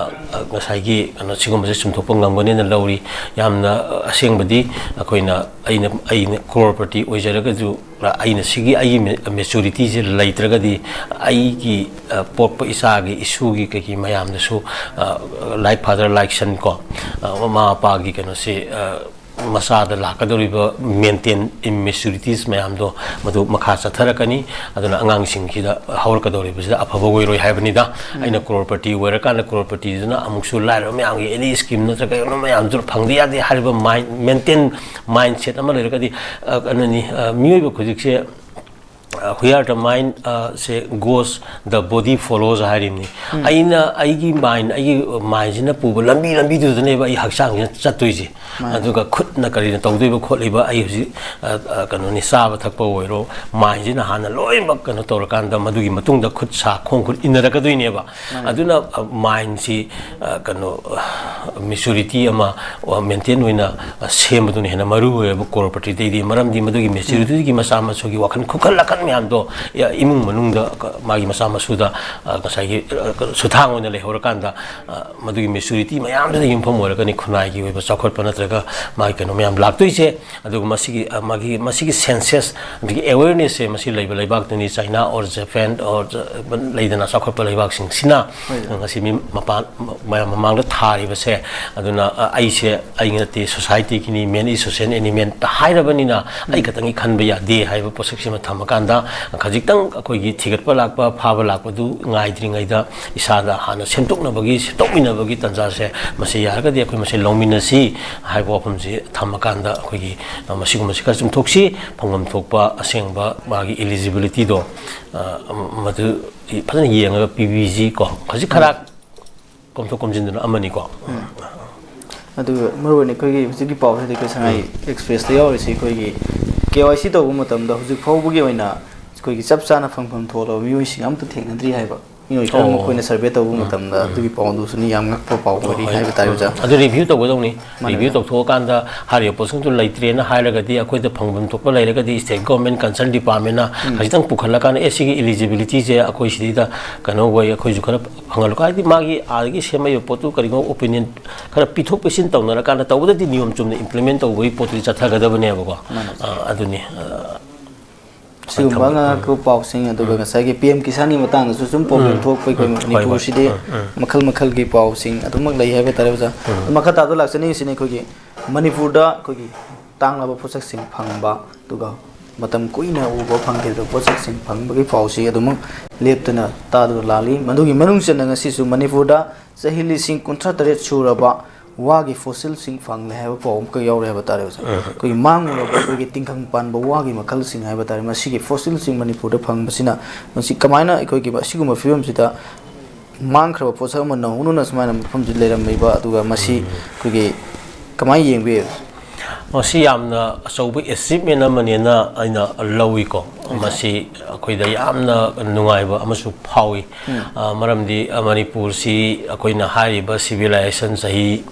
ꯉꯁꯥꯏꯒꯤ ꯀꯩꯅꯣ ꯁꯤꯒꯨꯝꯕꯁꯦ ꯆꯨꯝꯊꯣꯛꯄ ꯉꯝꯒꯅꯤꯅ ꯂꯧꯔꯤ꯫ ꯌꯥꯝꯅ ꯑꯁꯦꯡꯕꯗꯤ ꯑꯩꯈꯣꯏꯅ, ꯑꯩꯅ, ꯑꯩꯅ ꯀ꯭ꯔꯣꯔꯄꯇꯤ ꯑꯣꯏꯖꯔꯒꯁꯨ, ꯑꯩꯅ ꯁꯤꯒꯤ ꯑꯩꯒꯤ ꯃꯦ-, ꯃꯦꯆꯨꯔꯤꯇꯤꯁꯦ ꯂꯩꯇ꯭ꯔꯒꯗꯤ ꯑꯩꯒꯤ, ꯄꯣꯛꯄ ꯏꯆꯥꯒꯤ, ꯏꯁꯨꯒꯤ, ꯀꯩꯒꯤ ꯃꯌꯥꯝꯗꯁꯨ, ꯂꯥꯏꯛ ꯐꯥꯗꯔ ꯂꯥꯏꯛ ꯁꯟ ꯀꯣ, ꯃꯃꯥ ꯃꯄꯥꯒꯤ ꯀꯩꯅꯣꯁꯦ, ꯃꯆꯥꯗ ꯂꯥꯛꯀꯗꯧꯔꯤꯕ ꯃꯦꯟꯇꯦꯟ ꯏꯝꯃꯦꯆꯨꯔꯤꯇꯤꯁ ꯃꯌꯥꯝꯗꯣ ꯃꯗꯨ ꯃꯈꯥ ꯆꯠꯊꯔꯛꯀꯅꯤ꯫ ꯑꯗꯨꯅ ꯑꯉꯥꯡꯁꯤꯡꯁꯤꯗ ꯍꯧꯔꯛꯀꯗꯧꯔꯤꯕꯁꯤꯗ ꯑꯐꯕ ꯑꯣꯏꯔꯣꯏ ꯍꯥꯏꯕꯅꯤꯗ꯫ ꯑꯩꯅ ꯀ꯭ꯔꯣꯔꯄꯇꯤ ꯑꯣꯏꯔꯀꯥꯟꯗ ꯀ꯭ꯔꯣꯔꯄꯇꯤꯗꯨꯅ ꯑꯃꯨꯛꯁꯨ ꯂꯥꯏꯔꯕ ꯃꯌꯥꯝꯒꯤ ꯑꯦꯅꯤ ꯁ꯭ꯀꯤꯝ ꯅꯠꯇ꯭ꯔꯒ ꯀꯩꯅꯣ ꯃꯌꯥꯝꯗꯨ ꯐꯪꯗ ꯌꯥꯗꯦ ꯍꯥꯏꯔꯤꯕ ꯃꯥꯏꯟ, ꯃꯦꯟꯇꯦꯟ ꯃꯥꯏꯟꯁꯦꯠ ꯑꯃ ꯂꯩꯔꯒꯗꯤ, ꯀꯩꯅꯣꯅꯤ, ꯃꯤꯑꯣꯏꯕ ꯈꯨꯗꯤꯡꯁꯦ, "Where the mind, say goes, the body follows" ꯍꯥꯏꯔꯤꯕꯅꯤ꯫ ꯑꯩꯅ ꯑꯩꯒꯤ ꯃꯥꯏꯟ, ꯑꯩꯒꯤ ꯃꯥꯏꯟꯁꯤꯅ ꯄꯨꯕ ꯂꯝꯕꯤ, ꯂꯝꯕꯤꯗꯨꯗꯅꯦꯕ ꯑꯩ ꯍꯛꯆꯥꯡꯁꯤꯅ ꯆꯠꯇꯣꯏꯁꯦ꯫ ꯑꯗꯨꯒ ꯈꯨꯠꯅ ꯀꯔꯤꯅ ꯇꯧꯗꯣꯏꯕ ꯈꯣꯠꯂꯤꯕ, ꯑꯩ ꯍꯧꯖꯤꯛ, ꯀꯩꯅꯣꯅꯤ, ꯆꯥꯕ ꯊꯛꯄ ꯑꯣꯏꯔꯣ, ꯃꯥꯏꯟꯁꯤꯅ ꯍꯥꯟꯅ ꯂꯣꯏꯅꯃꯛ ꯀꯩꯅꯣ ꯇꯧꯔꯀꯥꯟꯗ ꯃꯗꯨꯒꯤ ꯃꯇꯨꯡꯗ ꯈꯨꯠ ꯁꯥ ꯈꯣꯡ ꯈꯨꯠ ꯏꯟꯅꯔꯛꯀꯗꯣꯏꯅꯦꯕ꯫ ꯑꯗꯨꯅ ꯃꯥꯏꯟꯁꯤ, ꯀꯩꯅꯣ, ꯃꯦꯆꯨꯔꯤꯇꯤ ꯑꯃ ꯃꯦꯟꯇꯦꯟ ꯑꯣꯏꯅ ꯁꯦꯝꯕꯗꯨꯅ ꯍꯦꯟꯅ ꯃꯔꯨ ꯑꯣꯏꯌꯦꯕ ꯀ꯭ꯔꯣꯔꯄꯇꯤꯗꯩꯗꯤ꯫ ꯃꯔꯝꯗꯤ ꯃꯗꯨꯒꯤ ꯃꯦꯆꯨꯔꯤꯇꯤꯒꯤ ꯃꯆꯥ ꯃꯁꯨꯒꯤ ꯋꯥꯈꯜ ꯈꯨꯈꯜ ꯂꯥꯈꯜ ꯃꯌꯥꯝꯗꯣ ꯏꯃꯨꯡ ꯃꯅꯨꯡꯗ ꯃꯥꯒꯤ ꯃꯆꯥ ꯃꯁꯨꯗ ꯉꯁꯥꯏꯒꯤ ꯁꯨꯊꯥꯡ ꯑꯣꯏꯅ ꯂꯩꯍꯧꯔꯀꯥꯟꯗ, ꯃꯗꯨꯒꯤ ꯃꯦꯆꯨꯔꯤꯇꯤ ꯃꯌꯥꯝꯗꯨꯗ ꯌꯨꯝꯐꯝ ꯑꯣꯏꯔꯒꯅꯤ ꯈꯨꯟꯅꯥꯏꯒꯤ ꯑꯣꯏꯕ ꯆꯥꯎꯈꯠꯄ ꯅꯠꯇ꯭ꯔꯒ ꯃꯥꯒꯤ ꯀꯩꯅꯣ ꯃꯌꯥꯝ ꯂꯥꯛꯇꯣꯏꯁꯦ꯫ ꯑꯗꯨꯒ ꯃꯁꯤꯒꯤ ꯃꯥꯒꯤ ꯃꯁꯤꯒꯤ ꯁꯦꯟꯁꯁ ꯑꯗꯒꯤ ꯑꯦꯋꯦꯔꯅꯦꯁꯁꯦ ꯃꯁꯤ ꯂꯩꯕ ꯂꯩꯕꯥꯛꯇꯨꯅꯤ, ꯆꯥꯏꯅꯥ ꯑꯣꯔ ꯖꯄꯥꯟ ꯑꯣꯔ ꯂꯩꯗꯅ ꯆꯥꯎꯈꯠꯄ ꯂꯩꯕꯥꯛꯁꯤꯡꯁꯤꯅ ꯉꯁꯤ ꯃꯤ ꯃꯄꯥꯟ ꯃꯌꯥꯝ ꯃꯃꯥꯡꯗ ꯊꯥꯔꯤꯕꯁꯦ꯫ ꯑꯗꯨꯅ ꯑꯩꯁꯦ ꯑꯩ ꯅꯠꯇꯦ, ꯁꯣꯁꯥꯏꯇꯤꯒꯤꯅꯤ, ꯃꯦꯟ ꯏꯁ ꯁꯣꯁꯦꯜ ꯑꯦꯅꯤꯃꯦꯜ ꯍꯥꯏꯔꯕꯅꯤꯅ ꯑꯩ ꯈꯛꯇꯪꯒꯤ ꯈꯟꯕ ꯌꯥꯗꯦ ꯍꯥꯏꯕ ꯄꯣꯠꯁꯛꯁꯤꯃ ꯊꯝꯃꯀꯥꯟꯗ ꯈꯖꯤꯛꯇꯪ ꯑꯩꯈꯣꯏꯒꯤ ꯊꯤꯒꯠꯄ ꯂꯥꯛꯄ, ꯐꯥꯕ ꯂꯥꯛꯄꯗꯨ ꯉꯥꯏꯗ꯭ꯔꯤꯉꯩꯗ ꯏꯁꯥꯗ ꯍꯥꯟꯅ ꯁꯦꯝꯗꯣꯛꯅꯕꯒꯤ, ꯁꯦꯝꯗꯣꯛꯃꯤꯟꯅꯕꯒꯤ ꯇꯥꯟꯖꯥꯁꯦ ꯃꯁꯤ ꯌꯥꯔꯒꯗꯤ ꯑꯩꯈꯣꯏ ꯃꯁꯦꯟ ꯂꯧꯃꯤꯟꯅꯁꯤ ꯍꯥꯏꯕ ꯋꯥꯐꯝꯁꯤ ꯊꯝꯃꯀꯥꯟꯗ ꯑꯩꯈꯣꯏꯒꯤ ꯃꯁꯤꯒꯨꯝꯕꯁꯤ ꯈꯔ ꯆꯨꯝꯊꯣꯛꯁꯤ꯫ ꯐꯪꯐꯝ ꯊꯣꯛꯄ ꯑꯁꯦꯡꯕ ꯃꯥꯒꯤ eligibility ꯗꯣ ꯃꯗꯨ ꯐꯖꯅ ꯌꯦꯡꯉꯒ ꯄꯤꯕꯤꯁꯤ ꯀꯣ꯫ ꯈꯖꯤꯛ ꯈꯔ ꯀꯣꯝꯊꯣꯛ ꯀꯣꯝꯁꯤꯟꯗꯨꯅ ꯑꯃꯅꯤꯀꯣ꯫ ꯑꯗꯨꯒ ꯃꯔꯨꯑꯣꯏꯅ ꯑꯩꯈꯣꯏꯒꯤ ꯍꯧꯖꯤꯛꯀꯤ ꯄꯥꯎꯁꯤꯗ ꯑꯩꯈꯣꯏ ꯁꯉꯥꯏ ꯑꯦꯛꯁꯄ꯭ꯔꯦꯁꯇ ꯌꯥꯎꯔꯤꯁꯤ ꯑꯩꯈꯣꯏꯒꯤ ꯀꯦ ꯋꯥꯏ ꯁꯤ ꯇꯧꯕ ꯃꯇꯝꯗ ꯍꯧꯖꯤꯛ ꯐꯥꯎꯕꯒꯤ ꯑꯣꯏꯅ ꯑꯩꯈꯣꯏꯒꯤ ꯆꯞ ꯆꯥꯅ ꯐꯪꯐꯝ ꯊꯣꯛꯂꯕ ꯃꯤꯑꯣꯏꯁꯤꯡ ꯑꯝꯇ ꯊꯦꯡꯅꯗ꯭ꯔꯤ ꯍꯥꯏꯕ꯫ ꯃꯤꯑꯣꯏ ꯈꯔ ꯑꯣ꯫ ꯃꯈꯣꯏꯅ ꯁꯔꯚꯦ ꯇꯧꯕ ꯎꯝ꯫ ꯃꯇꯝꯗ ꯎꯝ꯫ ꯑꯗꯨꯒꯤ ꯄꯥꯎꯗꯨꯁꯨꯅꯤ ꯌꯥꯝ ꯉꯛꯄ ꯄꯥꯎ ꯑꯣꯏꯔꯤ ꯍꯣꯏ꯫ ꯍꯥꯏꯕ ꯇꯥꯔꯦ ꯎꯝ꯫ ꯑꯣꯖꯥ꯫ ꯑꯗꯨ ꯔꯤꯚ꯭ꯌꯨ ꯇꯧꯒꯗꯧꯅꯤ꯫ ꯃꯥꯅꯦ ꯔꯤꯚ꯭ꯌꯨ ꯑꯣꯖꯥ꯫ ꯇꯧꯊꯣꯛꯑꯀꯥꯟꯗ ꯍꯥꯏꯔꯤꯕ ꯄꯣꯠꯁꯤꯡꯗꯨ ꯂꯩꯇ꯭ꯔꯦꯅ ꯍꯥꯏꯔꯒꯗꯤ, ꯑꯩꯈꯣꯏꯗ ꯐꯪꯐꯝ ꯊꯣꯛꯄ ꯂꯩꯔꯒꯗꯤ state government concern department ꯅ ꯎꯝ꯫ ꯈꯖꯤꯛꯇꯪ ꯄꯨꯈꯠꯂꯀꯥꯟꯗ, "ꯑꯦ, ꯁꯤꯒꯤ eligibility ꯁꯦ ꯑꯩꯈꯣꯏ ꯁꯤꯗꯩꯗ ꯀꯩꯅꯣ ꯑꯣꯏ, ꯑꯩꯈꯣꯏꯁꯨ ꯈꯔ ꯐꯪꯍꯜꯂꯨ" ꯍꯥꯏꯗꯤ ꯃꯥꯒꯤ ꯑꯥꯗꯒꯤ ꯁꯦꯝꯃꯛꯏꯕ ꯄꯣꯠꯇꯨ ꯀꯔꯤꯒꯨꯝꯕ opinion ꯈꯔ ꯄꯤꯊꯣꯛ ꯄꯤꯁꯤꯟ ꯇꯧꯅꯔꯀꯥꯟꯗ ꯇꯧꯕꯗꯗꯤ ꯅꯤꯌꯣꯝ ꯆꯨꯝꯅ implement ꯇꯧꯕꯒꯤ ꯄꯣꯠꯇꯨꯗꯤ ꯆꯠꯊꯒꯗꯕꯅꯦꯕꯀꯣ꯫ ꯃꯥꯅꯦ꯫ ꯑ, ꯑꯗꯨꯅꯤ꯫ ꯑ, ꯁꯤꯒꯨꯝꯕ ꯊꯝ-, ꯉꯥꯏꯍꯥꯛꯀꯤ ꯄꯥꯎꯁꯤꯡ, ꯑꯗꯨꯒ ꯎꯝ꯫ ꯉꯁꯥꯏꯒꯤ ꯄꯤ ꯑꯦꯝ ꯀꯤꯁꯥꯟꯒꯤ ꯃꯇꯥꯡꯗꯁꯨ ꯁꯨꯝ ꯄꯥꯎꯗꯝ ꯎꯝ꯫ ꯊꯣꯛꯄ ꯑꯩꯈꯣꯏ ꯎꯝ꯫ ꯍꯣꯏ, ꯍꯣꯏ꯫ ꯃꯅꯤꯄꯨꯔꯁꯤꯗꯤ ꯎꯝ, ꯎꯝ꯫ ꯃꯈꯜ ꯃꯈꯜꯒꯤ ꯄꯥꯎꯁꯤꯡ ꯑꯗꯨꯃꯛ ꯂꯩ ꯍꯥꯏꯕ ꯇꯥꯔꯦ ꯑꯣꯖꯥ꯫ ꯎꯝ꯫ ꯃꯈꯥ ꯇꯥꯕꯗ ꯂꯥꯛꯆꯅꯤꯡꯉꯤꯁꯤꯅ ꯑꯩꯈꯣꯏꯒꯤ ꯃꯅꯤꯄꯨꯔꯗ ꯑꯩꯈꯣꯏꯒꯤ ꯇꯥꯡꯂꯕ ꯄꯣꯠꯁꯛꯁꯤꯡ ꯐꯪꯕ, ꯑꯗꯨꯒ ꯃꯇꯝ ꯀꯨꯏꯅ ꯎꯕ ꯐꯪꯈꯤꯗ꯭ꯔꯕ ꯄꯣꯠꯁꯛꯁꯤꯡ ꯐꯪꯕꯒꯤ ꯄꯥꯎꯁꯤ ꯑꯗꯨꯃꯛ ꯂꯦꯞꯇꯅ ꯇꯥꯗꯨꯅ ꯂꯥꯛꯂꯤ꯫ ꯃꯗꯨꯒꯤ ꯃꯅꯨꯡ ꯆꯟꯅ ꯉꯁꯤꯁꯨ ꯃꯅꯤꯄꯨꯔꯗ ꯆꯍꯤ ꯂꯤꯁꯤꯡ ꯀꯨꯟꯊ꯭ꯔꯥ ꯇꯔꯦꯠ ꯁꯨꯔꯕ ꯋꯥꯒꯤ ꯐꯣꯁꯤꯜꯁꯤꯡ ꯐꯪꯂꯦ ꯍꯥꯏꯕ ꯄꯥꯎ ꯑꯃꯈꯛ ꯌꯥꯎꯔꯦ ꯍꯥꯏꯕ ꯇꯥꯔꯦ ꯑꯣꯖꯥ꯫ ꯎꯝ꯫ ꯑꯩꯈꯣꯏꯒꯤ ꯃꯥꯡꯂꯨꯔꯕ ꯑꯩꯈꯣꯏꯒꯤ ꯇꯤꯡꯈꯪ ꯄꯥꯟꯕ ꯋꯥꯒꯤ ꯃꯈꯜꯁꯤꯡ ꯍꯥꯏꯕ ꯇꯥꯔꯦ, ꯃꯁꯤꯒꯤ ꯐꯣꯁꯤꯜꯁꯤꯡ ꯃꯅꯤꯄꯨꯔꯗ ꯐꯪꯕꯁꯤꯅ ꯃꯁꯤ ꯀꯃꯥꯏꯅ ꯑꯩꯈꯣꯏꯒꯤ ꯑꯁꯤꯒꯨꯝꯕ ꯐꯤꯕꯝꯁꯤꯗ ꯃꯥꯡꯈ꯭ꯔꯕ ꯄꯣꯠꯁꯛ ꯑꯃ ꯅꯧꯍꯧꯅꯅ ꯁꯨꯃꯥꯏꯅ ꯃꯐꯝꯁꯤꯗ ꯂꯩꯔꯝꯃꯤꯕ, ꯑꯗꯨꯒ ꯃꯁꯤ ꯎꯝ꯫ ꯑꯩꯈꯣꯏꯒꯤ ꯀꯃꯥꯏꯅ ꯌꯦꯡꯕꯤꯕ? ꯃꯁꯤ ꯌꯥꯝꯅ ꯑꯆꯧꯕ achievement ꯑꯃꯅꯦꯅ ꯑꯩꯅ ꯂꯧꯏꯀꯣ꯫ ꯃꯁꯤ ꯑꯩꯈꯣꯏꯗ ꯌꯥꯝꯅ ꯅꯨꯡꯉꯥꯏꯕ ꯑꯃꯁꯨ ꯐꯥꯎꯏ꯫ ꯎꯝ꯫ ꯑ, ꯃꯔꯝꯗꯤ, ꯑ, ꯃꯅꯤꯄꯨꯔꯁꯤ ꯑꯩꯈꯣꯏꯅ ꯍꯥꯏꯔꯤꯕ civilization ꯆꯍꯤ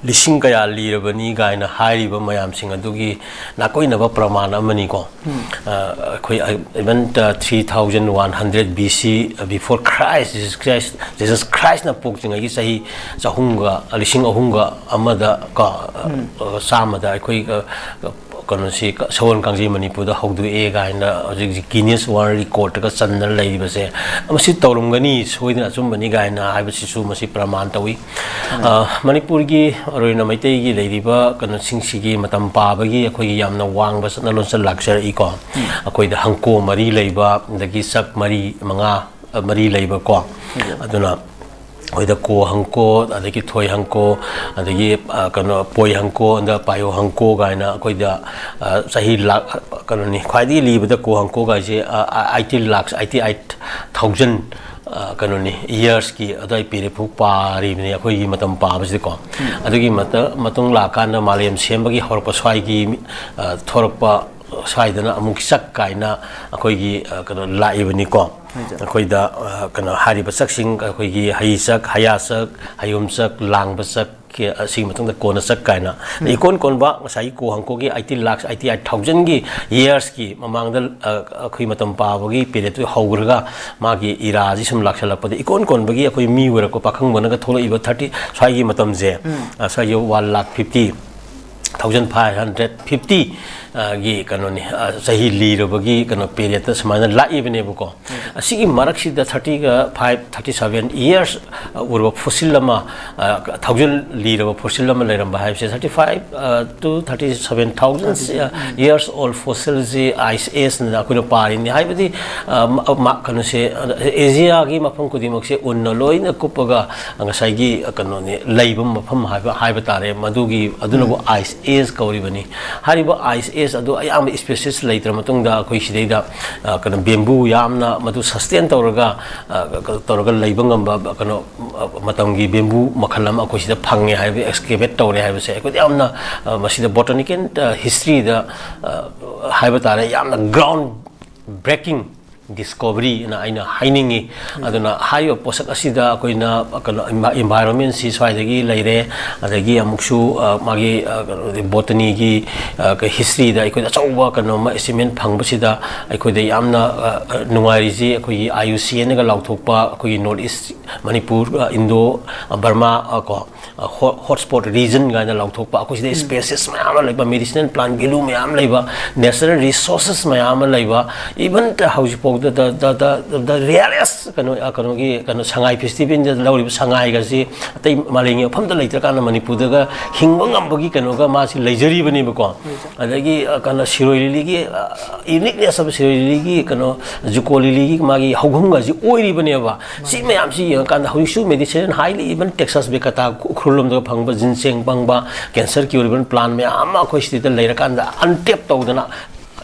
ꯂꯤꯁꯤꯡ ꯀꯌꯥ ꯂꯤꯔꯕꯅꯤ ꯀꯥꯏꯅ ꯍꯥꯏꯔꯤꯕ ꯃꯌꯥꯝꯁꯤꯡ ꯑꯗꯨꯒꯤ ꯅꯥꯀꯣꯏꯅꯕ ꯄ꯭ꯔꯃꯥꯟ ꯑꯃꯅꯤꯀꯣ꯫ ꯑ, ꯑꯩꯈꯣꯏ, ꯑ, even, ꯑ, three thousand one hundred B C, ꯑ, before Christ, Jesus Christ, Jesus Christꯅ ꯄꯣꯛꯇ꯭ꯔꯤꯉꯩꯒꯤ ꯆꯍꯤ ꯆꯍꯨꯝꯒ, ꯂꯤꯁꯤꯡ ꯑꯍꯨꯝꯒ ꯑꯃꯗ ꯀꯣ, ꯑ, ꯆꯥꯝꯃꯗ ꯑꯩꯈꯣꯏ, ꯑ, ꯀꯩꯅꯣꯁꯤ, ꯁꯒꯣꯜ ꯀꯥꯡꯖꯩ ꯃꯅꯤꯄꯨꯔꯗ ꯍꯧꯗꯣꯛꯑꯦ ꯀꯥꯏꯅ ꯍꯧꯖꯤꯛ ꯍꯧꯖꯤꯛ Guinness World Recordꯒ ꯆꯟꯗꯅ ꯂꯩꯔꯤꯕꯁꯦ, ꯃꯁꯤ ꯇꯧꯔꯝꯒꯅꯤ, ꯁꯣꯏꯗꯅ ꯑꯆꯨꯝꯕꯅꯤ ꯀꯥꯏꯅ ꯍꯥꯏꯕꯁꯤꯁꯨ ꯃꯁꯤ ꯄ꯭ꯔꯃꯥꯟ ꯇꯧꯏ꯫ ꯑ, ꯃꯅꯤꯄꯨꯔꯒꯤ ꯃꯔꯨ ꯑꯣꯏꯅ ꯃꯩꯇꯩꯒꯤ ꯂꯩꯔꯤꯕ ꯀꯩꯅꯣꯁꯤꯡꯁꯤꯒꯤ ꯃꯇꯝ ꯄꯥꯕꯒꯤ ꯑꯩꯈꯣꯏꯒꯤ ꯌꯥꯝꯅ ꯋꯥꯡꯕ ꯆꯠꯅ ꯂꯣꯟꯆꯠ ꯂꯥꯛꯆꯔꯛꯏꯀꯣ꯫ ꯑꯩꯈꯣꯏꯗ ꯍꯪꯀꯣ ꯃꯔꯤ ꯂꯩꯕ, ꯑꯗꯒꯤ ꯆꯛ ꯃꯔꯤ, ꯃꯉꯥ, ꯑ, ꯃꯔꯤ ꯂꯩꯕꯀꯣ꯫ ꯑꯗꯨꯅ ꯑꯩꯈꯣꯏꯗ ꯀꯣ ꯍꯪꯀꯣ, ꯑꯗꯒꯤ ꯊꯣꯏ ꯍꯪꯀꯣ, ꯑꯗꯒꯤ, ꯑ, ꯀꯩꯅꯣ, ꯄꯣꯏ ꯍꯪꯀꯣ, ꯑꯗ ꯄꯥꯏꯌꯣ ꯍꯪꯀꯣ ꯀꯥꯏꯅ ꯑꯩꯈꯣꯏꯗ, ꯑ, ꯆꯍꯤ ꯂꯥꯛ, ꯑ, ꯀꯩꯅꯣꯅꯤ, ꯈ꯭ꯋꯥꯏꯗꯒꯤ ꯂꯤꯕꯗ ꯀꯣ ꯍꯪꯀꯣ ꯀꯥꯏꯁꯦ, ꯑ, ꯑ, eighty lakhs, eighty eight thousand, ꯑ, ꯀꯩꯅꯣꯅꯤ, yearsꯀꯤ ꯑꯗꯨꯋꯥꯏ period ꯐꯥꯎ ꯄꯥꯔꯤꯕꯅꯤ ꯑꯩꯈꯣꯏꯒꯤ ꯃꯇꯝ ꯄꯥꯕꯁꯤꯗꯀꯣ꯫ ꯑꯗꯨꯒꯤ ꯃꯇ-, ꯃꯇꯨꯡ ꯂꯥꯛꯀꯥꯟꯗ ꯃꯥꯂꯦꯝ ꯁꯦꯝꯕꯒꯤ ꯍꯧꯔꯛꯄ ꯁ꯭ꯋꯥꯏꯒꯤ, ꯑ, ꯊꯣꯔꯛꯄ ꯁ꯭ꯋꯥꯏꯗꯅ ꯑꯃꯨꯛ ꯆꯛ ꯀꯥꯏꯅ ꯑꯩꯈꯣꯏꯒꯤ, ꯑ, ꯀꯩꯅꯣ ꯂꯥꯛꯏꯕꯅꯤꯀꯣ꯫ ꯑꯩꯈꯣꯏꯗ, ꯑ, ꯀꯩꯅꯣ ꯍꯥꯏꯔꯤꯕ ꯆꯛꯁꯤꯡ, ꯑꯩꯈꯣꯏꯒꯤ ꯍꯩ ꯆꯛ, ꯍꯌꯥ ꯆꯛ, ꯍꯌꯨꯝ ꯆꯛ, ꯂꯥꯡꯕ ꯆꯛ, ꯀꯦ-, ꯑꯁꯤꯒꯤ ꯃꯇꯨꯡꯗ ꯀꯣꯟꯅ ꯆꯛ ꯀꯥꯏꯅ ꯏꯀꯣꯟ ꯀꯣꯟꯕ ꯉꯁꯥꯏꯒꯤ ꯀꯣ ꯍꯪꯀꯣꯒꯤ eighty lakhs, eighty eight thousandꯒꯤ yearsꯀꯤ ꯃꯃꯥꯡꯗ, ꯑ, ꯑꯩꯈꯣꯏ ꯃꯇꯝ ꯄꯥꯕꯒꯤ periodꯇꯨ ꯍꯧꯈ꯭ꯔꯒ ꯃꯥꯒꯤ eraꯁꯤ ꯁꯨꯝ ꯂꯥꯛꯁꯜꯂꯛꯄꯗ ꯏꯀꯣꯟ ꯀꯣꯟꯕꯒꯤ ꯑꯩꯈꯣꯏ ꯃꯤ ꯑꯣꯏꯔꯛꯄ ꯄꯥꯈꯪꯕꯅꯒ ꯊꯣꯛꯂꯛꯏꯕ thirty ꯁ꯭ꯋꯥꯏꯒꯤ ꯃꯇꯝꯁꯦ, ꯑ, ꯁ꯭ꯋꯥꯏꯒꯤ one lakh fifty thousand five hundred fifty, ꯑ, ꯒꯤ ꯀꯩꯅꯣꯅꯤ, ꯑ, ꯆꯍꯤ ꯂꯤꯔꯕꯒꯤ ꯀꯩꯅꯣ periodꯇ ꯁꯨꯃꯥꯏꯅ ꯂꯥꯛꯏꯕꯅꯦꯕꯀꯣ꯫ ꯑꯁꯤꯒꯤ ꯃꯔꯛꯁꯤꯗ thirty ꯒ five, thirty seven years, ꯑ, ꯑꯣꯏꯔꯕ fossil ꯑꯃ, ꯑ, thousand ꯂꯤꯔꯕ fossil ꯑꯃ ꯂꯩꯔꯝꯕ ꯍꯥꯏꯕꯁꯦ, thirty five, ꯑ, to thirty seven thousand, ꯑ, years old fossilꯁꯤ Ice Ageꯅ ꯑꯩꯈꯣꯏꯅ ꯄꯥꯔꯤꯅꯤ꯫ ꯍꯥꯏꯕꯗꯤ, ꯑ, ꯃ-, ꯃ-, ꯀꯩꯅꯣꯁꯦ, ꯑ, Asiaꯒꯤ ꯃꯐꯝ ꯈꯨꯗꯤꯡꯃꯛꯁꯦ ꯎꯟꯅ ꯂꯣꯏꯅ ꯀꯨꯞꯄꯒ ꯉꯁꯥꯏꯒꯤ, ꯑ, ꯀꯩꯅꯣꯅꯤ, ꯂꯩꯕ ꯃꯐꯝ ꯍꯥꯏꯕ, ꯍꯥꯏꯕ ꯇꯥꯔꯦ꯫ ꯃꯗꯨꯒꯤ, ꯑꯗꯨꯅꯕꯨ Ice Age ꯀꯧꯔꯤꯕꯅꯤ꯫ ꯍꯥꯏꯔꯤꯕ Ice Age ꯑꯗꯨ ꯑꯌꯥꯝꯕ species ꯂꯩꯇ꯭ꯔ ꯃꯇꯨꯡꯗ ꯑꯩꯈꯣꯏ ꯁꯤꯗꯩꯗ, ꯑ, ꯀꯩꯅꯣ, bamboo ꯌꯥꯝꯅ ꯃꯗꯨ sustain ꯇꯧꯔꯒ, ꯑ, ꯀ-, ꯇꯧꯔꯒ ꯂꯩꯕ ꯉꯝꯕ, ꯀꯩꯅꯣ, ꯑ, ꯃꯇꯝꯒꯤ bamboo ꯃꯈꯜ ꯑꯃ ꯑꯩꯈꯣꯏ ꯁꯤꯗ ꯐꯪꯉꯦ ꯍꯥꯏꯕ, excavate ꯇꯧꯔꯦ ꯍꯥꯏꯕꯁꯦ ꯑꯩꯈꯣꯏꯗ ꯌꯥꯝꯅ, ꯑ, ꯃꯁꯤꯗ botanical, ꯑ, historyꯗ, ꯑ, ꯍꯥꯏꯕ ꯇꯥꯔꯦ, ꯌꯥꯝꯅ ground breaking ꯗꯤꯁꯀꯣꯚꯔꯤꯅ ꯑꯩꯅ ꯍꯥꯏꯅꯤꯡꯉꯤ꯫ ꯑꯗꯨꯅ ꯍꯥꯏꯔꯤꯕ ꯄꯣꯠꯁꯛ ꯑꯁꯤꯗ ꯑꯩꯈꯣꯏꯅ ꯀꯩꯅꯣ, environment ꯁꯤ ꯁ꯭ꯋꯥꯏꯗꯒꯤ ꯂꯩꯔꯦ, ꯑꯗꯒꯤ ꯑꯃꯨꯛꯁꯨ, ꯑ, ꯃꯥꯒꯤ, ꯑ, ꯀꯩꯅꯣꯗꯤ botany ꯒꯤ, ꯑ, ꯀꯩ history ꯗ ꯑꯩꯈꯣꯏꯗ ꯑꯆꯧꯕ ꯀꯩꯅꯣꯝꯃ achievement ꯐꯪꯕꯁꯤꯗ ꯑꯩꯈꯣꯏꯗ ꯌꯥꯝꯅ, ꯑ, ꯑ, ꯅꯨꯡꯉꯥꯏꯔꯤꯁꯤ ꯑꯩꯈꯣꯏꯒꯤ IUCN ꯒ ꯂꯥꯎꯊꯣꯛꯄ ꯑꯩꯈꯣꯏꯒꯤ North East ꯃꯅꯤꯄꯨꯔ, ꯑ, Indo, ꯑ, Burma, ꯑ, ꯀꯣ, ꯍꯣꯠ ꯁ꯭ꯄꯣꯠ ꯔꯤꯖꯟ ꯀꯥꯏꯅ ꯂꯥꯎꯊꯣꯛꯄ, ꯑꯩꯈꯣꯏ ꯁꯤꯗ ꯎꯝ꯫ Spaces ꯃꯌꯥꯝ ꯑꯃ ꯂꯩꯕ, medicinal plant value ꯃꯌꯥꯝ ꯂꯩꯕ, natural resources ꯃꯌꯥꯝ ꯑꯃ ꯂꯩꯕ, even ꯍꯧꯖꯤꯛꯐꯥꯎꯗ the, the, the, the rarest ꯀꯩꯅꯣ, ꯑ, ꯀꯩꯅꯣꯒꯤ, ꯀꯩꯅꯣ, ꯁꯉꯥꯏ ꯐꯦꯁꯇꯤꯚꯦꯜꯗ ꯂꯧꯔꯤꯕ ꯁꯉꯥꯏꯒꯁꯤ ꯑꯇꯩ ꯃꯥꯂꯦꯝꯒꯤ ꯃꯐꯝꯗ ꯂꯩꯇ꯭ꯔꯀꯥꯟꯗ ꯃꯅꯤꯄꯨꯔꯗꯒ ꯍꯤꯡꯕ ꯉꯝꯕꯒꯤ ꯀꯩꯅꯣꯒ ꯃꯥꯁꯤ ꯂꯩꯖꯔꯤꯕꯅꯦꯕꯀꯣ꯫ ꯂꯩꯖꯩ꯫ ꯑꯗꯒꯤ, ꯑ, ꯀꯩꯅꯣ, ꯁꯤꯔꯣꯏ ꯂꯤꯂꯤꯒꯤ, ꯑ, uniqueness of ꯁꯤꯔꯣꯏ ꯂꯤꯂꯤꯒꯤ ꯀꯩꯅꯣ, ꯖꯨꯀꯣ ꯂꯤꯂꯤꯒꯤ ꯃꯥꯒꯤ ꯍꯧꯐꯝꯒꯁꯤ ꯑꯣꯏꯔꯤꯕꯅꯦꯕ꯫ ꯁꯤ ꯃꯥꯅꯤ꯫ ꯃꯌꯥꯝꯁꯤ ꯌꯦꯡꯉꯀꯥꯟꯗ ꯍꯧꯖꯤꯛꯁꯨ medicine, highly even Texas ꯕꯦꯀꯇꯥ Ukhrul ꯂꯣꯝꯗ ꯐꯪꯕ ginseng ꯐꯪꯕ, cancer ꯀꯤ ꯑꯣꯏꯔꯤꯕ plant ꯃꯌꯥꯝ ꯑꯃ ꯑꯩꯈꯣꯏ ꯁꯤꯗ ꯂꯩꯔꯀꯥꯟꯗ untap ꯇꯧꯗꯅ,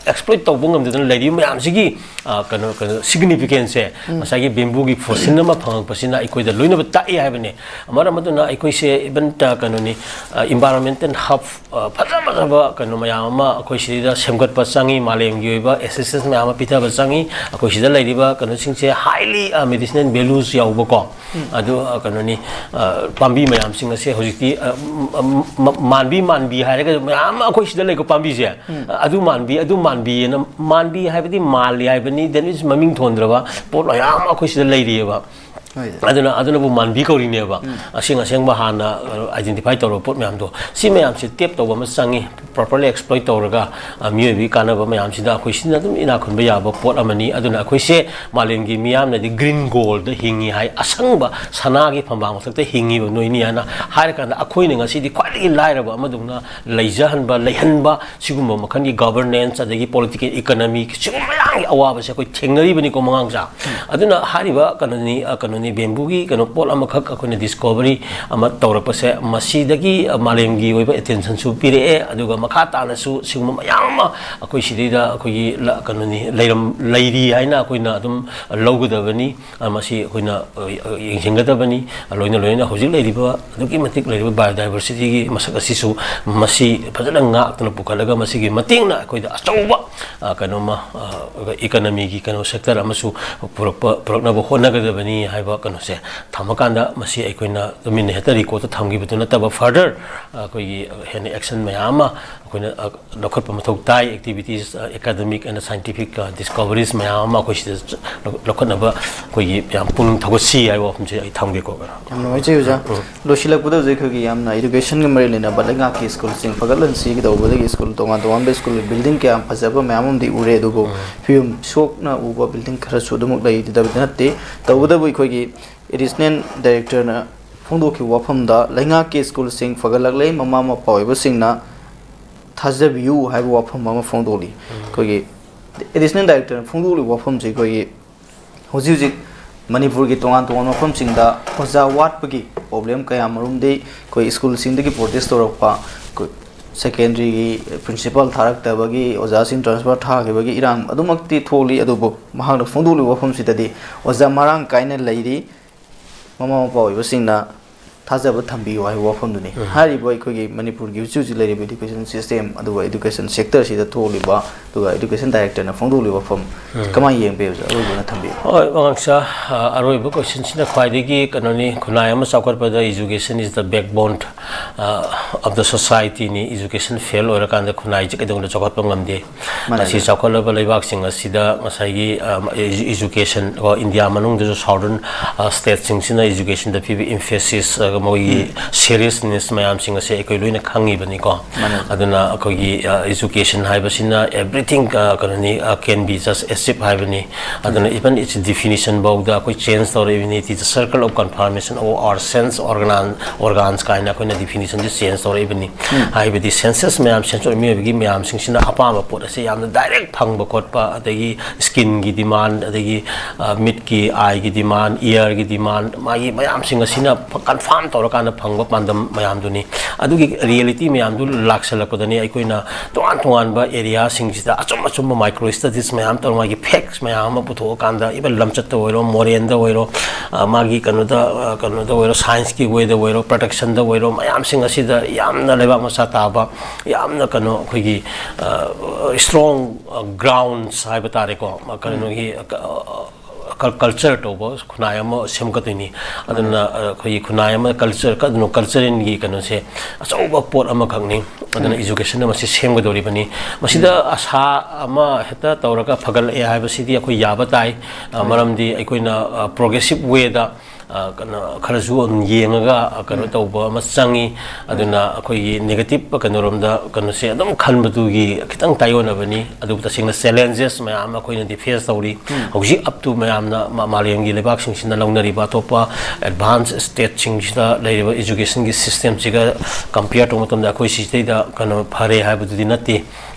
exploit ꯇꯧꯕ ꯉꯝꯗꯗꯅ ꯂꯩꯔꯤꯕ ꯃꯌꯥꯝꯁꯤꯒꯤ, ꯑ, ꯀꯩꯅꯣ, ꯀꯩꯅꯣ, significance ꯁꯦ ꯎꯝ꯫ ꯉꯁꯥꯏꯒꯤ bamboo ꯒꯤ fossil ꯑꯃ ꯐꯪꯉꯛꯄꯁꯤꯅ ꯑꯩꯈꯣꯏꯗ ꯂꯣꯏꯅꯃꯛ ꯇꯥꯛꯑꯦ ꯍꯥꯏꯕꯅꯤ꯫ ꯃꯔꯝ ꯑꯗꯨꯅ ꯑꯩꯈꯣꯏꯁꯦ even, ꯑ, ꯀꯩꯅꯣꯅꯤ, ꯑ, environmental hub, ꯑ, ꯐꯖ ꯐꯖꯕ ꯀꯩꯅꯣ ꯃꯌꯥꯝ ꯑꯃ ꯑꯩꯈꯣꯏ ꯁꯤꯗ ꯁꯦꯝꯒꯠꯄ ꯆꯪꯉꯤ, ꯃꯥꯂꯦꯝꯒꯤ ꯑꯣꯏꯕ assistance ꯃꯌꯥꯝ ꯑꯃ ꯄꯤꯊꯕ ꯆꯪꯉꯤ꯫ ꯑꯩꯈꯣꯏ ꯁꯤꯗ ꯂꯩꯔꯤꯕ ꯀꯩꯅꯣꯁꯤꯡꯁꯦ highly, ꯑ, medicinal values ꯌꯥꯎꯕꯀꯣ꯫ ꯎꯝ꯫ ꯑꯗꯨ, ꯑ, ꯀꯩꯅꯣꯅꯤ, ꯑ, ꯄꯥꯝꯕꯤ ꯃꯌꯥꯝꯁꯤꯡ ꯑꯁꯦ ꯍꯧꯖꯤꯛꯇꯤ, ꯑ, ꯃ-, ꯃ-, ꯃꯥꯟꯕꯤ, ꯃꯥꯟꯕꯤ ꯍꯥꯏꯔꯒ ꯃꯌꯥꯝ ꯑꯃ ꯑꯩꯈꯣꯏ ꯁꯤꯗ ꯂꯩꯀꯣ ꯄꯥꯝꯕꯤꯁꯦ꯫ ꯎꯝ꯫ ꯑ, ꯑꯗꯨ ꯃꯥꯟꯕꯤ, ꯑꯗꯨ ꯃꯥꯟꯕꯤꯑꯅ, ꯃꯥꯟꯕꯤ ꯍꯥꯏꯕꯗꯤ ꯃꯥꯜꯂꯤ ꯍꯥꯏꯕꯅꯤ, that means ꯃꯃꯤꯡ ꯊꯣꯟꯗ꯭ꯔꯕ ꯄꯣꯠ ꯃꯌꯥꯝ ꯑꯃ ꯑꯩꯈꯣꯏ ꯁꯤꯗ ꯂꯩꯔꯤꯑꯕ꯫ ꯍꯣꯏ꯫ ꯑꯗꯨꯅ, ꯑꯗꯨꯅꯕꯨ ꯃꯥꯟꯕꯤ ꯀꯧꯔꯤꯅꯦꯕ꯫ ꯎꯝ꯫ ꯑꯁꯦꯡ ꯑꯁꯦꯡꯕ ꯍꯥꯟꯅ, ꯑ, identify ꯇꯧꯔꯕ ꯄꯣꯠ ꯃꯌꯥꯝꯗꯣ꯫ ꯁꯤ ꯃꯌꯥꯝꯁꯦ tap ꯇꯧꯕ ꯑꯃ ꯆꯪꯉꯤ, properly exploit ꯇꯧꯔꯒ, ꯑ, ꯃꯤꯑꯣꯏꯕꯒꯤ ꯀꯥꯟꯅꯕ ꯃꯌꯥꯝꯁꯤꯗ ꯑꯩꯈꯣꯏ ꯁꯤꯅ ꯑꯗꯨꯝ ꯏꯅꯥꯛ ꯈꯨꯟꯕ ꯌꯥꯕ ꯄꯣꯠ ꯑꯃꯅꯤ꯫ ꯑꯗꯨꯅ ꯑꯩꯈꯣꯏꯁꯦ ꯃꯥꯂꯦꯝꯒꯤ ꯃꯤꯌꯥꯝꯅꯗꯤ green gold ꯍꯤꯡꯉꯤ ꯍꯥꯏ, ꯑꯁꯪꯕ ꯁꯅꯥꯒꯤ ꯐꯝꯕꯥꯜ ꯃꯊꯛꯇ ꯍꯤꯡꯉꯤꯕ ꯅꯣꯏꯅꯤ ꯍꯥꯏꯅ ꯍꯥꯏꯔꯀꯥꯟꯗ, ꯑꯩꯈꯣꯏꯅ ꯉꯁꯤꯗꯤ ꯈ꯭ꯋꯥꯏꯗꯒꯤ ꯂꯥꯏꯔꯕ ꯑꯃꯗꯧꯅ ꯂꯩꯖꯍꯟꯕ, ꯂꯩꯍꯟꯕ, ꯁꯤꯒꯨꯝꯕ ꯃꯈꯜꯒꯤ governance, ꯑꯗꯒꯤ political economy, ꯁꯤꯒꯨꯝꯕ ꯃꯌꯥꯝꯒꯤ ꯑꯋꯥꯕꯁꯦ ꯑꯩꯈꯣꯏ ꯊꯦꯡꯅꯔꯤꯕꯅꯤꯀꯣ, ꯃꯉꯥꯡꯖꯥ꯫ ꯑꯗꯨꯅ ꯍꯥꯏꯔꯤꯕ ꯀꯩꯅꯣꯅꯤ, ꯑ, ꯀꯩꯅꯣ ꯕꯦꯝꯕꯨꯒꯤ ꯀꯩꯅꯣ ꯄꯣꯠ ꯑꯃꯈꯛ ꯑꯩꯈꯣꯏꯅ ꯗꯤꯁꯀꯣꯚꯔꯤ ꯑꯃ ꯇꯧꯔꯛꯄꯁꯦ, ꯃꯁꯤꯗꯒꯤ ꯃꯥꯂꯦꯝꯒꯤ ꯑꯣꯏꯕ ꯑꯦꯇꯦꯟꯁꯟꯁꯨ ꯄꯤꯔꯛꯑꯦ꯫ ꯑꯗꯨꯒ ꯃꯈꯥ ꯇꯥꯅꯁꯨ ꯁꯤꯒꯨꯝꯕ ꯃꯌꯥꯝ ꯑꯃ ꯑꯩꯈꯣꯏ ꯁꯤꯗꯩꯗ ꯑꯩꯈꯣꯏꯒꯤ ꯂ-, ꯀꯩꯅꯣꯅꯤ, ꯂꯩꯔꯝ-, ꯂꯩꯔꯤ ꯍꯥꯏꯅ ꯑꯩꯈꯣꯏꯅ ꯑꯗꯨꯝ ꯂꯧꯒꯗꯕꯅꯤ꯫ ꯑ, ꯃꯁꯤ ꯑꯩꯈꯣꯏꯅ, ꯑ, ꯌꯦꯡꯁꯤꯟꯒꯗꯕꯅꯤ꯫ ꯂꯣꯏꯅ ꯂꯣꯏꯅꯅ ꯍꯧꯖꯤꯛ ꯂꯩꯔꯤꯕ, ꯑꯗꯨꯛꯀꯤ ꯃꯇꯤꯛ ꯂꯩꯔꯤꯕ ꯕꯥꯏꯑꯣꯗꯥꯏꯕꯔꯁꯤꯇꯤꯒꯤ ꯃꯁꯛ ꯑꯁꯤꯁꯨ ꯃꯁꯤ ꯐꯖꯅ ꯉꯥꯛꯇꯨꯅ ꯄꯨꯈꯠꯂꯒ ꯃꯁꯤꯒꯤ ꯃꯇꯦꯡꯅ ꯑꯩꯈꯣꯏꯗ ꯑꯆꯧꯕ, ꯑ, ꯀꯩꯅꯣꯃ, ꯑ, ꯏꯀꯣꯅꯣꯃꯤꯒꯤ ꯀꯩꯅꯣ ꯁꯦꯛꯇꯔ ꯑꯃꯁꯨ ꯄꯨꯔꯛꯄ, ꯄꯨꯔꯛꯅꯕ ꯍꯣꯠꯅꯒꯗꯕꯅꯤ ꯍꯥꯏꯕ ꯀꯩꯅꯣꯁꯦ ꯊꯝꯃꯀꯥꯟꯗ, ꯃꯁꯤ ꯑꯩꯈꯣꯏꯅ ꯇꯨꯃꯤꯟꯅ ꯍꯦꯛꯇ ꯔꯤꯀꯣꯔꯠꯇ ꯊꯝꯈꯤꯕꯗꯨ ꯅꯠꯇꯕ, ꯐꯔꯗꯔ ꯑꯩꯈꯣꯏꯒꯤ ꯍꯦꯟꯅ ꯑꯦꯛꯁꯟ ꯃꯌꯥꯝ ꯑꯃ ꯑꯩꯈꯣꯏꯅ, ꯑ, ꯂꯧꯈꯠꯄ ꯃꯊꯧ ꯇꯥꯏ꯫ ꯑꯦꯛꯇꯤꯚꯤꯇꯤꯁ, ꯑ, ꯑꯦꯀꯥꯗꯃꯤꯛ ꯑꯦꯟ ꯁꯥꯏꯟꯇꯤꯐꯤꯛ, ꯑ, ꯗꯤꯁꯀꯣꯚꯔꯤꯁ ꯃꯌꯥꯝ ꯑꯃ ꯑꯩꯈꯣꯏ ꯁꯤꯗ ꯆ-, ꯂꯧ-, ꯂꯧꯈꯠꯅꯕ ꯑꯩꯈꯣꯏꯒꯤ ꯌꯥꯝ ꯄꯨꯛꯅꯤꯡ ꯊꯧꯒꯠꯁꯤ ꯍꯥꯏꯕ ꯋꯥꯐꯝꯁꯦ ꯑꯩ ꯊꯝꯒꯦꯀꯣ꯫ ꯌꯥꯝ ꯅꯨꯡꯉꯥꯏꯖꯩ ꯑꯣꯖꯥ꯫ ꯎꯝ꯫ ꯂꯣꯏꯁꯤꯜꯂꯛꯄꯗ ꯍꯧꯖꯤꯛ ꯑꯩꯈꯣꯏꯒꯤ ꯌꯥꯝꯅ ꯏꯗꯨꯀꯦꯁꯟꯒ ꯃꯔꯤ ꯂꯩꯅꯕ ꯂꯩꯉꯥꯛꯀꯤ ꯁ꯭ꯀꯨꯜꯁꯤꯡ ꯐꯒꯠꯍꯟꯁꯤ ꯇꯧꯕꯗꯒꯤ ꯁ꯭ꯀꯨꯜ ꯇꯣꯉꯥꯟ ꯇꯣꯉꯥꯟꯕ ꯁ꯭ꯀꯨꯜ ꯕꯤꯜꯗꯤꯡ ꯀꯌꯥ ꯐꯖꯕ ꯃꯌꯥꯝ ꯑꯃꯗꯤ ꯎꯔꯦ, ꯑꯗꯨꯕꯨ ꯎꯝ꯫ ꯐꯤꯕꯝ ꯁꯣꯛꯅ ꯎꯕ ꯕꯤꯜꯗꯤꯡ ꯈꯔꯁꯨ ꯑꯗꯨꯃꯛ ꯂꯩꯇꯕꯗꯤ ꯅꯠꯇꯦ꯫ ꯇꯧꯕꯇꯕꯨ ꯑꯩꯈꯣꯏꯒꯤ ꯑꯦꯗꯤꯁꯅꯦꯜ ꯗꯥꯏꯔꯦꯛꯇꯔꯅ ꯐꯣꯡꯗꯣꯛꯈꯤꯕ ꯋꯥꯐꯝꯗ ꯂꯩꯉꯥꯛꯀꯤ ꯁ꯭ꯀꯨꯜꯁꯤꯡ ꯐꯒꯠꯂꯛꯂꯦ, ꯃꯃꯥ ꯃꯄꯥ ꯑꯣꯏꯕꯁꯤꯡꯅ ꯊꯥꯖꯕꯤꯌꯨ ꯍꯥꯏꯕ ꯋꯥꯐꯝ ꯑꯃ ꯐꯣꯡꯗꯣꯛꯂꯤ꯫ ꯎꯝ꯫ ꯑꯩꯈꯣꯏꯒꯤ ꯑꯦꯗꯤꯁꯅꯦꯜ ꯗꯥꯏꯔꯦꯛꯇꯔꯅ ꯐꯣꯡꯗꯣꯛꯂꯤꯕ ꯋꯥꯐꯝꯁꯤ ꯑꯩꯈꯣꯏꯒꯤ ꯍꯧꯖꯤꯛ ꯍꯧꯖꯤꯛ ꯃꯅꯤꯄꯨꯔꯒꯤ ꯇꯣꯉꯥꯟ ꯇꯣꯉꯥꯟꯕ ꯃꯐꯝꯁꯤꯡꯗ ꯑꯣꯖꯥ ꯋꯥꯠꯄꯒꯤ ꯄ꯭ꯔꯣꯕ꯭ꯂꯦꯝ ꯀꯌꯥ ꯃꯔꯨꯝꯗꯤ ꯑꯩꯈꯣꯏ ꯁ꯭ꯀꯨꯜꯁꯤꯡꯗꯒꯤ ꯄ꯭ꯔꯣꯇꯦꯁ ꯇꯧꯔꯛꯄ, ꯑꯩꯈꯣꯏ ꯁꯦꯀꯦꯟꯗꯔꯤꯒꯤ ꯄ꯭ꯔꯤꯟꯁꯤꯄꯥꯜ ꯊꯥꯔꯛꯇꯕꯒꯤ, ꯑꯣꯖꯥꯁꯤꯡ ꯇ꯭ꯔꯥꯟꯁꯐꯔ ꯊꯥꯈꯤꯕꯒꯤ ꯏꯔꯥꯡ ꯑꯗꯨꯃꯛꯇꯤ ꯊꯣꯛꯂꯤ, ꯑꯗꯨꯕꯨ ꯃꯍꯥꯛꯅ ꯐꯣꯡꯗꯣꯛꯂꯤꯕ ꯋꯥꯐꯝꯁꯤꯗꯗꯤ ꯑꯣꯖꯥ ꯃꯔꯥꯡ ꯀꯥꯏꯅ ꯂꯩꯔꯤ, ꯃꯃꯥ ꯃꯄꯥ ꯑꯣꯏꯕꯁꯤꯡꯅ ꯊꯥꯖꯕ ꯊꯝꯕꯤꯌꯨ ꯍꯥꯏꯕ ꯋꯥꯐꯝꯗꯨꯅꯤ꯫ ꯎꯝ꯫ ꯍꯥꯏꯔꯤꯕ ꯑꯩꯈꯣꯏꯒꯤ ꯃꯅꯤꯄꯨꯔꯒꯤ ꯍꯧꯖꯤꯛ ꯍꯧꯖꯤꯛ ꯂꯩꯔꯤꯕ ꯏꯗꯨꯀꯦꯁꯟ ꯁꯤꯁꯇꯦꯝ, ꯑꯗꯨꯒ ꯏꯗꯨꯀꯦꯁꯟ ꯁꯦꯛꯇꯔꯁꯤꯗ ꯊꯣꯛꯂꯤꯕ, ꯑꯗꯨꯒ ꯏꯗꯨꯀꯦꯁꯟ ꯗꯥꯏꯔꯦꯛꯇꯔꯅ ꯐꯣꯡꯗꯣꯛꯂꯤꯕ ꯋꯥꯐꯝ, ꯎꯝ꯫ ꯀꯃꯥꯏꯅ ꯌꯦꯡꯕꯤꯕꯁꯦ? ꯑꯔꯣꯏꯕ ꯑꯣꯏꯅ ꯊꯝꯕꯤꯌꯨ꯫ ꯍꯣꯏ, ꯃꯉꯥꯡꯁꯥ, ꯑ, ꯑꯔꯣꯏꯕ ꯀꯣꯏꯁꯟꯁꯤꯅ ꯈ꯭ꯋꯥꯏꯗꯒꯤ ꯀꯩꯅꯣꯅꯤ, ꯈꯨꯟꯅꯥꯏ ꯑꯃ ꯆꯥꯎꯈꯠꯄꯗ education is the backbone, ꯑ, of the society ꯅꯤ꯫ Education fail ꯑꯣꯏꯔꯀꯥꯟꯗ ꯈꯨꯟꯅꯥꯏꯁꯦ ꯀꯩꯗꯧꯅ ꯆꯥꯎꯈꯠꯄ ꯉꯝꯗꯦ꯫ ꯃꯥꯅꯦ꯫ ꯉꯁꯤ ꯆꯥꯎꯈꯠꯂꯕ ꯂꯩꯕꯥꯛꯁꯤꯡ ꯑꯁꯤꯗ ꯉꯁꯥꯏꯒꯤ, ꯑ, edu-, education, ꯀꯣ, ꯏꯟꯗꯤꯌꯥ ꯃꯅꯨꯡꯗꯁꯨ southern, ꯑ, stateꯁꯤꯡꯁꯤꯅ educationꯗ ꯄꯤꯕ emphasis, ꯑ, ꯃꯣꯏꯒꯤ ꯁꯦꯔꯤꯌꯁꯅꯦꯁ ꯃꯌꯥꯝꯁꯤꯡ ꯑꯁꯦ ꯑꯩꯈꯣꯏ ꯂꯣꯏꯅ ꯈꯪꯉꯤꯕꯅꯤꯀꯣ꯫ ꯑꯗꯨꯅ ꯑꯩꯈꯣꯏꯒꯤ ꯑꯦꯖꯨꯀꯦꯁꯟ ꯍꯥꯏꯕꯁꯤꯅ everything ꯀꯩꯅꯣꯅꯤ, can be just achieve ꯍꯥꯏꯕꯅꯤ꯫ ꯑꯗꯨꯅ even its definition ꯐꯥꯎꯗ ꯑꯩꯈꯣꯏ change ꯇꯧꯔꯛꯏꯕꯅꯤ, it is the circle of conformation of our sense organ organs ꯀꯥꯏꯅ ꯑꯩꯈꯣꯏꯅ ꯗꯤꯐꯤꯅꯤꯁꯟꯁꯦ ꯆꯦꯟꯖ ꯇꯧꯔꯛꯏꯕꯅꯤ꯫ ꯍꯥꯏꯕꯗꯤ ꯁꯦꯟꯁꯁ ꯃꯌꯥꯝ, ꯁꯦꯟꯁ ꯑꯣꯏꯕ ꯃꯤꯑꯣꯏꯕꯒꯤ ꯃꯌꯥꯝꯁꯤꯡꯁꯤꯅ ꯑꯄꯥꯝꯕ ꯄꯣꯠ ꯑꯁꯦ ꯌꯥꯝꯅ ꯗꯥꯏꯔꯦꯛ ꯐꯪꯕ ꯈꯣꯠꯄ, ꯑꯗꯒꯤ ꯁ꯭ꯀꯤꯟꯒꯤ ꯗꯤꯃꯥꯟ, ꯑꯗꯒꯤ ꯃꯤꯠꯀꯤ, ꯑꯥꯏꯒꯤ ꯗꯤꯃꯥꯟ, ꯏꯌꯔꯒꯤ ꯗꯤꯃꯥꯟ, ꯃꯥꯒꯤ ꯃꯌꯥꯝꯁꯤꯡ ꯑꯁꯤꯅ ꯀꯟꯐꯥꯔꯝ ꯇꯧꯔꯀꯥꯟꯗ ꯐꯪꯕ ꯄꯥꯟꯗꯝ ꯃꯌꯥꯝꯗꯨꯅꯤ꯫ ꯑꯗꯨꯒꯤ ꯔꯤꯌꯦꯂꯤꯇꯤ ꯃꯌꯥꯝꯗꯨ ꯂꯥꯛꯁꯜꯂꯛꯄꯗꯅꯤ ꯑꯩꯈꯣꯏꯅ ꯇꯣꯉꯥꯟ ꯇꯣꯉꯥꯟꯕ ꯑꯦꯔꯤꯌꯥꯁꯤꯡꯁꯤꯗ ꯑꯆꯨꯝ ꯑꯆꯨꯝꯕ ꯃꯥꯏꯀ꯭ꯔꯣ ꯁ꯭ꯇꯗꯤꯁ ꯃꯌꯥꯝ ꯇꯧꯔꯒ ꯃꯥꯒꯤ ꯐꯦꯛꯁ ꯃꯌꯥꯝ ꯑꯃ ꯄꯨꯊꯣꯛꯑꯀꯥꯟꯗ, ꯏꯚꯟ ꯂꯝꯆꯠꯇ ꯑꯣꯏꯔꯣ, ꯃꯣꯔꯦꯜꯗ ꯑꯣꯏꯔꯣ, ꯃꯥꯒꯤ ꯀꯩꯅꯣꯗ ꯀꯩꯅꯣꯗ ꯑꯣꯏꯔꯣ, ꯁꯥꯏꯟꯁꯀꯤ ꯋꯦꯗ ꯑꯣꯏꯔꯣ, ꯄ꯭ꯔꯗꯛꯁꯟꯗ ꯑꯣꯏꯔꯣ, ꯃꯌꯥꯝꯁꯤꯡ ꯑꯁꯤꯗ ꯌꯥꯝꯅ ꯂꯩꯕꯥꯛ ꯃꯆꯥ ꯇꯥꯕ, ꯌꯥꯝꯅ ꯀꯩꯅꯣ ꯑꯩꯈꯣꯏꯒꯤ ꯏꯁꯇ꯭ꯔꯣꯡ ꯒ꯭ꯔꯥꯎꯟꯁ ꯍꯥꯏꯕ ꯇꯥꯔꯦꯀꯣ, ꯀꯩꯅꯣꯒꯤ ꯀꯜꯆꯔ ꯇꯧꯕ ꯈꯨꯟꯅꯥꯏ ꯑꯃ ꯁꯦꯝꯒꯠꯇꯣꯏꯅꯤ꯫ ꯑꯗꯨꯅ ꯑꯩꯈꯣꯏꯒꯤ ꯈꯨꯟꯅꯥꯏ ꯑꯃ ꯀꯜꯆꯔ, ꯀꯜꯆꯔꯦꯜꯒꯤ ꯀꯩꯅꯣꯁꯦ ꯑꯆꯧꯕ ꯄꯣꯠ ꯑꯃꯈꯛꯅꯤ꯫ ꯑꯗꯨꯅ ꯏꯖꯨꯀꯦꯁꯟꯅ ꯃꯁꯤ ꯁꯦꯝꯒꯗꯧꯔꯤꯕꯅꯤ꯫ ꯃꯁꯤꯗ ꯑꯁꯥ ꯑꯃ ꯍꯦꯛꯇ ꯇꯧꯔꯒ ꯐꯒꯠꯂꯛꯑꯦ ꯍꯥꯏꯕꯁꯤꯗꯤ ꯑꯩꯈꯣꯏ ꯌꯥꯕ ꯇꯥꯏ꯫ ꯃꯔꯝꯗꯤ ꯑꯩꯈꯣꯏꯅ ꯄ꯭ꯔꯣꯒ꯭ꯔꯦꯁꯤꯞ ꯋꯦꯗ ꯀꯩꯅꯣ ꯈꯔꯁꯨ ꯑꯗꯨꯝ ꯌꯦꯡꯉꯒ ꯀꯩꯅꯣ ꯇꯧꯕ ꯑꯃ ꯆꯪꯉꯤ꯫ ꯑꯗꯨꯅ ꯑꯩꯈꯣꯏꯒꯤ ꯅꯦꯒꯦꯇꯤꯞ ꯀꯩꯅꯣꯔꯣꯝꯗ ꯀꯩꯅꯣꯁꯦ ꯑꯗꯨꯝ ꯈꯟꯕꯗꯨꯒꯤ ꯈꯤꯇꯪ ꯇꯥꯏꯑꯣꯟꯅꯕꯅꯤ꯫ ꯑꯗꯨꯕꯨ ꯇꯁꯦꯡꯅ ꯆꯦꯂꯦꯟꯖꯦꯁ ꯃꯌꯥꯝ ꯑꯃ ꯑꯩꯈꯣꯏꯅꯗꯤ ꯐꯦꯁ ꯇꯧꯔꯤ꯫ ꯍꯧꯖꯤꯛ ꯑꯞ ꯇꯨ ꯃꯌꯥꯝꯅ ꯃꯥꯂꯦꯝꯒꯤ ꯂꯩꯕꯥꯛꯁꯤꯡꯁꯤꯅ ꯂꯧꯅꯔꯤꯕ ꯑꯇꯣꯞꯄ ꯑꯦꯗꯚꯥꯟꯁ ꯁ꯭ꯇꯦꯠꯁꯤꯡꯁꯤꯗ ꯂꯩꯔꯤꯕ ꯏꯖꯨꯀꯦꯁꯟꯒꯤ ꯁꯤꯁꯇꯦꯝꯁꯤꯒ ꯀꯝꯄꯤꯌꯔ ꯇꯧꯕ ꯃꯇꯝꯗ ꯑꯩꯈꯣꯏ ꯁꯤꯗꯩꯗ ꯀꯩꯅꯣ ꯐꯔꯦ ꯍꯥꯏꯕꯗꯨꯗꯤ ꯅꯠꯇꯦ꯫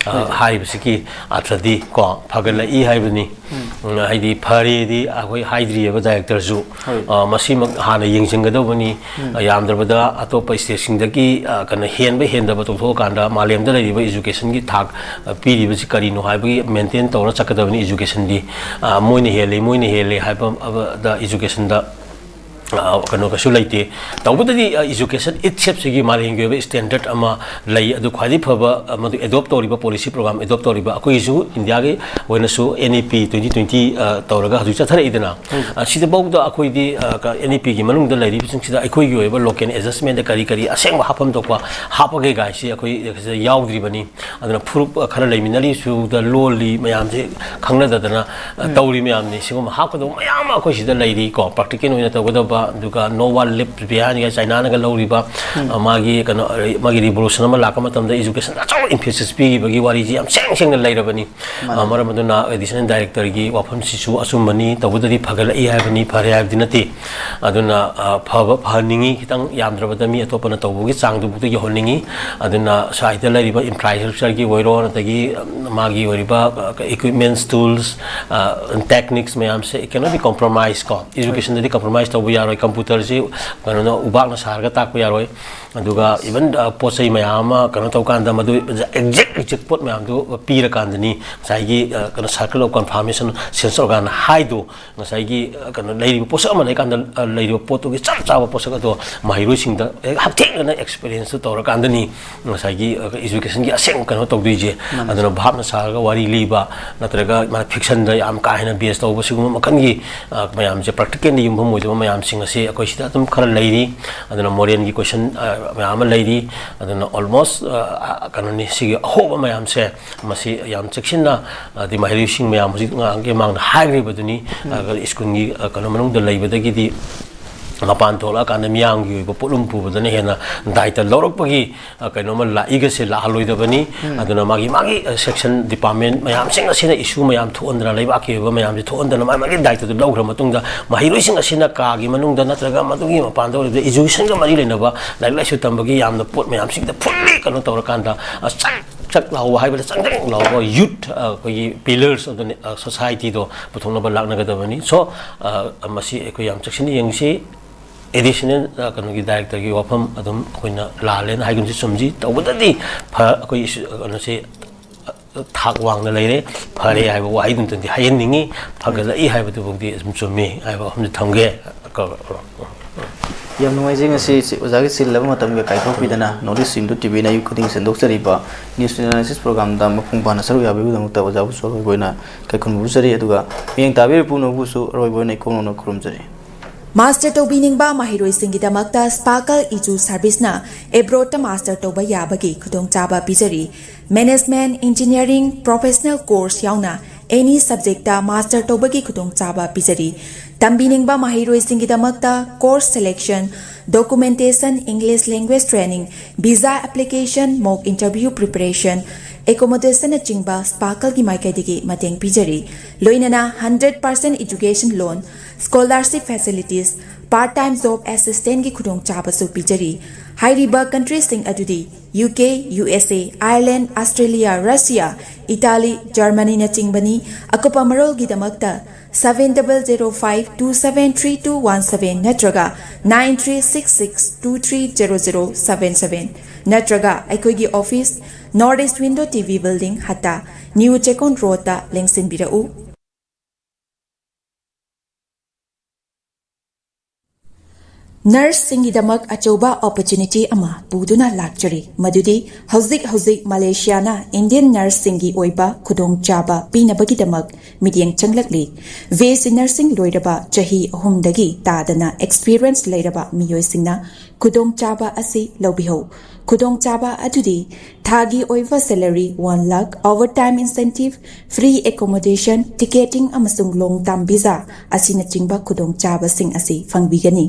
ꯍꯥꯏꯔꯤꯕꯁꯤꯒꯤ ꯑꯥꯔꯊꯗꯤ ꯀꯣ ꯐꯒꯠꯂꯛꯏ ꯍꯥꯏꯕꯅꯤ꯫ ꯍꯥꯏꯗꯤ ꯐꯔꯦꯗꯤ ꯑꯩꯈꯣꯏ ꯍꯥꯏꯗ꯭ꯔꯤꯑꯕ ꯗꯥꯏꯔꯦꯛꯇꯔꯁꯨ꯫ ꯃꯁꯤꯃꯛ ꯍꯥꯟꯅ ꯌꯦꯡꯁꯤꯟꯒꯗꯧꯕꯅꯤ꯫ ꯌꯥꯝꯗ꯭ꯔꯕꯗ ꯑꯇꯣꯞꯄ ꯁ꯭ꯇꯦꯠꯁꯤꯡꯗꯒꯤ ꯀꯩꯅꯣ ꯍꯦꯟꯕ ꯍꯦꯟꯗꯕ ꯇꯣꯛꯊꯣꯛꯑꯀꯥꯟꯗ ꯃꯥꯂꯦꯝꯗ ꯂꯩꯔꯤꯕ ꯏꯖꯨꯀꯦꯁꯟꯒꯤ ꯊꯥꯛ ꯄꯤꯔꯤꯕꯁꯤ ꯀꯔꯤꯅꯣ ꯍꯥꯏꯕꯒꯤ ꯃꯦꯟꯇꯦꯟ ꯇꯧꯔ ꯆꯠꯀꯗꯕꯅꯤ ꯏꯖꯨꯀꯦꯁꯟꯗꯤ꯫ ꯃꯣꯏꯅ ꯍꯦꯜꯂꯤ, ꯃꯣꯏꯅ ꯍꯦꯜꯂꯤ ꯍꯥꯏꯕ ꯑꯃꯗ ꯏꯖꯨꯀꯦꯁꯟꯗ ꯀꯩꯅꯣ ꯀꯩꯁꯨ ꯂꯩꯇꯦ꯫ ꯇꯧꯕꯇꯗꯤ ꯏꯖꯨꯀꯦꯁꯟ ꯏꯠꯁꯦꯞꯁꯤꯒꯤ ꯃꯥꯂꯦꯝꯒꯤ ꯑꯣꯏꯕ ꯁ꯭ꯇꯦꯟꯗꯔꯠ ꯑꯃ ꯂꯩ꯫ ꯑꯗꯨ ꯈ꯭ꯋꯥꯏꯗꯒꯤ ꯐꯕ, ꯃꯗꯨ ꯑꯦꯗꯣꯞ ꯇꯧꯔꯤꯕ, ꯄꯣꯂꯤꯁꯤ ꯄ꯭ꯔꯣꯒ꯭ꯔꯥꯝ ꯑꯦꯗꯣꯞ ꯇꯧꯔꯤꯕ ꯑꯩꯈꯣꯏꯒꯤꯁꯨ ꯏꯟꯗꯤꯌꯥꯒꯤ ꯑꯣꯏꯅꯁꯨ N E P twenty twenty ꯇꯧꯔꯒ ꯍꯧꯖꯤꯛ ꯆꯠꯊꯔꯛꯏꯗꯅ꯫ ꯁꯤꯗꯐꯥꯎꯗ ꯑꯩꯈꯣꯏꯗꯤ N E Pꯒꯤ ꯃꯅꯨꯡꯗ ꯂꯩꯔꯤꯕꯁꯤꯡꯁꯤꯗ ꯑꯩꯈꯣꯏꯒꯤ ꯑꯣꯏꯕ ꯂꯣꯀꯦꯜ ꯑꯦꯗꯖꯁꯃꯦꯟꯗ ꯀꯔꯤ ꯀꯔꯤ ꯑꯁꯦꯡꯕ ꯍꯥꯞꯐꯝ ꯊꯣꯛꯄ ꯍꯥꯞꯄꯒꯦ ꯀꯥꯏꯁꯤ ꯑꯩꯈꯣꯏ ꯁꯤꯗ ꯌꯥꯎꯗ꯭ꯔꯤꯕꯅꯤ꯫ ꯑꯗꯨꯅ ꯐꯨꯔꯨꯞ ꯈꯔ ꯂꯩꯃꯤꯟꯅꯔꯤꯁꯨꯗ ꯂꯣꯜꯂꯤ ꯃꯌꯥꯝꯁꯦ ꯈꯪꯅꯗꯗꯅ ꯇꯧꯔꯤ ꯃꯌꯥꯝꯅꯤ꯫ ꯁꯤꯒꯨꯝꯕ ꯍꯥꯞꯀꯗꯧꯕ ꯃꯌꯥꯝ ꯑꯃ ꯑꯩꯈꯣꯏ ꯁꯤꯗ ꯂꯩꯔꯤ ꯀꯣ꯫ ꯄ꯭ꯔꯥꯛꯇꯤꯀꯦꯜ ꯑꯣꯏꯅ ꯇꯧꯒꯗꯕ ꯑꯗꯨꯒ No One Left Behind ꯒ ꯆꯥꯏꯅꯥꯅꯒ ꯂꯧꯔꯤꯕ, ꯑ, ꯃꯥꯒꯤ ꯀꯩꯅꯣ, ꯑ, ꯃꯥꯒꯤ revolution ꯑꯃ ꯂꯥꯛꯄ ꯃꯇꯝꯗ education ꯗ ꯑꯆꯧꯕ emphasis ꯄꯤꯈꯤꯕꯒꯤ ꯋꯥꯔꯤꯁꯤ ꯌꯥꯝ ꯁꯦꯡ ꯁꯦꯡꯅ ꯂꯩꯔꯕꯅꯤ꯫ ꯑ, ꯃꯔꯝ ꯑꯗꯨꯅ additional director ꯒꯤ ꯋꯥꯐꯝꯁꯤꯁꯨ ꯑꯆꯨꯝꯕꯅꯤ, ꯇꯧꯕꯗꯗꯤ ꯐꯒꯠꯂꯛꯏ ꯍꯥꯏꯕꯅꯤ, ꯐꯔꯦ ꯍꯥꯏꯕꯗꯤ ꯅꯠꯇꯦ꯫ ꯑꯗꯨꯅ, ꯑ, ꯐꯕ ꯐꯍꯟꯅꯤꯡꯉꯤ, ꯈꯤꯇꯪ ꯌꯥꯝꯗ꯭ꯔꯕꯗ ꯃꯤ ꯑꯇꯣꯞꯄꯅ ꯇꯧꯕꯒꯤ ꯆꯥꯡꯗꯨꯕꯨꯛꯇ ꯌꯧꯍꯟꯅꯤꯡꯉꯤ꯫ ꯑꯗꯨꯅ ꯁ꯭ꯋꯥꯏꯗ ꯂꯩꯔꯤꯕ infrastructure ꯒꯤ ꯑꯣꯏꯔꯣ, ꯑꯗꯒꯤ, ꯑ, ꯃꯥꯒꯤ ꯑꯣꯏꯔꯤꯕ, ꯑ, equipments, tools, ꯑ, techniques ꯃꯌꯥꯝꯁꯦ it cannot be compromise ꯀꯣ꯫ Education ꯗꯗꯤ compromise ꯇꯧꯕ ꯌꯥꯔꯣꯏ, computer ꯁꯤ ꯀꯩꯅꯣꯅ ꯎꯕꯥꯛꯅ ꯁꯥꯔꯒ ꯇꯥꯛꯄ ꯌꯥꯔꯣꯏ꯫ ꯑꯗꯨꯒ even, ꯑ, ꯄꯣꯠ ꯆꯩ ꯃꯌꯥꯝ ꯑꯃ ꯀꯩꯅꯣ ꯇꯧꯀꯥꯟꯗ ꯃꯗꯨ exact, exact ꯄꯣꯠ ꯃꯌꯥꯝꯗꯨ ꯄꯤꯔꯀꯥꯟꯗꯅꯤ ꯉꯁꯥꯏꯒꯤ, ꯑ, ꯀꯩꯅꯣ circle of confirmation science organ ꯍꯥꯏꯗꯣ ꯉꯁꯥꯏꯒꯤ, ꯑ, ꯀꯩꯅꯣ ꯂꯩꯔꯤꯕ ꯄꯣꯠꯁꯛ ꯑꯃ ꯂꯩꯀꯥꯟꯗ, ꯑ, ꯂꯩꯔꯤꯕ ꯄꯣꯠꯇꯨꯒꯤ ꯆꯞ ꯆꯥꯕ ꯄꯣꯠꯁꯛ ꯑꯗꯣ ꯃꯍꯩꯔꯣꯏꯁꯤꯡꯗ ꯍꯦꯛ ꯍꯛꯊꯦꯡꯅꯅ experience ꯇꯨ ꯇꯧꯔꯀꯥꯟꯗꯅꯤ ꯉꯁꯥꯏꯒꯤ, ꯑ, education ꯒꯤ ꯑꯁꯦꯡꯕ ꯀꯩꯅꯣ ꯇꯧꯗꯣꯏꯁꯦ꯫ ꯑꯗꯨꯅ ꯚꯥꯞꯅ ꯁꯥꯔꯒ ꯋꯥꯔꯤ ꯂꯤꯕ ꯅꯠꯇ꯭ꯔꯒ ꯃꯥꯅ fiction ꯗ ꯌꯥꯝ ꯀꯥ ꯍꯦꯟꯅ base ꯇꯧꯕ ꯁꯤꯒꯨꯝꯕ ꯃꯈꯜꯒꯤ, ꯑ, ꯃꯌꯥꯝꯁꯦ practical ꯗ ꯌꯨꯝꯐꯝ ꯑꯣꯏꯗꯕ ꯃꯌꯥꯝꯁꯤꯡ ꯑꯁꯤ ꯑꯩꯈꯣꯏ ꯁꯤꯗ ꯑꯗꯨꯝ ꯈꯔ ꯂꯩꯔꯤ꯫ ꯑꯗꯨꯅ ꯃꯣꯔꯦꯟꯒꯤ question, ꯑ, ꯃꯌꯥꯝ ꯑꯃ ꯂꯩꯔꯤ꯫ ꯑꯗꯨꯅ almost, ꯑ, ꯀꯩꯅꯣꯅꯤ, ꯁꯤꯒꯤ ꯑꯍꯣꯕ ꯃꯌꯥꯝꯁꯦ ꯃꯁꯤ ꯌꯥꯝ ꯆꯦꯛꯁꯤꯟꯅ, ꯑꯗꯩ ꯃꯍꯩꯔꯣꯏꯁꯤꯡ ꯃꯌꯥꯝ ꯍꯧꯖꯤꯛ ꯉꯥꯡꯒꯤ ꯃꯥꯡꯗ ꯍꯥꯏꯈ꯭ꯔꯤꯕꯗꯨꯅꯤ, ꯑ, ꯁ꯭ꯀꯨꯜꯒꯤ, ꯑ, ꯀꯩꯅꯣ ꯃꯅꯨꯡꯗ ꯂꯩꯕꯗꯒꯤꯗꯤ ꯃꯄꯥꯟ ꯊꯣꯛꯂꯛꯑꯀꯥꯟꯗ ꯃꯤꯌꯥꯝꯒꯤ ꯑꯣꯏꯕ ꯄꯣꯠꯂꯨꯝ ꯄꯨꯕꯗꯅ ꯍꯦꯟꯅ ꯗꯥꯏꯇ ꯂꯧꯔꯛꯄꯒꯤ, ꯑ, ꯀꯩꯅꯣꯃ ꯂꯥꯛꯏꯒꯁꯦ ꯂꯥꯛꯍꯜꯂꯣꯏꯗꯕꯅꯤ꯫ ꯑꯗꯨꯅ ꯃꯥꯒꯤ, ꯃꯥꯒꯤ, ꯑ, section department ꯃꯌꯥꯝꯁꯤꯡ ꯑꯁꯤꯅ issue ꯃꯌꯥꯝ ꯊꯣꯛꯍꯟꯗꯅ, ꯂꯩꯕꯥꯛꯀꯤ ꯑꯣꯏꯕ ꯃꯌꯥꯝꯁꯦ ꯊꯣꯛꯍꯟꯗꯅ ꯃꯥꯒꯤ, ꯃꯥꯒꯤ ꯗꯥꯏꯇꯗꯨ ꯂꯧꯈ꯭ꯔ ꯃꯇꯨꯡꯗ ꯃꯍꯩꯔꯣꯏꯁꯤꯡ ꯑꯁꯤꯅ ꯀꯥꯒꯤ ꯃꯅꯨꯡꯗ ꯅꯠꯇ꯭ꯔꯒ ꯃꯗꯨꯒꯤ ꯃꯄꯥꯟꯗ ꯑꯣꯏꯔꯤꯕ education ꯒ ꯃꯔꯤ ꯂꯩꯅꯕ ꯂꯥꯏꯔꯤꯛ ꯂꯥꯏꯁꯨ ꯇꯝꯕꯒꯤ ꯌꯥꯝꯅ ꯄꯣꯠ ꯃꯌꯥꯝꯁꯤꯡꯗ fully ꯀꯩꯅꯣ ꯇꯧꯔꯀꯥꯟꯗ, ꯑ, ꯆꯥꯛ ꯆꯥꯛ ꯂꯥꯎꯕ ꯍꯥꯏꯕꯗ ꯆꯪꯗꯪ ꯂꯥꯎꯕ youth, ꯑ, ꯑꯩꯈꯣꯏꯒꯤ pillars of the, ꯑ, society ꯗꯣ ꯄꯨꯊꯣꯛꯅꯕ ꯂꯥꯛꯅꯒꯗꯕꯅꯤ꯫ So, ꯑ, ꯃꯁꯤ ꯑꯩꯈꯣꯏ ꯌꯥꯝ ꯆꯦꯛꯁꯤꯟꯅ ꯌꯦꯡꯁꯤ꯫ Additional, ꯑ, ꯀꯩꯅꯣꯒꯤ director ꯒꯤ ꯋꯥꯐꯝ ꯑꯗꯨꯝ ꯑꯩꯈꯣꯏꯅ ꯂꯥꯜꯂꯦꯅ ꯍꯥꯏꯒꯨꯝꯁꯤ ꯆꯨꯝꯁꯤ꯫ ꯇꯧꯕꯗꯗꯤ ꯐ-, ꯑꯩꯈꯣꯏ ꯏꯁꯨ-, ꯀꯩꯅꯣꯁꯤ, ꯑ, ꯊꯥꯛ ꯋꯥꯡꯅ ꯂꯩꯔꯦ, ꯐꯔꯦ ꯍꯥꯏꯕ ꯋꯥꯍꯩꯗꯨꯝꯇꯪꯗꯤ ꯍꯥꯏꯍꯟꯅꯤꯡꯉꯤ꯫ ꯐꯒꯠꯂꯛꯏ ꯍꯥꯏꯕꯗꯨꯐꯥꯎꯗꯤ ꯑꯗꯨꯝ ꯆꯨꯝꯃꯤ ꯍꯥꯏꯕ ꯋꯥꯐꯝꯁꯤ ꯊꯝꯒꯦ꯫ ꯀ-, ꯌꯥꯝ ꯅꯨꯡꯉꯥꯏꯖꯩ, ꯉꯁꯤ ꯑꯣꯖꯥꯒꯤ ꯆꯤꯜꯂꯕ ꯃꯇꯝꯒ ꯀꯥꯏꯊꯣꯛꯄꯤꯗꯅ North East Hindu T V ꯅ ꯑꯌꯨꯛ ꯈꯨꯗꯤꯡ ꯁꯟꯗꯣꯛꯆꯔꯤꯕ news analysis program ꯗ ꯃꯄꯨꯡ ꯐꯥꯅ ꯁꯔꯨꯛ ꯌꯥꯕꯤꯕꯒꯤꯗꯃꯛꯇ ꯑꯣꯖꯥꯕꯨꯁꯨ ꯑꯔꯣꯏꯕ ꯑꯣꯏꯅ ꯀꯥꯏꯈꯨꯝ ꯐꯥꯎꯖꯔꯤ꯫ ꯑꯗꯨꯒ ꯃꯤꯠꯌꯦꯡ ꯇꯥꯕꯤꯔꯤꯕ ꯄꯨꯝꯅꯃꯛꯄꯨꯁꯨ ꯑꯔꯣꯏꯕ ꯑꯣꯏꯅ ꯏꯀꯣꯛ ꯅꯧꯅ ꯈꯨꯔꯨꯝꯖꯔꯤ꯫ ꯃꯥꯁꯇꯔ ꯇꯧꯕꯤꯅꯤꯡꯕ ꯃꯍꯩꯔꯣꯏꯁꯤꯡꯒꯤꯗꯃꯛꯇ Sparkle Edu Service ꯅ abroad ꯇ ꯃꯥꯁꯇꯔ ꯇꯧꯕ ꯌꯥꯕꯒꯤ ꯈꯨꯗꯣꯡꯆꯥꯕ ꯄꯤꯖꯔꯤ꯫ Management, Engineering, Professional Course ꯌꯥꯎꯅ ꯑꯦꯅꯤ ꯁꯕꯖꯦꯛꯇ ꯃꯥꯁꯇꯔ ꯇꯧꯕꯒꯤ ꯈꯨꯗꯣꯡꯆꯥꯕ ꯄꯤꯖꯔꯤ꯫ ꯇꯝꯕꯤꯅꯤꯡꯕ ꯃꯍꯩꯔꯣꯏꯁꯤꯡꯒꯤꯗꯃꯛꯇ course selection, documentation, English language training, visa application, mock interview preparation, ꯑꯦꯀꯣꯃꯣꯗꯦꯁꯟꯅꯆꯤꯡꯕ ꯁ꯭ꯄꯥꯔꯀꯜꯒꯤ ꯃꯥꯏꯀꯩꯗꯒꯤ ꯃꯇꯦꯡ ꯄꯤꯖꯔꯤ꯫ ꯂꯣꯏꯅꯅ hundred percent education loan, scholarship facilities, part time job ꯑꯦꯁꯤꯁꯇꯦꯟꯒꯤ ꯈꯨꯗꯣꯡꯆꯥꯕꯁꯨ ꯄꯤꯖꯔꯤ꯫ ꯍꯥꯏꯔꯤꯕ ꯀꯟꯇ꯭ꯔꯤꯁꯤꯡ ꯑꯗꯨꯗꯤ U K, U S A, Ireland, Australia, Russia, Italy, ꯖꯔꯃꯅꯤꯅꯆꯤꯡꯕꯅꯤ꯫ ꯑꯀꯨꯞꯄ ꯃꯔꯣꯜꯒꯤꯗꯃꯛꯇ seven double zero five two seven three two one seven ꯅꯠꯇ꯭ꯔꯒ nine three six six two three zero zero seven seven ꯅꯠꯇ꯭ꯔꯒ ꯑꯩꯈꯣꯏꯒꯤ office, North East Window T V Building, ꯍꯠꯇꯥ, new Checkon ꯔꯣꯗꯇ ꯂꯦꯡꯁꯤꯟꯕꯤꯔꯛꯎ꯫ ꯅꯔꯁꯁꯤꯡꯒꯤꯗꯃꯛ ꯑꯆꯧꯕ ꯑꯣꯄꯣꯔꯆꯨꯅꯤꯇꯤ ꯑꯃ ꯄꯨꯗꯨꯅ ꯂꯥꯛꯆꯔꯤ, ꯃꯗꯨꯗꯤ ꯍꯧꯖꯤꯛ ꯍꯧꯖꯤꯛ ꯃꯂꯦꯁꯤꯌꯥꯅ ꯏꯟꯗꯤꯌꯟ ꯅꯔꯁꯁꯤꯡꯒꯤ ꯑꯣꯏꯕ ꯈꯨꯗꯣꯡꯆꯥꯕ ꯄꯤꯅꯕꯒꯤꯗꯃꯛ ꯃꯤꯠꯌꯦꯡ ꯆꯪꯂꯛꯂꯤ꯫ ꯕꯤ ꯑꯦꯁ ꯁꯤ ꯅꯔꯁꯤꯡ ꯂꯣꯏꯔꯕ ꯆꯍꯤ ꯑꯍꯨꯝꯗꯒꯤ ꯇꯥꯗꯅ ꯑꯦꯛꯁꯄꯤꯔꯤꯌꯦꯟꯁ ꯂꯩꯔꯕ ꯃꯤꯑꯣꯏꯁꯤꯡꯅ ꯈꯨꯗꯣꯡꯆꯥꯕ ꯑꯁꯤ ꯂꯧꯕꯤꯍꯧ꯫ ꯈꯨꯗꯣꯡꯆꯥꯕ ꯑꯗꯨꯗꯤ ꯊꯥꯒꯤ ꯑꯣꯏꯕ salary one lakh, overtime incentive, free accommodation, ticketing ꯑꯃꯁꯨꯡ ꯂꯣꯡ ꯇꯥꯝ ꯚꯤꯖꯥ ꯑꯁꯤꯅꯆꯤꯡꯕ ꯈꯨꯗꯣꯡꯆꯥꯕꯁꯤꯡ ꯑꯁꯤ ꯐꯪꯕꯤꯒꯅꯤ꯫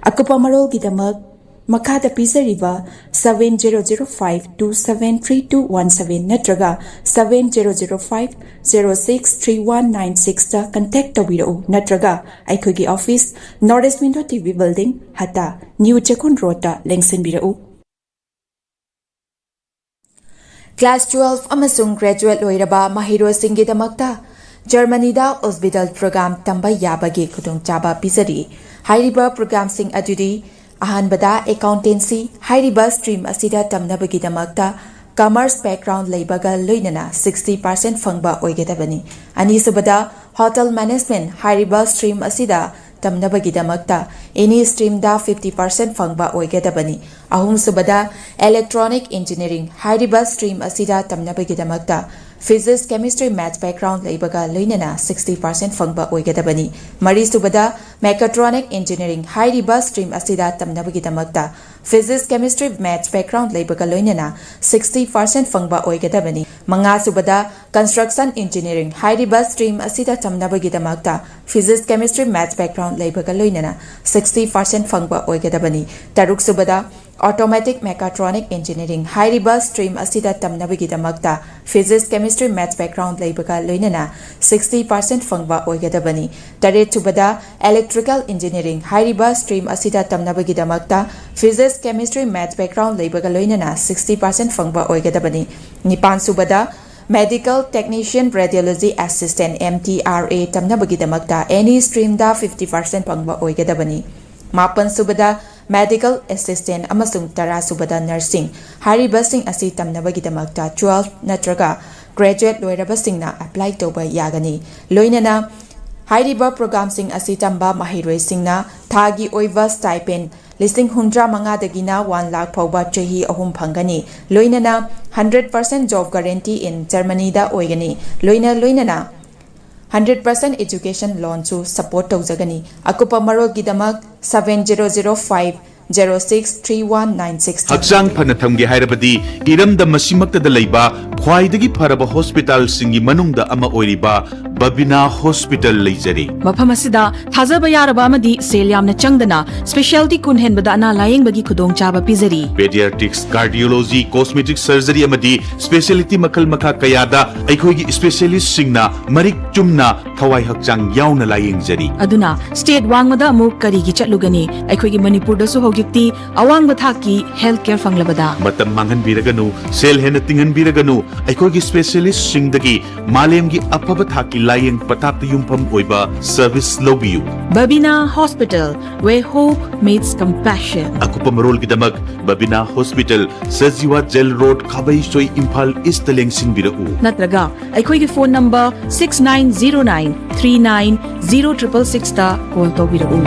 ꯑꯀꯨꯞꯄ ꯃꯔꯣꯜꯒꯤꯗꯃꯛ ꯃꯈꯥꯗ ꯄꯤꯖꯔꯤꯕ seven zero zero five two seven three two one seven ꯅꯠꯇ꯭ꯔꯒ seven zero zero five zero six three one nine sixꯇ ꯀꯟꯇꯦꯛ ꯇꯧꯕꯤꯔꯛꯎ, ꯅꯠꯇ꯭ꯔꯒ ꯑꯩꯈꯣꯏꯒꯤ office, North East Window T V Building, ꯍꯠꯇꯥ, ꯅ꯭ꯌꯨ ꯆꯦꯀꯣꯟ ꯔꯣꯗꯇ ꯂꯦꯡꯁꯤꯟꯕꯤꯔꯛꯎ꯫ ꯀ꯭ꯂꯥꯁ ꯇꯨꯋꯦꯜꯐ ꯑꯃꯁꯨꯡ ꯒ꯭ꯔꯦꯖꯨꯋꯦꯠ ꯂꯣꯏꯔꯕ ꯃꯍꯩꯔꯣꯏꯁꯤꯡꯒꯤꯗꯃꯛꯇ ꯖꯔꯃꯅꯤꯗ ꯎꯖꯕꯤꯗꯜ ꯄ꯭ꯔꯣꯒ꯭ꯔꯥꯝ ꯇꯝꯕ ꯌꯥꯕꯒꯤ ꯈꯨꯗꯣꯡꯆꯥꯕ ꯄꯤꯖꯔꯤ꯫ ꯍꯥꯏꯔꯤꯕ ꯄ꯭ꯔꯣꯒ꯭ꯔꯥꯝꯁꯤꯡ ꯑꯗꯨꯗꯤ: ꯑꯍꯥꯟꯕꯗ, ꯑꯦꯀꯥꯎꯟꯇꯦꯟꯁꯤ꯫ ꯍꯥꯏꯔꯤꯕ ꯁ꯭ꯇ꯭ꯔꯤꯝ ꯑꯁꯤꯗ ꯇꯝꯅꯕꯒꯤꯗꯃꯛꯇ ꯀꯃꯔꯁ ꯕꯦꯛꯒ꯭ꯔꯥꯎꯟ ꯂꯩꯕꯒ ꯂꯣꯏꯅꯅ ꯁꯤꯛꯁꯇꯤ ꯄꯥꯔꯁꯦꯟ ꯐꯪꯕ ꯑꯣꯏꯒꯗꯕꯅꯤ꯫ ꯑꯅꯤꯁꯨꯕꯗ, ꯍꯣꯇꯦꯜ ꯃꯦꯅꯦꯖꯃꯦꯟꯠ꯫ ꯍꯥꯏꯔꯤꯕ ꯁ꯭ꯇ꯭ꯔꯤꯝ ꯑꯁꯤꯗ ꯇꯝꯅꯕꯒꯤꯗꯃꯛꯇ ꯑꯦꯅꯤ ꯁ꯭ꯇ꯭ꯔꯤꯝꯗ ꯐꯤꯐꯇꯤ ꯄꯥꯔꯁꯦꯟ ꯐꯪꯕ ꯑꯣꯏꯒꯗꯕꯅꯤ꯫ ꯑꯍꯨꯝꯁꯨꯕꯗ, ꯏꯂꯦꯛꯇ꯭ꯔꯣꯅꯤꯛ ꯏꯟꯖꯤꯅꯤꯌꯥꯔꯤꯡ꯫ ꯍꯥꯏꯔꯤꯕ ꯁ꯭ꯇ꯭ꯔꯤꯝ ꯑꯁꯤꯗ ꯇꯝꯅꯕꯒꯤꯗꯃꯛꯇ Physics, Chemistry, Maths background ꯂꯩꯕꯒ ꯂꯣꯏꯅꯅ sixty percent ꯐꯪꯕ ꯑꯣꯏꯒꯗꯕꯅꯤ꯫ ꯃꯔꯤꯁꯨꯕꯗ, Mechatronic Engineering ꯍꯥꯏꯔꯤꯕ stream ꯑꯁꯤꯗ ꯇꯝꯅꯕꯒꯤꯗꯃꯛꯇ Physics, Chemistry, Maths background ꯂꯩꯕꯒ ꯂꯣꯏꯅꯅ sixty percent ꯐꯪꯕ ꯑꯣꯏꯒꯗꯕꯅꯤ꯫ ꯃꯉꯥꯁꯨꯕꯗ, Construction Engineering ꯍꯥꯏꯔꯤꯕ stream ꯑꯁꯤꯗ ꯇꯝꯅꯕꯒꯤꯗꯃꯛꯇ Physics, Chemistry, Maths background ꯂꯩꯕꯒ ꯂꯣꯏꯅꯅ sixty percent ꯐꯪꯕ ꯑꯣꯏꯒꯗꯕꯅꯤ꯫ ꯇꯔꯨꯛꯁꯨꯕꯗ, Automatic Mechatronic Engineering ꯍꯥꯏꯔꯤꯕ stream ꯑꯁꯤꯗ ꯇꯝꯅꯕꯒꯤꯗꯃꯛꯇ Physics, Chemistry, Maths background ꯂꯩꯕꯒ ꯂꯣꯏꯅꯅ sixty percent ꯐꯪꯕ ꯑꯣꯏꯒꯗꯕꯅꯤ꯫ ꯇꯔꯦꯠꯁꯨꯕꯗ, Electrical Engineering ꯍꯥꯏꯔꯤꯕ stream ꯑꯁꯤꯗ ꯇꯝꯅꯕꯒꯤꯗꯃꯛꯇ Physics, Chemistry, Maths background ꯂꯩꯕꯒ ꯂꯣꯏꯅꯅ sixty percent ꯐꯪꯕ ꯑꯣꯏꯒꯗꯕꯅꯤ꯫ ꯅꯤꯄꯥꯟꯁꯨꯕꯗ, Medical Technician Radiology Assistant, M T R A ꯇꯝꯅꯕꯒꯤꯗꯃꯛꯇ any streamꯗ fifty percent ꯐꯪꯕ ꯑꯣꯏꯒꯗꯕꯅꯤ꯫ ꯃꯥꯄꯟꯁꯨꯕꯗ, Medical Assistant ꯑꯃꯁꯨꯡ ꯇꯔꯥꯁꯨꯕꯗ, Nursing ꯍꯥꯏꯔꯤꯕꯁꯤꯡ ꯑꯁꯤ ꯇꯝꯅꯕꯒꯤꯗꯃꯛꯇ twelve ꯅꯠꯇ꯭ꯔꯒ graduate ꯂꯣꯏꯔꯕꯁꯤꯡꯅ apply ꯇꯧꯕ ꯌꯥꯒꯅꯤ꯫ ꯂꯣꯏꯅꯅ ꯍꯥꯏꯔꯤꯕ programꯁꯤꯡ ꯑꯁꯤ ꯇꯝꯕ ꯃꯍꯩꯔꯣꯏꯁꯤꯡꯅ ꯊꯥꯒꯤ ꯑꯣꯏꯕ stipend ꯂꯤꯁꯤꯡ ꯍꯨꯝꯗ꯭ꯔꯥ ꯃꯉꯥꯗꯒꯤꯅ one lakh ꯐꯥꯎꯕ ꯆꯍꯤ ꯑꯍꯨꯝ ꯐꯪꯒꯅꯤ꯫ ꯂꯣꯏꯅꯅ hundred percent job guarantee in Germanyꯗ ꯑꯣꯏꯒꯅꯤ꯫ ꯂꯣꯏꯅ ꯂꯣꯏꯅꯅ hundred percent education loanꯁꯨ support ꯇꯧꯖꯒꯅꯤ꯫ ꯑꯀꯨꯞꯄ ꯃꯔꯣꯜꯒꯤꯗꯃꯛ seven zero zero five zero six three one nine six ꯍꯛꯆꯥꯡ ꯐꯅ ꯊꯝꯒꯦ ꯍꯥꯏꯔꯕꯗꯤ ꯏꯔꯝꯗꯝ ꯑꯁꯤꯃꯛꯇꯗ ꯂꯩꯕ ꯈ꯭ꯋꯥꯏꯗꯒꯤ ꯐꯔꯕ hospitalꯁꯤꯡꯒꯤ ꯃꯅꯨꯡꯗ ꯑꯃ ꯑꯣꯏꯔꯤꯕ ꯕꯕꯤꯅꯥ Hospital ꯂꯩꯖꯔꯤ꯫ ꯃꯐꯝ ꯑꯁꯤꯗ ꯊꯥꯖꯕ ꯌꯥꯔꯕ ꯑꯃꯗꯤ ꯁꯦꯜ ꯌꯥꯝꯅ ꯆꯪꯗꯅ specialty ꯀꯨꯟ ꯍꯦꯟꯕꯗ ꯑꯅꯥ ꯂꯥꯌꯦꯡꯕꯒꯤ ꯈꯨꯗꯣꯡꯆꯥꯕ ꯄꯤꯖꯔꯤ꯫ Pediatrics, Cardiology, Cosmetic Surgery ꯑꯃꯗꯤ specialty ꯃꯈꯜ ꯃꯈꯥ ꯀꯌꯥꯗ ꯑꯩꯈꯣꯏꯒꯤ specialistꯁꯤꯡꯅ ꯃꯔꯤꯛ ꯆꯨꯝꯅ ꯊꯋꯥꯏ ꯍꯛꯆꯥꯡ ꯌꯥꯎꯅ ꯂꯥꯌꯦꯡꯖꯔꯤ꯫ ꯑꯗꯨꯅ state ꯋꯥꯡꯃꯗ ꯑꯃꯨꯛ ꯀꯔꯤꯒꯤ ꯆꯠꯂꯨꯒꯅꯤ? ꯑꯩꯈꯣꯏꯒꯤ ꯃꯅꯤꯄꯨꯔꯗꯁꯨ ꯍꯧꯖꯤꯛꯇꯤ ꯑꯋꯥꯡꯕ ꯊꯥꯛꯀꯤ health care ꯐꯪꯂꯕꯗ꯫ ꯃꯇꯝ ꯃꯥꯡꯍꯟꯕꯤꯔꯒꯅꯨ, ꯁꯦꯜ ꯍꯦꯟꯅ ꯇꯤꯡꯍꯟꯕꯤꯔꯒꯅꯨ꯫ ꯑꯩꯈꯣꯏꯒꯤ specialistꯁꯤꯡꯗꯒꯤ ꯃꯥꯂꯦꯝꯒꯤ ꯑꯐꯕ ꯊꯥꯛꯀꯤ ꯂꯥꯌꯦꯡ ꯄꯊꯥꯞꯇ ꯌꯨꯝꯐꯝ ꯑꯣꯏꯕ service ꯂꯧꯕꯤꯌꯨ꯫ Babina Hospital, where hope meets compassion. ꯑꯀꯨꯞꯄ ꯃꯔꯣꯜꯒꯤꯗꯃꯛ ꯕꯕꯤꯅꯥ Hospital, Sajiwa Jail Road, ꯈꯥꯕꯩꯁꯣꯏ, Imphal Eastꯇ ꯂꯦꯡꯁꯤꯟꯕꯤꯔꯛꯎ꯫ ꯅꯠꯇ꯭ꯔꯒ ꯑꯩꯈꯣꯏꯒꯤ phone number six nine zero nine three nine zero triple sixꯇ call ꯇꯧꯕꯤꯔꯛꯎ꯫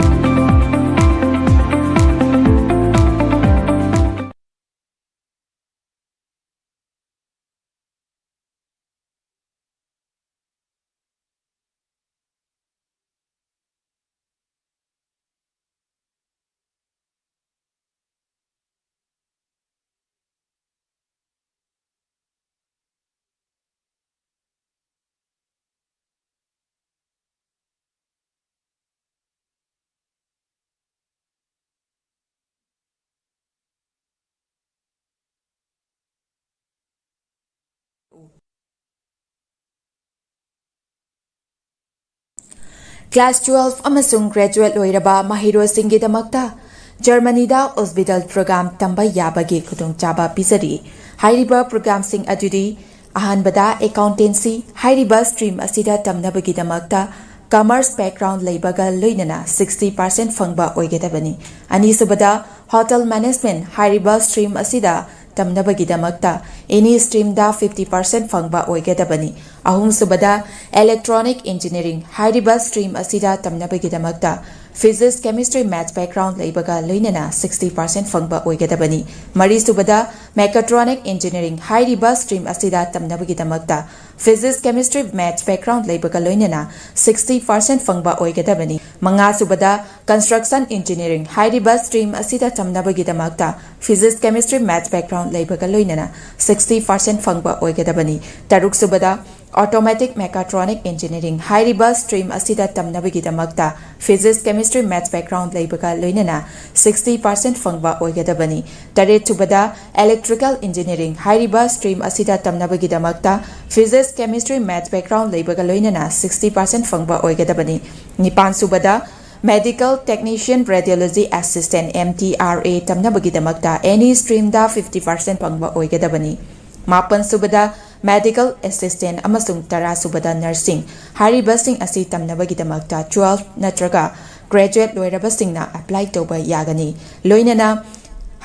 Class twelve ꯑꯃꯁꯨꯡ graduate ꯂꯣꯏꯔꯕ ꯃꯍꯩꯔꯣꯏꯁꯤꯡꯒꯤꯗꯃꯛꯇ ꯖꯔꯃꯅꯤꯗ Ausbildung program ꯇꯝꯕ ꯌꯥꯕꯒꯤ ꯈꯨꯗꯣꯡꯆꯥꯕ ꯄꯤꯖꯔꯤ꯫ ꯍꯥꯏꯔꯤꯕ programꯁꯤꯡ ꯑꯗꯨꯗꯤ: ꯑꯍꯥꯟꯕꯗ, accountancy꯫ ꯍꯥꯏꯔꯤꯕ stream ꯑꯁꯤꯗ ꯇꯝꯅꯕꯒꯤꯗꯃꯛꯇ commerce background ꯂꯩꯕꯒ ꯂꯣꯏꯅꯅ sixty percent ꯐꯪꯕ ꯑꯣꯏꯒꯗꯕꯅꯤ꯫ ꯑꯅꯤꯁꯨꯕꯗ, hotel management꯫ ꯍꯥꯏꯔꯤꯕ stream ꯑꯁꯤꯗ ꯇꯝꯅꯕꯒꯤꯗꯃꯛꯇ any streamꯗ fifty percent ꯐꯪꯕ ꯑꯣꯏꯒꯗꯕꯅꯤ꯫ ꯑꯍꯨꯝꯁꯨꯕꯗ, electronic engineering꯫ ꯍꯥꯏꯔꯤꯕ stream ꯑꯁꯤꯗ ꯇꯝꯅꯕꯒꯤꯗꯃꯛꯇ physics, chemistry, maths background ꯂꯩꯕꯒ ꯂꯣꯏꯅꯅ sixty percent ꯐꯪꯕ ꯑꯣꯏꯒꯗꯕꯅꯤ꯫ ꯃꯔꯤꯁꯨꯕꯗ, mechatronic engineering꯫ ꯍꯥꯏꯔꯤꯕ stream ꯑꯁꯤꯗ ꯇꯝꯅꯕꯒꯤꯗꯃꯛꯇ physics, chemistry, maths background ꯂꯩꯕꯒ ꯂꯣꯏꯅꯅ sixty percent ꯐꯪꯕ ꯑꯣꯏꯒꯗꯕꯅꯤ꯫ ꯃꯉꯥꯁꯨꯕꯗ, construction engineering꯫ ꯍꯥꯏꯔꯤꯕ stream ꯑꯁꯤꯗ ꯇꯝꯅꯕꯒꯤꯗꯃꯛꯇ physics, chemistry, maths background ꯂꯩꯕꯒ ꯂꯣꯏꯅꯅ sixty percent ꯐꯪꯕ ꯑꯣꯏꯒꯗꯕꯅꯤ꯫ ꯇꯔꯨꯛꯁꯨꯕꯗ, automatic mechatronic engineering꯫ ꯍꯥꯏꯔꯤꯕ stream ꯑꯁꯤꯗ ꯇꯝꯅꯕꯒꯤꯗꯃꯛꯇ physics, chemistry, maths background ꯂꯩꯕꯒ ꯂꯣꯏꯅꯅ sixty percent ꯐꯪꯕ ꯑꯣꯏꯒꯗꯕꯅꯤ꯫ ꯇꯔꯦꯠꯁꯨꯕꯗ, electrical engineering꯫ ꯍꯥꯏꯔꯤꯕ stream ꯑꯁꯤꯗ ꯇꯝꯅꯕꯒꯤꯗꯃꯛꯇ physics, chemistry, maths background ꯂꯩꯕꯒ ꯂꯣꯏꯅꯅ sixty percent ꯐꯪꯕ ꯑꯣꯏꯒꯗꯕꯅꯤ꯫ ꯅꯤꯄꯥꯟꯁꯨꯕꯗ, medical technician radiology assistant, M T R A, ꯇꯝꯅꯕꯒꯤꯗꯃꯛꯇ any streamꯗ fifty percent ꯐꯪꯕ ꯑꯣꯏꯒꯗꯕꯅꯤ꯫ ꯃꯥꯄꯟꯁꯨꯕꯗ, medical assistant ꯑꯃꯁꯨꯡ ꯇꯔꯥꯁꯨꯕꯗ, nursing꯫ ꯍꯥꯏꯔꯤꯕꯁꯤꯡ ꯑꯁꯤ ꯇꯝꯅꯕꯒꯤꯗꯃꯛꯇ twelve ꯅꯠꯇ꯭ꯔꯒ graduate ꯂꯣꯏꯔꯕꯁꯤꯡꯅ apply ꯇꯧꯕ ꯌꯥꯒꯅꯤ꯫ ꯂꯣꯏꯅꯅ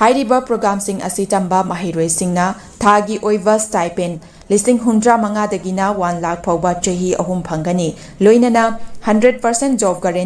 ꯍꯥꯏꯔꯤꯕ programꯁꯤꯡ ꯑꯁꯤ ꯇꯝꯕ ꯃꯍꯩꯔꯣꯏꯁꯤꯡꯅ ꯊꯥꯒꯤ ꯑꯣꯏꯕ stipend ꯂꯤꯁꯤꯡ ꯍꯨꯝꯗ꯭ꯔꯥ ꯃꯉꯥꯗꯒꯤꯅ one lakh ꯐꯥꯎꯕ ꯆꯍꯤ ꯑꯍꯨꯝ ꯐꯪꯒꯅꯤ꯫ ꯂꯣꯏꯅꯅ hundred percent job guarantee